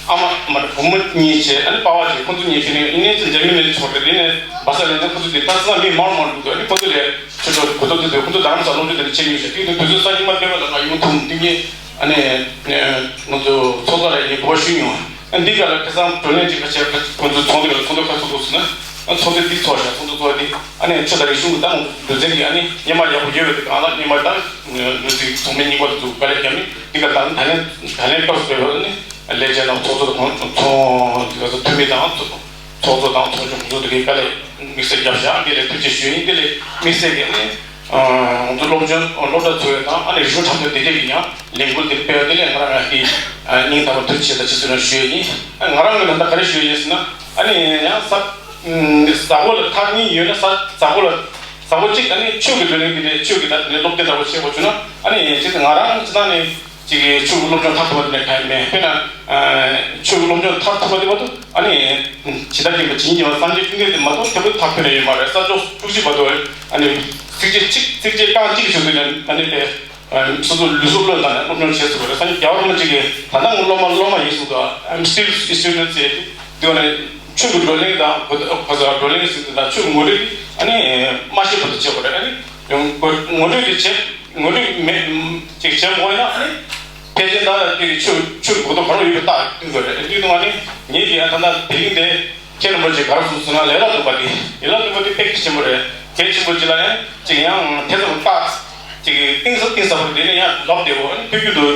ཨ་མ་བུ་མོ་གཉིས་བྱས་ཨ་ནི་པ་ཕ་བྱས་ཁོ་ཚོ་གཉིས་ཕྱིན་ནས་ཨ་ནི་ཅི་འཇར་མི་ནས་ཚོགས་ཏེ་དེ་ནས་བ་ས་ལས་ནས་ཁོ་ཚོ་དེ་ད་ས་མི་མང་མང་འདུག་ཨ་ནི་ཁོ་ཚོ་ལས་ཆོས་ཕྱོགས་གོ་ཐོབ་དེ་ཁོ་ཚོ་རྡ་རམ་ས་སློབ་སྦྱོང་དེ་ནས་བྱེད་མྱོང་ཞེས་དེ་ནས་དུས་ཚོད་ས་ཉི་མ་སྟོན་པ་ལ་ང་ཡོང་ཐུབ་འདི་ངས་ཨ་ནི་ང་ཚོ་ཚོགས་གཙོ་ལ་ངས་གོ་བ་ཞུས་མྱོང་། ཨ་འདི་ག་ལ་ཁ་སང་བགྲོ་གླེང་ཅིག་ཁ་ཆེ་ཁོ་ཚོ་ཚོགས་འདུ་ལ་ཚོགས་འདུ་ཁ་ཚོགས་འདུག་ཟེར་ན་ཨ་ཚོགས་འདུ་འདི་ཚོགས་ཤག་ཚོགས་འདུ་ཚོགས་འདི་ཨ་ནི་ཆོས་དང་རིག་གཞུང་གི་ད་འདུ་འཛིན་གྱི་ཨ་ནི་སྙེ་མ་ཡག་པོ་ཡོད་པ་དེ་གང་ལ་སྙེ་མ་ད་འདུ་འཛིན་ཚོགས་མི་གཉིས་པ་དེ་ཚོ་དཀའ་ལས་བརྒྱབ་ནི། འདི་ག་དང་ད་ལན་ད་ལན་སྐབས་སུ་བབས་ནི་ལས་བྱེད་དང་ཚོགས་གཙོ་དང་ཚོགས་འདུ་འཐུས་མི་དང་ཚོགས་གཙོ་དང་ཚོགས་ཆུང་ཚོགས་འདུ་གི་དཀའ་ལས་དམིགས་བསལ་རྒྱབ་བཞག་འདི་ལས་ཐུགས་རྗེ་ཞུ་ཡིན། འདི་ལས་དམིགས་བསལ་གྱི་ནི་ང་ཚོ་སློབ་སྦྱོང་སློབ་གྲྭ་ཚོའི་དང་ཨ་ནི་རིག་གཞུང་འཁྲབ་སྟོན་སྡེ་ཚན་གྱི་ཡང་ལས་འགུལ་འདི་སྤེལ་བ་འདི་ལས་ང་རང་ཡང་གི་སྙིང་ཐག་པ་ཐུགས་རྗེ་ཆེ་ད་ཅི་ཟེར་ན་ཞུ་ཡ་ཡིན། ང་རང་གི་ད་ལྟ་ག་རེ་ཞུ་ཡ་ཡིན་ཟེར་ན་ཨ་ནི་ཡང་ས་ས་གོ་ལ་ཐག་གཉིས་ཡོད་ན་ས་ས་གོ་ལ་ས་གོ་གཅིག་ཨ་ནི་ཆོས་ཀྱི་བགྲོ་གླེང་འདི་ནས་ཆོས་ཀྱི་ད་འདི་ནས་སློབ་དེབ་འདྲ་པོ་བྱེད་དགོས་བྱུང་ན་ཨ་ནི་ཅི་ང་རང་ཅི་ད་ནི། ཅིག་གིས་ཆོས་ཀྱི་སློབ་སྦྱོང་མཐར་ཐུག་པ་དེ་ནས་ག་ཡིན་མེད། དཔེར་ན། ཆོས་ཀྱི་སློབ་སྦྱོང་མཐར་ཐུག་པ་དེ་མ་གཏོགས་ཨ་ནི། ཇི་ལྟར་ཡིན་པ་ཇི་སྙེད་པ་སངས་རྒྱས་ཀུན་དགའ་དེ་མ་གཏོགས་དེ་བས་མཐར་ཐུག་ན་ཡོད་མ་རེད། ས་ཕྱོགས་བཅུ་གཅིག་བར་དུ་ཨ་ནི། ཚིགས་བཅད་གཅིག་ཚིགས་བཅད་རྐང་གཅིག་གི་ཆེད་དུ་ནས་ཨ་ནི་དེ། སོ་སོ་ལུས་སྲོག་བློས་བཏང་ནས་སློབ་སྦྱོང་བྱེད་ཐུབ་པ་རེད། སངས་རྒྱས་རྒྱལ་བ་རིན་པོ་ཆེ་གིས་ད་ལྟ་ངས་སློབ་མ་སློབ་མ་ཡིན་གསུངས་འདུག I'm still student ཟེར་ཏེ། དེ་བ་ནས་ཆོས་ཀྱི་བགྲོ་གླེང་དང་གོ་གོ་ས་བགྲོ་གླེང་ཟེར་ཏེ་དང་ཆོས་ཀྱི་ངོ་སྤྲོད་དེ་ཨ་ནི། མ་ཤེས་པ་དེ་བྱེད་དགོས་རེད། ཨ་ནི། ངོ་སྤྲོད་དེ་བྱེད། ངོས་ལེན་མེད་ཅིག་བྱེད་དགོས་ན་ཨ་ནི་ཕལ་ཆེར་ད་ཅིག་ཆུ་ཆུ་གོ་ཐོག་ག་རུ་ཡོད་པའི་རྟགས་སྟོན་དགོས་རེད། དེ་དུས་ང་ནི་ངེད་ཀྱི་ད་ལྟ་དེ་རིང་དེ་ཁྱེད་རྣམ་པ་ཅིག་ག་རེ་གསུངས་སོང་ན་ལས་སླ་བཏུབ་པ་དེ་ལས་སླ་བཏུབ་པ་དེ་དཔེ་གལ་ཆེན་པོ་རེད། གལ་ཆེན་པོ་ཅིག་ལ་ཡང་ཅིག་ཡང་ཐེ་ཚོམ་རྟགས་ཅིག་གཏིང་ཟབ་གཏིང་ཟབ་པོ་དེ་ནས་ཡང་ལབ་བདེ་བོ་ཨ་ནི་ཐུགས་རྒྱུད་དུ་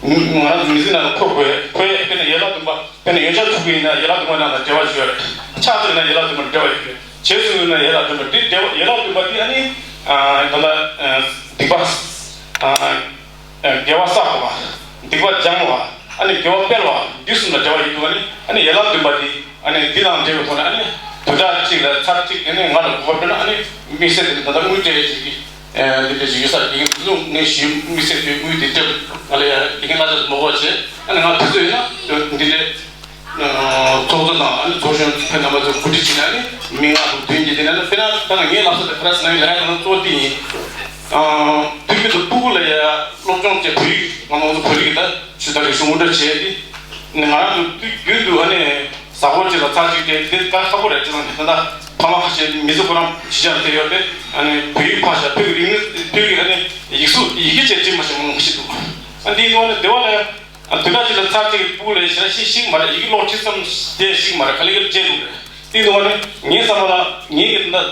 ང་རང་ཚོ་མི་ཚེ་ནང་ལ་འཁོར་དགོས་འཁོར་ཡས་དཔེར་ན་ལས་སླ་བཏུབ་པ། དཔེར་ན་ཡོན་ཆབ་འཁྲུ་གི་ཡིན་ན་ཡན་ལག་བདུན་པ་ནང་ལ་འབྲེལ་བ་ཞིག་ཡོད་རེད། ཕྱག་འཚལ་ན་ཡན་ལག་བདུན་པ་འབྲེལ་བ་ཡོད་རེད། རྗེས་སུ་ཡི་རང་ན་ཡན་ལག་བདུན་པ་འདི་འབྲེལ་བ་ཡན་ལག་བདུན་པ་འདི་ཨ་ནི་ད་ལྟ་སྡིག་པ་དགེ་བ་བསགས་པ། སྡིག་པ་སྦྱང་བ། ཨ་ནི་དགེ་བ་སྤེལ་བ་འདི་གསུམ་ལ་འབྲེལ་བ་ཡོད་འདུག་ཨ་ནི་ཨ་ནི་ཡན་ལག་བདུན་པ་འདི་ཨ་ནི་འདི་དང་འབྲེལ་བའི་ཐོག་ནས་ཨ་ནི་བདུན་ཕྲག་གཅིག་ལ་ཚར་གཅིག་དེ་ནས་ང་ལ་གོ་བ་སྤྲོད་ན་ཨ་ནི་དམིགས་བསལ་དེ་ནི་ད་ལྟ་དངུལ་སྤྲད་ཅིག་གི་འདི་འདྲ་ཞིག་ཡོད་ས་དེ་གི་ལུང་ངས་ཞུས་དམིགས་བསལ་དེ་དངུལ་དེ་སྤྲད་ང་ལ་ཡ་དེ་གི་ང་ཚོ་མ་གོ་བྱས་ཨ་ནི་ང་དུས་ཚོད་ཡིན་ན་འདི་འདྲའི་ཚོགས་གཙོ་དང་ཨ་ནི་ཚོགས་གཞོན་ཕན་རྣམ་པ་ཚོ་གོ་སྒྲིག་བྱས་ནས་ཨ་ནི་མི་ལྔ་དང་བདུན་གྱི་དེ་ནས་དཔེར་ན་ད་ང་ངའི་ལབ་ས་དེ་ཁ་ར་སི་ནང་ལ་ཡ་ང་གཙོ་བོ་དེ་ཡིན། དུས་རྒྱུན་དུ་སྤུ་གུ་ལ་ཡ་སློབ་སྦྱོང་བྱས་བོད་ཡིག་ང་ཚོ་བོད་རིག་ད་ཆུ་ད་རིག་གཞུང་འུར་སྒྲ་བྱས་ཏེ་ང་རང་ཚོ་དུས་རྒྱུན་དུ་ཨ་ནི། གཟའ་འཁོར་གཅིག་ལ་ཚར་གཅིག་དེ་དེ་དཀའ་ཁག་པོ་རེད། ཅི་ལ་ནི་ད་ལྟ་ཕ་མ་ཁ་ཤས་མི་ཚེ་ཁོ་རང་གཞིས་ཆགས་དེ་ཡོད་པས་ཨ་ནི་བོད་ཡིག་ཕར་བཞག་བོད་ཀྱི་རིག་གནས་བོད་ཀྱི་ཨ་ནི་ཡིག་གཟུགས་ཡི་གེ་བཅས་འབྲི་མ་ཤེས་མང་པོ་ཞིག་འདུག་ཨ་འདིའི་ནང་ནས་སྡེ་བ་ལ་ཡང་དུས་རྟག་ཅིག་ལ་ཚར་གཅིག་སྤུ་གུ་ལ་ཞེ་དྲག་ཤེས་ཤེས་ཀྱི་མ་རེད། ཡི་གེ་ཀློག་ཁྲིད་ཙམ་དེ་ཤེས་ཀྱི་མ་རེད། ག་ལེ་ག་ལེ་བརྗེད་འདུག་རེད། དེའི་ནང་ནས་ངའི་བསམ་པ་ལ་ངའི་གི་ད་ལྟ་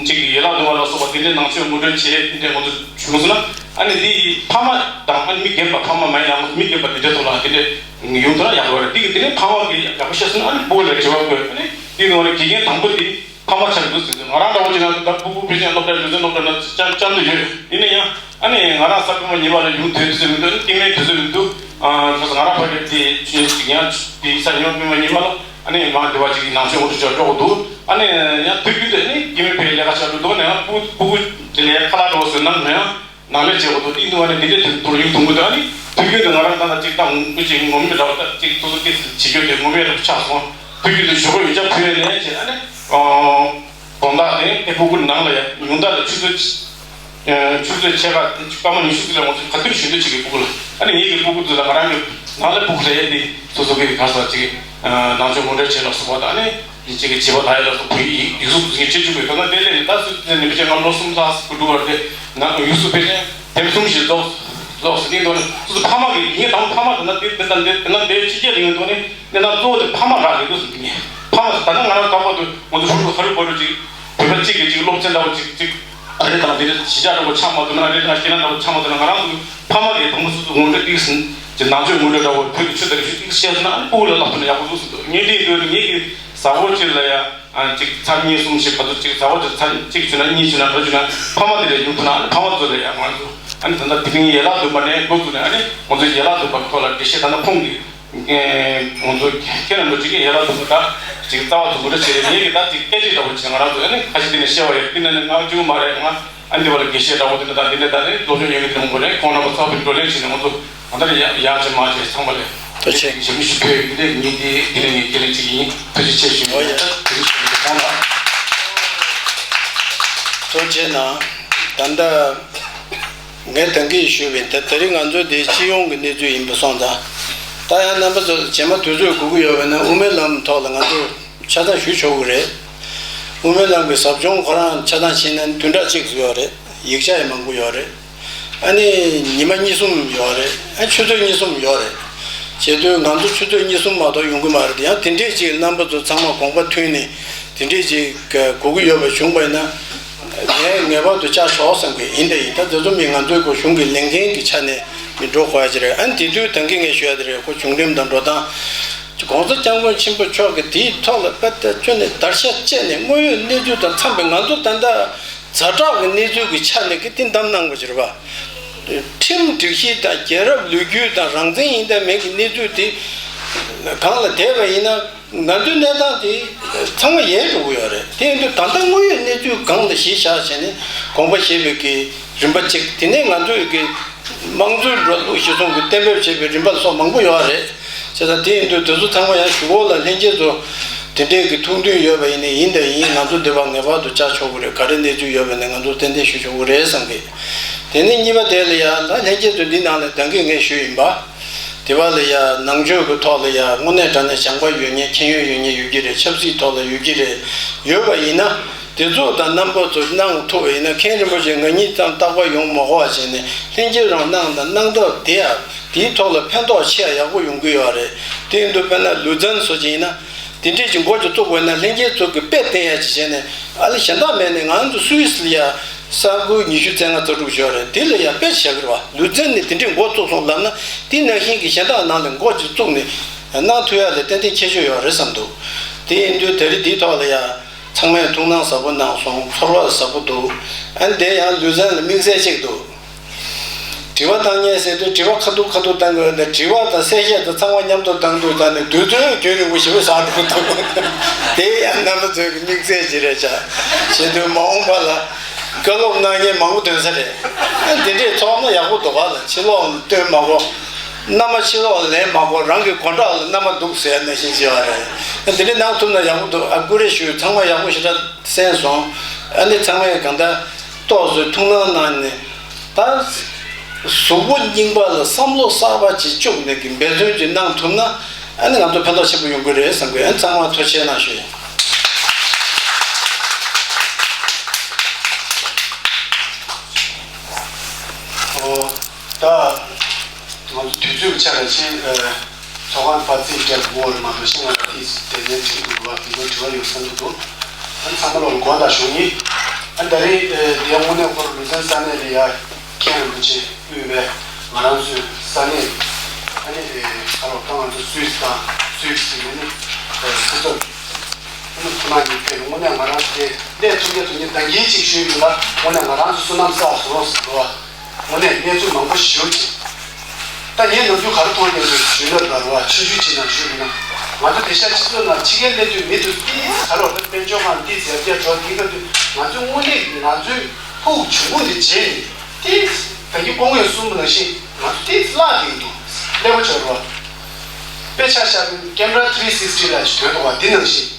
ཅིག་ཡན་ལག་བདུན་པ་ལ་སོགས་པ་དེ་འདྲའི་ནང་ཆོས་ངོ་སྤྲོད་བྱེད་དེ་འདྲའི་ང་ཚོ་བྱུང་སོང་ན་ཨ་ནི་འདི་ཕ་མ་དང་ཨ་ནི་མི་རྒན་པ་ཕ་མ་མ་ཡིན་ན་མི་རྒན་པ་དེ་འདྲའི་ཐོག་ལ་དེ་འདྲའི། ཡོང་དུས་ན་ཡག་པོ་རེད། འདི་གི་དེ་ནས་ཕ་མ་གིས་ཡག་པོ་བཤད་སོང་ན་ཨ་ནི་སྤུ་གུ་ལ་དྲི་བ་བཀོད། ཨ་ནི་འདི་ནང་ནས་དགེ་རྒན་དང་པོ་འདི་ཕ་མ་ཆགས་འདུག་ཟེར་དུས་ང་རང་འདྲ་བོ་ཅིག་ན་ད་སྤུ་གུ་ཕལ་ཆེར་སློབ་གྲྭ་འགྲོ་ཚུན་སློབ་གྲྭ་ན་ཅམ་ཅམ་དུ་ཡོད། ཡིན་ན་ཡང་ཨ་ནི་ང་རང་ས་ཕོ་མོ་ཉི་མ་ལ་ཡོང་དུས་དུས་ཚོད་མི་འདུག་སྟེང་མའི་དུས་ཚོད་མི་འདུག་ཨ་ང་རང་ཕ་གིར་དེ་ཡང་དེ་ས་ཉོ་ཕོ་མོ་ཉི་མ་ལ་ཨ་ནི་མང་དུ་བ་ཅིག་ནང་ཆོས་འོག་ཏུ་འཇོག་འགྲོ་དགོས་འདུག་ཨ་ནི་ཡང་དུས་རྒྱུན་དུ་ཨ་ནི་དགེ་མོའི་ཕའི་ལས་ཀ་བྱ་འགྲོ་འདུག་ཨ་ནི་ཡང་སྤུ་སྤུ་གུ་དེ་ལས་ཁ་ལག་འགྲོ་ཟེར་ནམ་ན་ཡང་། ནང་ལས་བྱེད་དགོས་འདུག་དེ་འདུག་ཨ་ནི་འདི་འདྲའི་དུས་དུས་ཡུན་ཐུང་ངུ་འདུག་ཨ་ནི་དུས་རྒྱུན་དུ་ང་རང་ད་ལྟ་ཅིག་ཏང་ངུ་ཅིག་ངོ་མི་འདྲ་བ་ད་ཅིག་ཏུ་ཏུ་ཏི་ཏི་བྱེད་རྒྱུ་དེ་ངོ་མའི་རབ་ཆགས་སོང་། དུས་རྒྱུན་དུ་ཞོགས་པ་ཡོན་ཆབ་ཕུལ་ནས་བྱས་ཨ་ནི་དགོང་དག་དེ་དེ་སྤུ་གུ་ནང་ལ་ཡ་ཉུང་མཐའ་ལ་ཆུ་ཚོད་ཆུ་ཚོད་ཕྱེད་ཀ་སྐར་མ་ཉི་ཤུ་ཙམ་ལ་ང་ཚོ་ག་དུས་ཞུ་འདོད་ཅིག་གི་སྤུ་གུ་ལ་ཨ་ནི་ངེད་ཀྱི་སྤུ་གུ་ཚོ་ལ་ང་རང་གི་ནང་ལ་སྤུ་གུ་ལ་ཡ་དེ་སོ་སོ་གི་ག་ས་ཅིག་ནང་ཆོས་ངོ་སྤྲོད་བྱེད་ལ་སོགས་པ་དང་ཨ་ནི། ཡིན་གཅིག་གི་བྱིས་པ་དག་ཡོད་ལ་སོགས་བོད་ཡིག་ཡིག་གཟུགས་འཛིན་བྱེད་བཅུག་པའི་དོན་དག་དེ་ལས་ནི་ད་སུ་ནི་མི་ཆེ་ང་ལོ་གསུམ་ཙམ་སུ་འགྲོ་བར་དེ་ནང་ཡུག་སུ་ཕལ་ཆེར་དེབ་གསུམ་ཞིག་རྫོགས་རྫོགས་སུ་ནི་འདོན་སུ་སུ་ཕ་མ་གི་ཡིན་ངེས་དང་ཕ་མ་དེ་ན་དེ་དེ་དང་དེ་དེ་ན་དེ་ཕྱི་རྒྱལ་ཡིན་དོ་ནི་དེ་ན་གཙོ་བོ་དེ་ཕ་མ་རག་ལས་འདུག་སུ་ནི་ཕ་མ་དེ་ད་ནི་ང་རང་ད་བར་དུ་ང་ཚོ་ཧུར་ཧུར་ཧ་རུ་བ་རུ་ཅིག་བོད་པ་གཅིག་གིས་ཅིག་སློབ་ཚན་འདྲ་བོ་ཅིག་ཅིག་ཨ་རི་དང་དེ་ནི་གཞིས་ཆགས་འདྲ་བོ་ཆགས་མ་ཐུབ་ན་ཨ་རི་དང་ཁྱེད་རང་འདྲ་བོ་ཆགས་མ་ཐུབ་ན་ང་རང་ཚོ་ཕ་མ་གི་དང་པོ་སུ་སུ་ངོ་འདྲ་ཏིག་སུ་ཅིག་ནང་ཆོས་ངོ་འདྲ་འདྲ་བོ་བོད་ཀྱི་ཆོས་དང་རིག་གཞུང་ཏིག་སུ་ཤེས་སོང་ན་ཨ་ནི་སྤུ་གུ་ལ་བསླབ་ཐུབ་ན་ཡག་པོ་འདུག་སུ་འདུག་ངས་འདི་འདོད་ནི་ངེད་ཀྱི་གཟའ་འཁོར་གཅིག་ལ་ཡ། ཨ་གཅིག་ཚར་གཉིས་གསུམ་ཞིག་བར་དུ་གཅིག་གཟའ་འཁོར་གཅིག་ཚར་གཅིག་བྱུང་ན་གཉིས་བྱུང་ན་དྲུག་བྱུང་ན་ཕ་མ་དེ་ལས་ཡུལ་ཕུ་ན་ཨ་ནི་ཕ་མ་ཚོ་ལས་ཡང་ང་ཚོ་ཨ་ནི་ད་ལྟ་དེ་རིང་ཡན་ལག་བདུན་པ་ནས་འགོ་བཙུགས་ནས་ཨ་ནི་ང་ཚོ་ཡན་ལག་བདུན་པ་ཐོག་ལ་འགྲེལ་བཤད་ད་ལྟ་ཁོང་གིས་ང་ཚོ་ཁྱེད་རང་ཚོ་གཅིག་གིས་ཡན་ལག་བདུན་པ་ད་གཅིག་རྩ་བ་ཚོ་མུ་འདྲ་བྱས་རེད། ངེད་ཀྱི་ད་གཅིག་སྐད་ཆ་འདྲ་བོ་བྱས་ང་རང་ཚོ་ཨ་ནི་ཁ་ཤས་དེ་ནས་བཤད་པ་རེད། དེ་ནས་ནི་ང་བཅུག་མ་རེད། ང་ཨ་ནི་དེ་བ་ལ་དགེ་བཤེས་འདྲ་བོ་དེ་འདྲ་ད་དེ་འདྲ་ད་ནི་སློབ་སྦྱོང་ཡོད་མཁན་དེ་མང་པོ་རེད། ཁོང་རྣམ་པ་ཚོ་བའི་བགྲོ་གླེང་བྱས་ནས་ང་ཚོ། ད་ལྟ་ཡ་ཡ་ཅེ་མ་ཅེ་ཚང་མ་ལས། ཐུགས་རྗེ་ཆེ། ཞེ་མི་ཞུ་བའི་འདི་ནས་ཉིན་འདི་འདི་ནས་ངས་ཁས་ལེན་བྱེད་ཀྱི་ཡིན། ཐུགས་རྗེ་ཆེ་ཞུ། འོ་ཡ། ཐུགས་རྗེ་ཆེ་གནང་ལ། ཐུགས་རྗེ་གནང་། ད་ལྟ་ངས་ད་གིན་ཞུས་པའི་ད་དེ་རིང་ང་ཚོ་འདི་སྤྱི་ཡོངས་ཀྱི་གནས་ཚུལ་ཡིན་པ་སོང་ཙང་། ད་ཡང་རྣམ་པ་ཚོ་རྗེས་མ་དུས་ཚོད་དགོས་ཀྱི་ཡོད་པ་ན་དབུ་མའི་ལམ་ཐོག་ལ་ང་ཚོ་ཆ་ཚང་ཞུ་ཆོག་གི་རེད། དབུ་མའི་ལམ་གྱི་ཟབ་སྦྱོང་ཁོ་རང་ཆ་ཚང་ཤེས་ན་བདུན་ཕྲག་གཅིག་ཡོད་རེད། ཡིག་ཆ་ཡང་མང་པོ་ཡོད་རེད། ཨ་ནི་ཉི་མ་གཉིས་གསུམ་ཡོད་རེད། ཨ་ཆུ་ཚོད་གཉིས་གསུམ་ཡོད་རེད། བྱེད་དུས་ང་ཚོ་ཆུ་ཚོད་གཉིས་གསུམ་མ་གཏོགས་ཡོང་གི་མ་རེད། ཡང་དེ་འདྲས་ཅིག་རྣམ་པ་ཚོ་ཚང་མ་དགོངས་པ་མཐུན་ནས་དེ་འདྲས་ཅིག་དགོས་ཀྱི་ཡོད་པ་བྱུང་བ་ཡིན་ན་ངས་ངེས་པར་དུ་བཅར་ཆོག་བསམ་གི་ཡིན། དེ་ཡིན་ད་དེ་ཚོ་མི་ང་ཚོའི་གོ་གཞུང་གི་ལས་འགན་གྱི་ཆ་ནས་མི་འགྲོ་དགོས་ཡ་ཅིག་རེད། ཨ་ནི་དེ་དུས་ད་གིན་ངས་ཞུ་ཡ་དེ་རེད། ཁོ་བྱུང་རིམ་དང་འགྲོ་སྟངས་༸གོང་ས་༸སྐྱབས་མགོན་ཆེན་པོ་མཆོག་གིས་དེའི་ཐོག་ལ་དཔེ་ལྟ་ཅོ་ནས་བརྡར་ཤ་བཅད་ནས་དངོས་ཡོད་གནས་ཚུལ་དང་འཚམས་པའི་ང་ཚོ་ད་ལྟ། ཛ་དྲག་གི་གནས་ཚུལ་གྱི་ཆ་ནས་ཀྱི་དེ་བདམས་གནང་དགོས་ཀྱི་རེད་པ། ཁྲིམས་སྒྲིག་གཞི་དང་རྒྱལ་རབས་ལོ་རྒྱུས་དང་རང་བཙན་ཡིན་དང་མིན་གྱི་གནས་ཚུལ་དེ་གང་ལ་བསྡད་པ་ཡིན་ན་ང་ཚོའི་གནས་སྟངས་དེ་ཚང་མ་ཡལ་འགྲོ་གི་ཡོད་རེད། དེ་ཡིན་དུས་ད་ལྟ་དངོས་ཡོད་གནས་ཚུལ་སྒང་ལ་གཞི་བཞག་བྱས་ནས་དགོངས་པ་བཞེས་པའི་གི་རིམ་པ་གཅིག་དེ་ནས་ང་ཚོའི་གི་དམངས་གཙོའི་འགྲོ་ལུགས་གཞི་བཟུང་གི་གཏན་འབེབས་བྱས་པའི་རིམ་པ་སོགས་མང་པོ་ཡོད་རེད། བྱས་ཙང་དེ་ཡིན་དུས་དེ་ཚོ་ཚང་མ་ཡང་གཞུག་གུ་ལ་ལྷན་རྒྱས་ཚོ་དེ་འདྲའི་གི་ཐུགས་འདུན་ཡོད་པ་ཡིན་ནའི་ཡིན་དང་ཡིན་ང་ཚོ་འདི་པར་ངེས་པར་དུ་བཅར་ཆོག་གི་རེད། ག་རེ་གནས་ཚུལ་ཡོད་པ་ཡིན་ནའི་ང་ཚོ་ཏན་ཏན་ཞུ་ཆོག་གི་རེད་བསམ་གི། དེ་ནས་གཉིས་པ་དེ་ལ་ཡང་ལ་ལྷན་རྒྱས་ཚོ་འདི་ནང་ལ་ད་གིན་ངས་ཞུས་ཡིན་པ། དེ་པར་ལ་ཡང་ནང་ཆོས་ཀྱི་ཐོག་ལ་ཡང་དངོས་གནས་དྲང་གནས་སྦྱངས་པ་ཡོད་མཁན་མཁྱེན་ཡོན་ཡོད་མཁན་ཡོད་ཀྱི་རེད། ཆབ་སྲིད་ཐོག་ལ་ཡོད་ཀྱི་རེད། ཡོད་པ་ཡིན་ན། དེ་ཚོ་དང་རྣམ་པ་ཚོ་གནང་ཐུབ་པ་ཡིན་ན། མཁན་རིན་པོ་ཆེ་ང་གཉིས་ཙམ་རྟག་པར་ཡོང་མ་དགོས་པ་བྱས་ནས་ལྷན་རྒྱས་རང་གནང་དང་། གནང་སྟངས་དེ་ཡང་དེའི་ཐོག་ལ་ཕན་ཐོགས་ཆེ་ཡག་པོ་ཡོང་གི་ཡོད་རེད། དེ་ཡིན་དུས་དཔེར་ན་ལུ་ཛན་སོགས་ཅིག་ཡིན་ན། དེ་འདྲས་ཀྱི་འགོ་ཅིག་བཙུགས་དགོས་ན་ལྷན་རྒྱས་ཚོ་གི་དཔེ་བསྟན་ཡ་ཅིག་བྱས་ནས། ཨ་ལེ་གཞན་དག་མེད་ནས་ང་ཚོ་སུད་སི་ལ་ཡ་ས་ཁུལ་ཉི་ཤུ་རྩ་ལྔ་རྩ་དྲུག་ཡོད་རེད། དེ་ལ་ཡ་དཔེ་བྱ་གི་རེད་བ། ལུ་ཛན་ནས་དེ་འདྲས་འགོ་བཙུགས་སོང་ལབ་ན། དེ་ནང་བཞིན་གྱི་གཞན་དག་ནང་ལ་འགོ་ཅིག་བཙུགས་ནས་གནང་ཐུབ་ཡ་ལ་ཏན་ཏན་ཁྱད་ཆོས་ཡོད་རེད་བསམ་འདུག་དེ་ཡིན་དུས་ད་རེས་དེའི་ཐོག་ལ་ཡ། ཚང་མས་ཐུགས་སྣང་ཟབ་པོ་གནང་སོང་། ཚོར་བ་ཟབ་པོ་འདུག་ཨ་ནི་དེ་ཡང་ལུ་ཛན་ལ་དམིགས་བསལ་གཅིག་འདུག་དྲི་བ་བཏང་མཁན་ཟེར་དུས་དྲི་བ་ཁ་ཐུག་ཁ་ཐུག་བཏང་དགོས་ན། དྲི་བ་དང་གསལ་བཤད་དང་ཚང་མ་མཉམ་དུ་བཏང་དུས་ད་ནི་དུས་ཚོད་རྒྱུན་རིང་པོ་ཞེ་པོ་ཟ་འགྲོ་གི་འདུག་དེ་ཡང་རྣམ་པ་ཚོའི་དམིགས་བསལ་ཅིག་རེད་ཤག་བྱེད་དུས་མ་འོངས་པ་ལ་བཀའ་སློབ་གནང་མཁན་མང་པོ་ཐོན་ས་རེད། ཨ་ནི་དེ་འདྲས་ཚོགས་ན་ཡག་པོ་འདུག་ག་ལ་ཕྱི་ལོགས་ལ་སྟོན་མ་དགོས། མནའ་མ་ཕྱི་ལོགས་ལ་ལེན་མ་དགོས། རང་གི་སྒོ་འགྲམ་ལ་མནའ་མ་འདུག་ཟེར་ནང་བཞིན་བྱས་པ་རེད། ཨ་ནི་དེ་འདྲས་གནང་ཐུབ་ན་ཡག་པོ་འདུག་ཨ་ཀུ་རེ་ཞུ། ཚང་མ་ཡག་པོ་ཞེ་དྲག་གསན་སོང་། ཨ་ནི་ཚང་མས་གང་ལྟར་ཏོག་ཙམ་ཐུགས་སྣང་གནང་ནས། ད་གཟུགས་པོ་རྙིང་པ་ལ་བསམ་བློ་གསར་པ་ཅིག་བཅུག་ནས་ཀྱི་འབད་བརྩོན་ཅིག་གནང་ཐུབ་ན། ཨ་ནི་ང་ཚོ་ཕན་ཐོགས་ཆེན་པོ་ཡོང་གི་རེད་བསམ་གི། ཨ་ནི་ཚང་མ་ཐུགས་རྗེ་གནང་ཞུ་ཡིན། ཨོ། ད། ང་ཚོ་དུས་ཚོད་ཀྱི་ཆ་ལ་ཕྱིན། ཨ། ཚོགས་ཁང་པ་ཚིག་བརྒྱབ་འོག་ལ་མ་གཏོགས་ཤིང་ང་ཚོ་ཏིས་དེ་ནས་ཚིག་འདུག་བ། དེ་ཚོ་དྲི་བ་ཡོད་བསམ་གྱི་འདུག་ཨ་ནི་ཚང་མ་ལོག་ལ་དགོངས་དག་ཞུ་ཡིན། ཨ་ནི་ད་རེས་ཨ་དེ་དངོས་གནས་ཁོ་རང་ལུ་ཛན་ས་གནས་ལ་ཡ་མཁན་རིན་པོ་ཆེ་དབུས་པའི་ང་རང་ཚོའི་ས་གནས། ཨ་ནི་ཨ་ཁ་ལོ་ད་ང་ཚོ་སུད་སི་དང་སུད་སི་ནས་ནི་ཨ་སྐུ་ཚབ་ཨ་ནི་ཁོ་ན་གཉིས་ཕེབས། དངོས་གནས་ང་རང་ཚོ་དེ་སླེབས་ཐུབ་མཁན་ཚོ་གཉིས་ད་གིན་གཅིག་ཞུས་ཡིན་ལ། དངོས་གནས་ང་རང་ཚོ་བསོད་ནམས་བསགས་སོང་ཟེར་བ། དངོས་གནས་གནས་ཚུལ་མང་པོ་ཞིག་ཞུ་ཅིག་ད་ངས་ནམ་རྒྱུན་ག་རེ་མཐོང་ཡོད་མེད་ཞུས་ན་ལ་རུ་བ་ཆུང་ཆུང་ཅིག་ནང་ཞུས་ཡིན་ན། ང་ཚོ་དེ་ཤ་སྤྱི་ཚོགས་ནང་ཕྱི་རྒྱལ་སླེབས་དུས་མི་དུ་ཏིས་ག་ལོར་ད་དཔལ་འབྱོར་ཁང་ཏིས་ཡར་རྒྱས་འགྲོ་དེ་ག་དུས་ང་ཚོའི་དངོས་གནས་ང་ཚོའི་ཕུགས་འབྱུང་ཁུངས་དེ་བརྗེད་ནས་ཏིས་ད་གིན་སྐུ་ངོས་གསུངས་པ་ནང་བཞིན་ང་ཚོ་ཏིས་བརླག་དེ་འདུག་ཀླད་པ་འཆོར་བ། དཔེ་ཆ་བཞག་ན་ཀེམ་ར་ཐི་རི་སིག་སི་ཊི་ལ་ཞིག་ཐོན་འདུག་བ། དེ་ནང་བཞིན།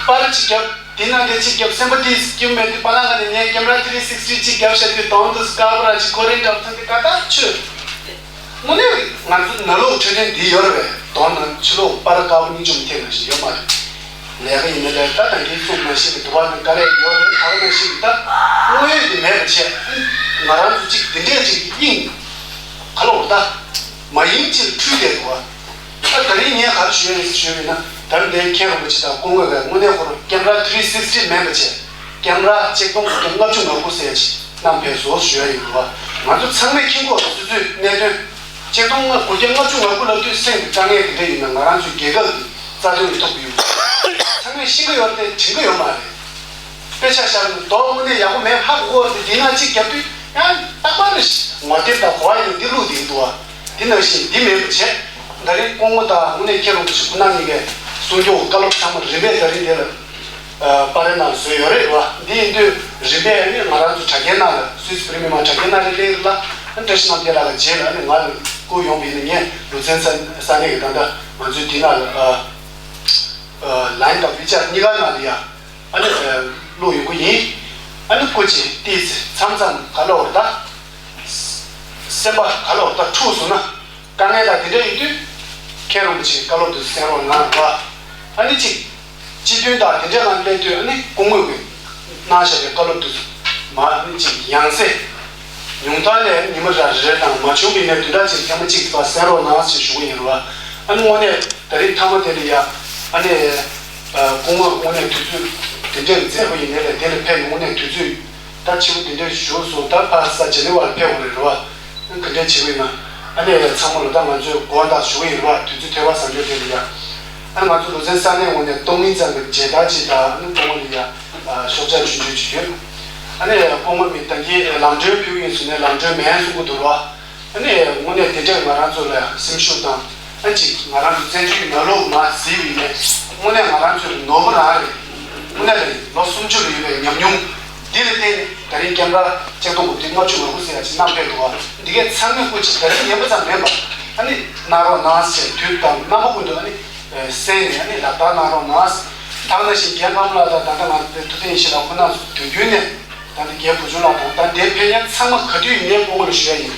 པར་གཅིག་བརྒྱབ། དེ་ན་དེ་གཅིག་བརྒྱབ། སེམས་པ་ཏིས་སྐྱིད་མེད་དུས་པ་ལང་ཀ་ནས་ངས་ཀེམ་ར་ཐི་རི་སིག་སི་ཊི་གཅིག་བརྒྱབ་བཞག་དུས་གདོང་དུ་སྐར་པ་ར་ཅིག་ཁོ་རེ་འདྲ་ཐོན་དུས་ཀ་ད་ཆུ། དངོས་གནས་ང་ཚོ་ནང་ལོགས་འཕྲོད་བསྟེན་འདི་ཡོད་རེད་པས། གདོང་ནང་ཕྱི་ལོགས་པར་དཀར་པོ་གཉིས་བཅོམ་ཐེབས་ནང་བཞིན་ཡོད་མ་རེད། ལས་ཀ་ཡིན་ན་ལས་ད་ད་གིན་གསུངས་ནང་བཞིན་གྱི་དུ་བ་ནང་དཀའ་ལས་ཡོད་རེད། ད་ག་ནང་བཞིན་གྱི་ད་དངོས་ཡོད་དེ་མེད་པ་བྱས། ང་རང་ཚོ་གཅིག་དེ་འདྲས་ཅིག་སྙིང་ག་ལོག་ད་མ་ཡིན་ཅིག་འཁྲུལ་བསྡད་འདུག་བ། ད་ད་རིང་ངས་ག་རེ་ཞུ་ཡ་ཡིན་ཞུས་པ་ཡིན་ན། ད་རིང་འདིར་མཁན་རིན་པོ་ཆེ་དང་སྐུ་ངོ་བས་དངོས་གནས་ཁོ་རང་ཀེམ་ར་ཐི་རི་སིག་སི་ཊི་མིན་པ་བྱས། ཀེམ་ར་ཆིག་སྟོང་དགུ་བརྒྱ་ལྔ་བཅུ་ང་དགུ་ཟེར་ཡ་ཅིག་བསྣམས་ཕེབས་སོང་ཞུ་ཡ་ཡིན་པ། ང་ཚོ་ཚང་མས་མཁྱེན་གྱི་ཡོད་རེད། སོ་སོའི་གནད་དོན་ཆིག་སྟོང་དགུ་བརྒྱ་ལྔ་བཅུ་ང་དགུ་ལབ་དུས་སེམས་ཀྱི་དཀའ་ངལ་དེ་འདྲ་ཡིན་ན་ང་རང་ཚོའི་རྒྱལ་ཁབ་ཀྱི་རྩ་དོན་ལ་ཐུག་གི་ཡོད། ཚང་མས་ཤེས་ཀྱི་ཡོད་རེད་དེ་དྲན་གྱི་ཡོད་མ་རེད། དཔེ་ཆ་བཞག་ན་མདོག་དངོས་གནས་ཡག་པོ་མེད་ཧ་གོ་གི་ཡོད་རེད་དེ། དེ་ན་གཅིག་བརྒྱབ་དུས་ཡང་རྟག་པར་ངོ་དེབ་དང་གོ་བ་ཡིན་འདི་བླུགས་བསྡད་ཀྱི་འདུག་བ། འདི་ནང་བཞིན་འདི་མེད་པ་བྱས། ད་རེས་སྐུ་ངོ་དང་དངོས་གནས་མཁན་རིན་པོ་ཆེ་ཁོ་ན་གཉིས་ཀས་གསུང་སྐྱོང་བཀའ་སློབ་ཚང་མ་རིམ་པས་ད་རིང་འདི་ལ་ཨ་པར་རིས་ནང་བཟོས་ཡོད་རེད་བ། འདི་ཡིན་དུས་རིམ་པས་ནི་ང་རང་ཚོ་དྲ་རྒྱའི་ནང་ལ་སུད་སི་བོད་རིགས་མི་མང་དྲ་རྒྱའི་ནང་ལ་སླེབས་ཡོད་ལ། ཨ་བཀྲ་ཤིས་རྣམ་རྒྱལ་ལགས་ལ་རྗེས་ལ་ཨ་ནི་ང་ལ་བསྐུར་ཡོང་བ་ཡིན་ན། ངས་ལུ་ཛན་ས་ས་གནས་ཀྱི་ད་ལྟ་ང་ཚོའི་འདི་ནང་ལ་ཨ་ཨ་ལའིན་དང་ཝི་ཅེཊ་གཉིས་ཀ་ནང་ལ་ཡ། ཨ་ནི་ཨ་བླུགས་ཡོང་གི་ཡིན། ཨ་ནི་སྐུ་མཁྱེན་ཏིས་མཚམས་མཚམས་ག་ལ་བར་ད་སེམས་པ་ག་ལ་བར་ད་འཁྲུགས་སོང་ན། དཀའ་ངལ་དང་དེ་འདྲ་ཡིན་དུས་མཁན་རིན་པོ་ཆེའི་བཀའ་སློབ་དེ་གསན་རོགས་གནང་རོགས། ཨ་ནི་གཅིག་སྤྱི་མཐུན་དང་དེ་འདྲ་ལ་སླེབས་དུས་ཨ་ནི་སྐུ་ངོ་གིས་གནང་བཞག་པའི་བཀའ་སློབ་དེ་ཚོ་མ་ཨ་ནི་གཅིག་ཡང་སེ་ཉུང་མཐའ་ལས་ཉི་མ་རེ་རེ་དང་མ་བྱུང་བའི་ནས་བདུན་ཕྲག་གཅིག་ཐེངས་མ་གཅིག་ཙམ་གསན་རོགས་གནང་ཞེས་ཞུ་གི་ཡིན་རོགས། ཨ་ནི་དངོས་གནས་ད་རིང་མཐའ་མ་དེ་ལ་ཡ་ཨ་ནི་སྐུ་ངོ་དངོས་གནས་དུས་ཚོད་དེ་འདྲའི་མཛད་སྒོ་ཡིན་ནའི་ལས་དེ་ལ་ཕེབས་ཡོང་དངོས་གནས་དུས་ཚོད། ད་ཕྱི་པོ་འདི་འདྲ་བཞུགས་སོང་། ད་ཕར་ས་ཇེ་ནི་ཝར་ཕེབས་དགོས་རེད་རེད་བ། ག་འདྲ་བྱེད་དགོས་ཡིན་ན། ཨ་ནི་ཚང་མ་ལ་ད་ང་ཚོས་དགོངས་དག་ཞུ་གི་ཡིན་རེད་བ། དུས་ཚོད་ཐེ་བ་བཟང་པོ་དེ་ལ་ཡ། ཨ་ནི་ང་ཚོ་ལུ་ཛན་ས་གནས་ངོས་ནས་སྟོང་མིན་ཙམ་གྱི་མཇལ་དར་ཅིག་དང་། ཨ་ནི་སྐུ་ངོ་ལ་ཡ་ཤོག་ཆག་ཆུང་ཆུང་ཅིག་ཡོད། ཨ་ནི་སྐུ་ངོ་མི་ད་གིན་ལམ་གྲོན་ཕུལ་གྱི་ཡིན་ཟེར་ནས་ལམ་གྲོན་མེད་གསུང་གི་འདུག་རེད་བ། ཨ་ནི་དངོས་གནས་དེ་འདྲས་ང་རང་ཚོ་ལ་སེམས་ཤུགས་དང་། ཨ་ཅིག་ང་རང་ཚོ་བཙན་བྱོལ་ནང་ལོགས་མར་གཟིགས་པ་ཡིན་ནའི་དངོས་གནས་ང་རང་ཚོའི་ནོར་བུ་རང་རེད། དངོས་གནས་རེད། ལོ་སུམ་ཅུ་ལ་ཡོད་པའི་ཉམས་མྱོང་འདི་ལ་བརྟེན་ནས་ད་རིང་ཀེམ་ར་ཆིག་སྟོང་དགུ་བརྒྱ་ལྔ་བཅུ་ང་དགུ་ཟེར་ཡ་ཅིག་བསྣམས་ཕེབས་འདུག་བ། འདི་གས་ཚང་མས་སྐུ་མཁྱེན་ད་རིང་ཉན་པ་ཙམ་མིན་པར་ཨ་ནི་གནང་རོགས་གནང་ཟེར་དུས་དང་རྣམ་པ་ཀུན་ཏུ་ཨ་ནི་གསན་ནས་ཨ་ནི་ལག་བསྟར་གནང་རོགས་གནང་ཟེར། ད་ག་ནང་བཞིན་རྒན་ལྷ་མོ་ལགས་དང་ད་ལྟ་ང་ཚོའི་ཐུབ་བསྟན་ཡེ་ཤེས་ལགས་ཁོ་ན་ཚོ་དུས་རྒྱུན་ནས། ད་ལྟ་རྒན་བུ་ཆུང་ལགས་དང་ད་འདིར་ཕེབས་མཁན་ཚང་མ་ག་དུས་ཡིན་ནའི་སྐུ་ངོ་ལ་ཞུ་ཡ་ཡིན།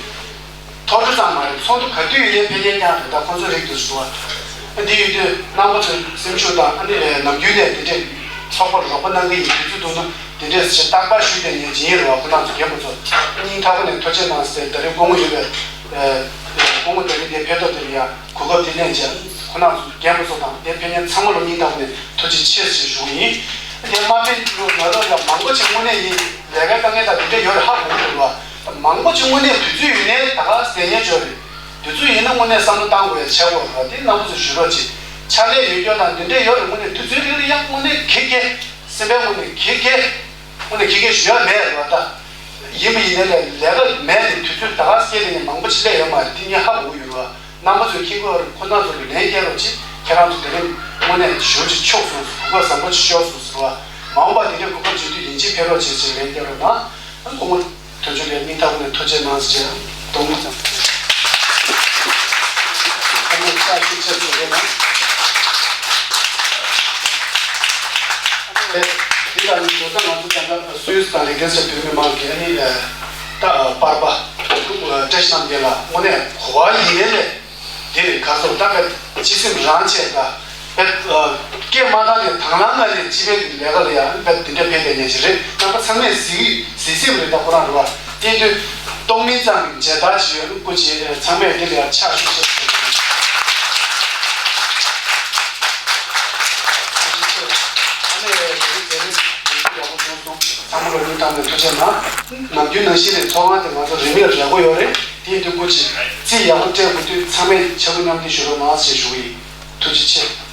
ཐོག་འགྲོ་ཙམ་མ་རེད། ཚོགས་འདུ་ག་དུས་ཡིན་ནའི་ཕེབས་མཁན་རྐྱང་རེད། ད་ཁོང་ཚོ་རིགས་དེ་ཚོ་འདུག་བ། འདི་ཡོད་དུས་རྣམ་པ་ཚོའི་སེམས་ཤུགས་དང་ཨ་ནི་ནམ་རྒྱུན་ནས་དེ་འདྲས་ ཚོགས་པར་རོགས་པ་གནང་གི་ཡིན། དུས་ཚོད་ཐུང་ཐུང་དེ་འདྲས་ཞེས་རྟག་པར་ཞུས་ཏེ་ཉན་གྱི་ཡིན་རེད་བ། ཁོ་རང་ཚོ་རྒན་པོ་ཚོ་སྙིང་ཐག་པ་ནས་ཐུགས་རྗེ་གནང་ཟེར། ད་རེས་སྐུ་ངོ་ཡོད་པའི་སྐུ་ངོ་ད་རེས་འདིར་ཕེབས་ཐོག་དེ་ལ་ཡང་གོ་སྐབས་དེ་ལེན་བྱས། ཁོ་རང་ཚོ་རྒན་པོ་ཚོ་དང་དེ་ཕེབས་མཁན་ཚང་མ་ལ་སྙིང་ཐག་པ་ནས་ཐུགས་རྗེ་ཆེ་ཞེས་ཞུ་གི་ཡིན། དེ་མ་ཕེབས་ལོ་ན་ལོ་ཡང་མང་པོ་ཅིག་དངོས་གནས་ཡིན་ལས་ཀའི་དཀའ་ངལ་དང་དེ་འདྲས་ཡོད་རེད། ཧ་གོ་གི་འདུག་བ། མང་པོ་ཅིག་དངོས་གནས་དུས་ཚོད་ཡོད་ནའི་ད་ག་ཟེར་མཁན་ཅིག་ཡོད་རེད། དུས་ཚོད་ཡིན་ན་དངོས་གནས་བསམ་བློ་བཏང་དགོས་ཡ་བྱེད་དགོས་རེད་བ། དེ་རྣམ་པ་ཚོས་ཞུ་རོགས་གྱིས། ཕྱག་ལས་ཡོད་རྒྱུ་དང་འདི་འདྲས་ཡོད་རེད། དངོས་གནས་དུས་ཚོད་རིང་རིང་ཡང་དངོས་གནས་གེ་གེ་སེམས་པའི་ངོས་ནས་གེ་གེ་དངོས་གནས་གེ་གེ་ཞུ་ཡ་མེད་རེད་བ། ད་ཡིན་པ་ཡིན་ནའི་ལས་ལས་ཀ་མེད་ནས་དུས་ཚོད་ད་ག་སྐྱེལ་དེ་ནས་མང་པོ་ཅིག་སླེབས་ཡོད་མ་རེད། དེ་ངས་ཧ་གོ་གི་ཡོད་རེད་བ། རྣམ་པ་ཚོས་མཁྱེན་གྱི་ཡོད་རེད། ཁོ་རང་ཚོ་ལ་ལན་བསྐྱལ་རོགས་གྱིས། ཁྱེད་རང་ཚོ་དེ་རིང་དངོས་གནས་ཞེ་པོ་ཅིག་ཆོག་སོང་། གོ་སྐབས་བཟང་པོ་ཅིག་ཤོར་སོང་ཟེར་བ། མ་འོངས་པ་དེ་འདྲའི་གོ་སྐབས་བྱུང་དུས་ཡིན་གཅིག་ཕེབས་རོགས་བྱེད་ཅེས་ལན་བསྐྱལ་རོགས་གནང་། སྐུ་ངོ་དོན་གཅོད་ལ་སྙིང་ཐག་པ་ནས་ཐུགས་རྗེ་གནང་ཞེས་སྟོང་ཉིད་ཙམ། ཨ་ནི་ཕྱག་ཤུགས་ཆེ་ཞུ་རོགས་གནང་། ཨ་ནི་འདི་དང་ཉིན་འགྲོ་ས་ང་ཚོ་ད་ལྟ་སུད་སི་དང་ལི་ཐན་སི་བོད་མི་མང་གི་ཨ་ནི་ད་པར་པ་བཀྲ་ཤིས་རྣམ་རྒྱལ་ལགས་དངོས་གནས་གོ་བ་ཡིན་ནའི་ལས། འདིར་ག་ཚོད་ད་བས་སྤྱི་སེམས་རང་ཆེ་ད་བས་སྐད་མ་བཏང་ནས་དང་བླངས་ངང་ནས་སྤྱི་པའི་ལས་ཀ་ལ་ཡང་བས་འདི་འདྲ་ཕན་པའི་ཉེན་ཅིག་རེད། རྣམ་པ་ཚང་མས་གཟིགས་གཟིགས་སྲིད་པ་རེད། ད་ཁོ་རང་རེད་བ། དེ་དུས་སྟོང་མིན་ཙམ་གྱི་མཇལ་དར་ཅིག་ཡོད། སྐུ་མཁྱེན་ཚང་མས་འདི་ལ་ཡང་ཕྱག་ཤུགས་ཆེ་ཞུ། ཨ་ནི་དེ་རིང་དེ་རིང་ཡག་པོ་བྱུང་སོང་། ཚང་མ་ལ་སྙིང་ཐག་ནས་ཐུགས་རྗེ་གནང་། ནམ་རྒྱུན་ནང་བཞིན་རེད། ཚོགས་ཁང་དེ་ང་ཚོ་རིན་མེད་རེ་བ་ཡོད་རེད། དེ་ཡིན་དུས་སྐུ་མཁྱེན་རྩིས་ཡག་པོ་སྤྲད་དགོས་དུས་ཚང་མས་ཕྱག་དངུལ་མཉམ་འདེགས་ཞུ་རོགས་གནང་ཞེས་ཞུ་གི་ཡིན། ཐུགས་རྗེ་ཆེ།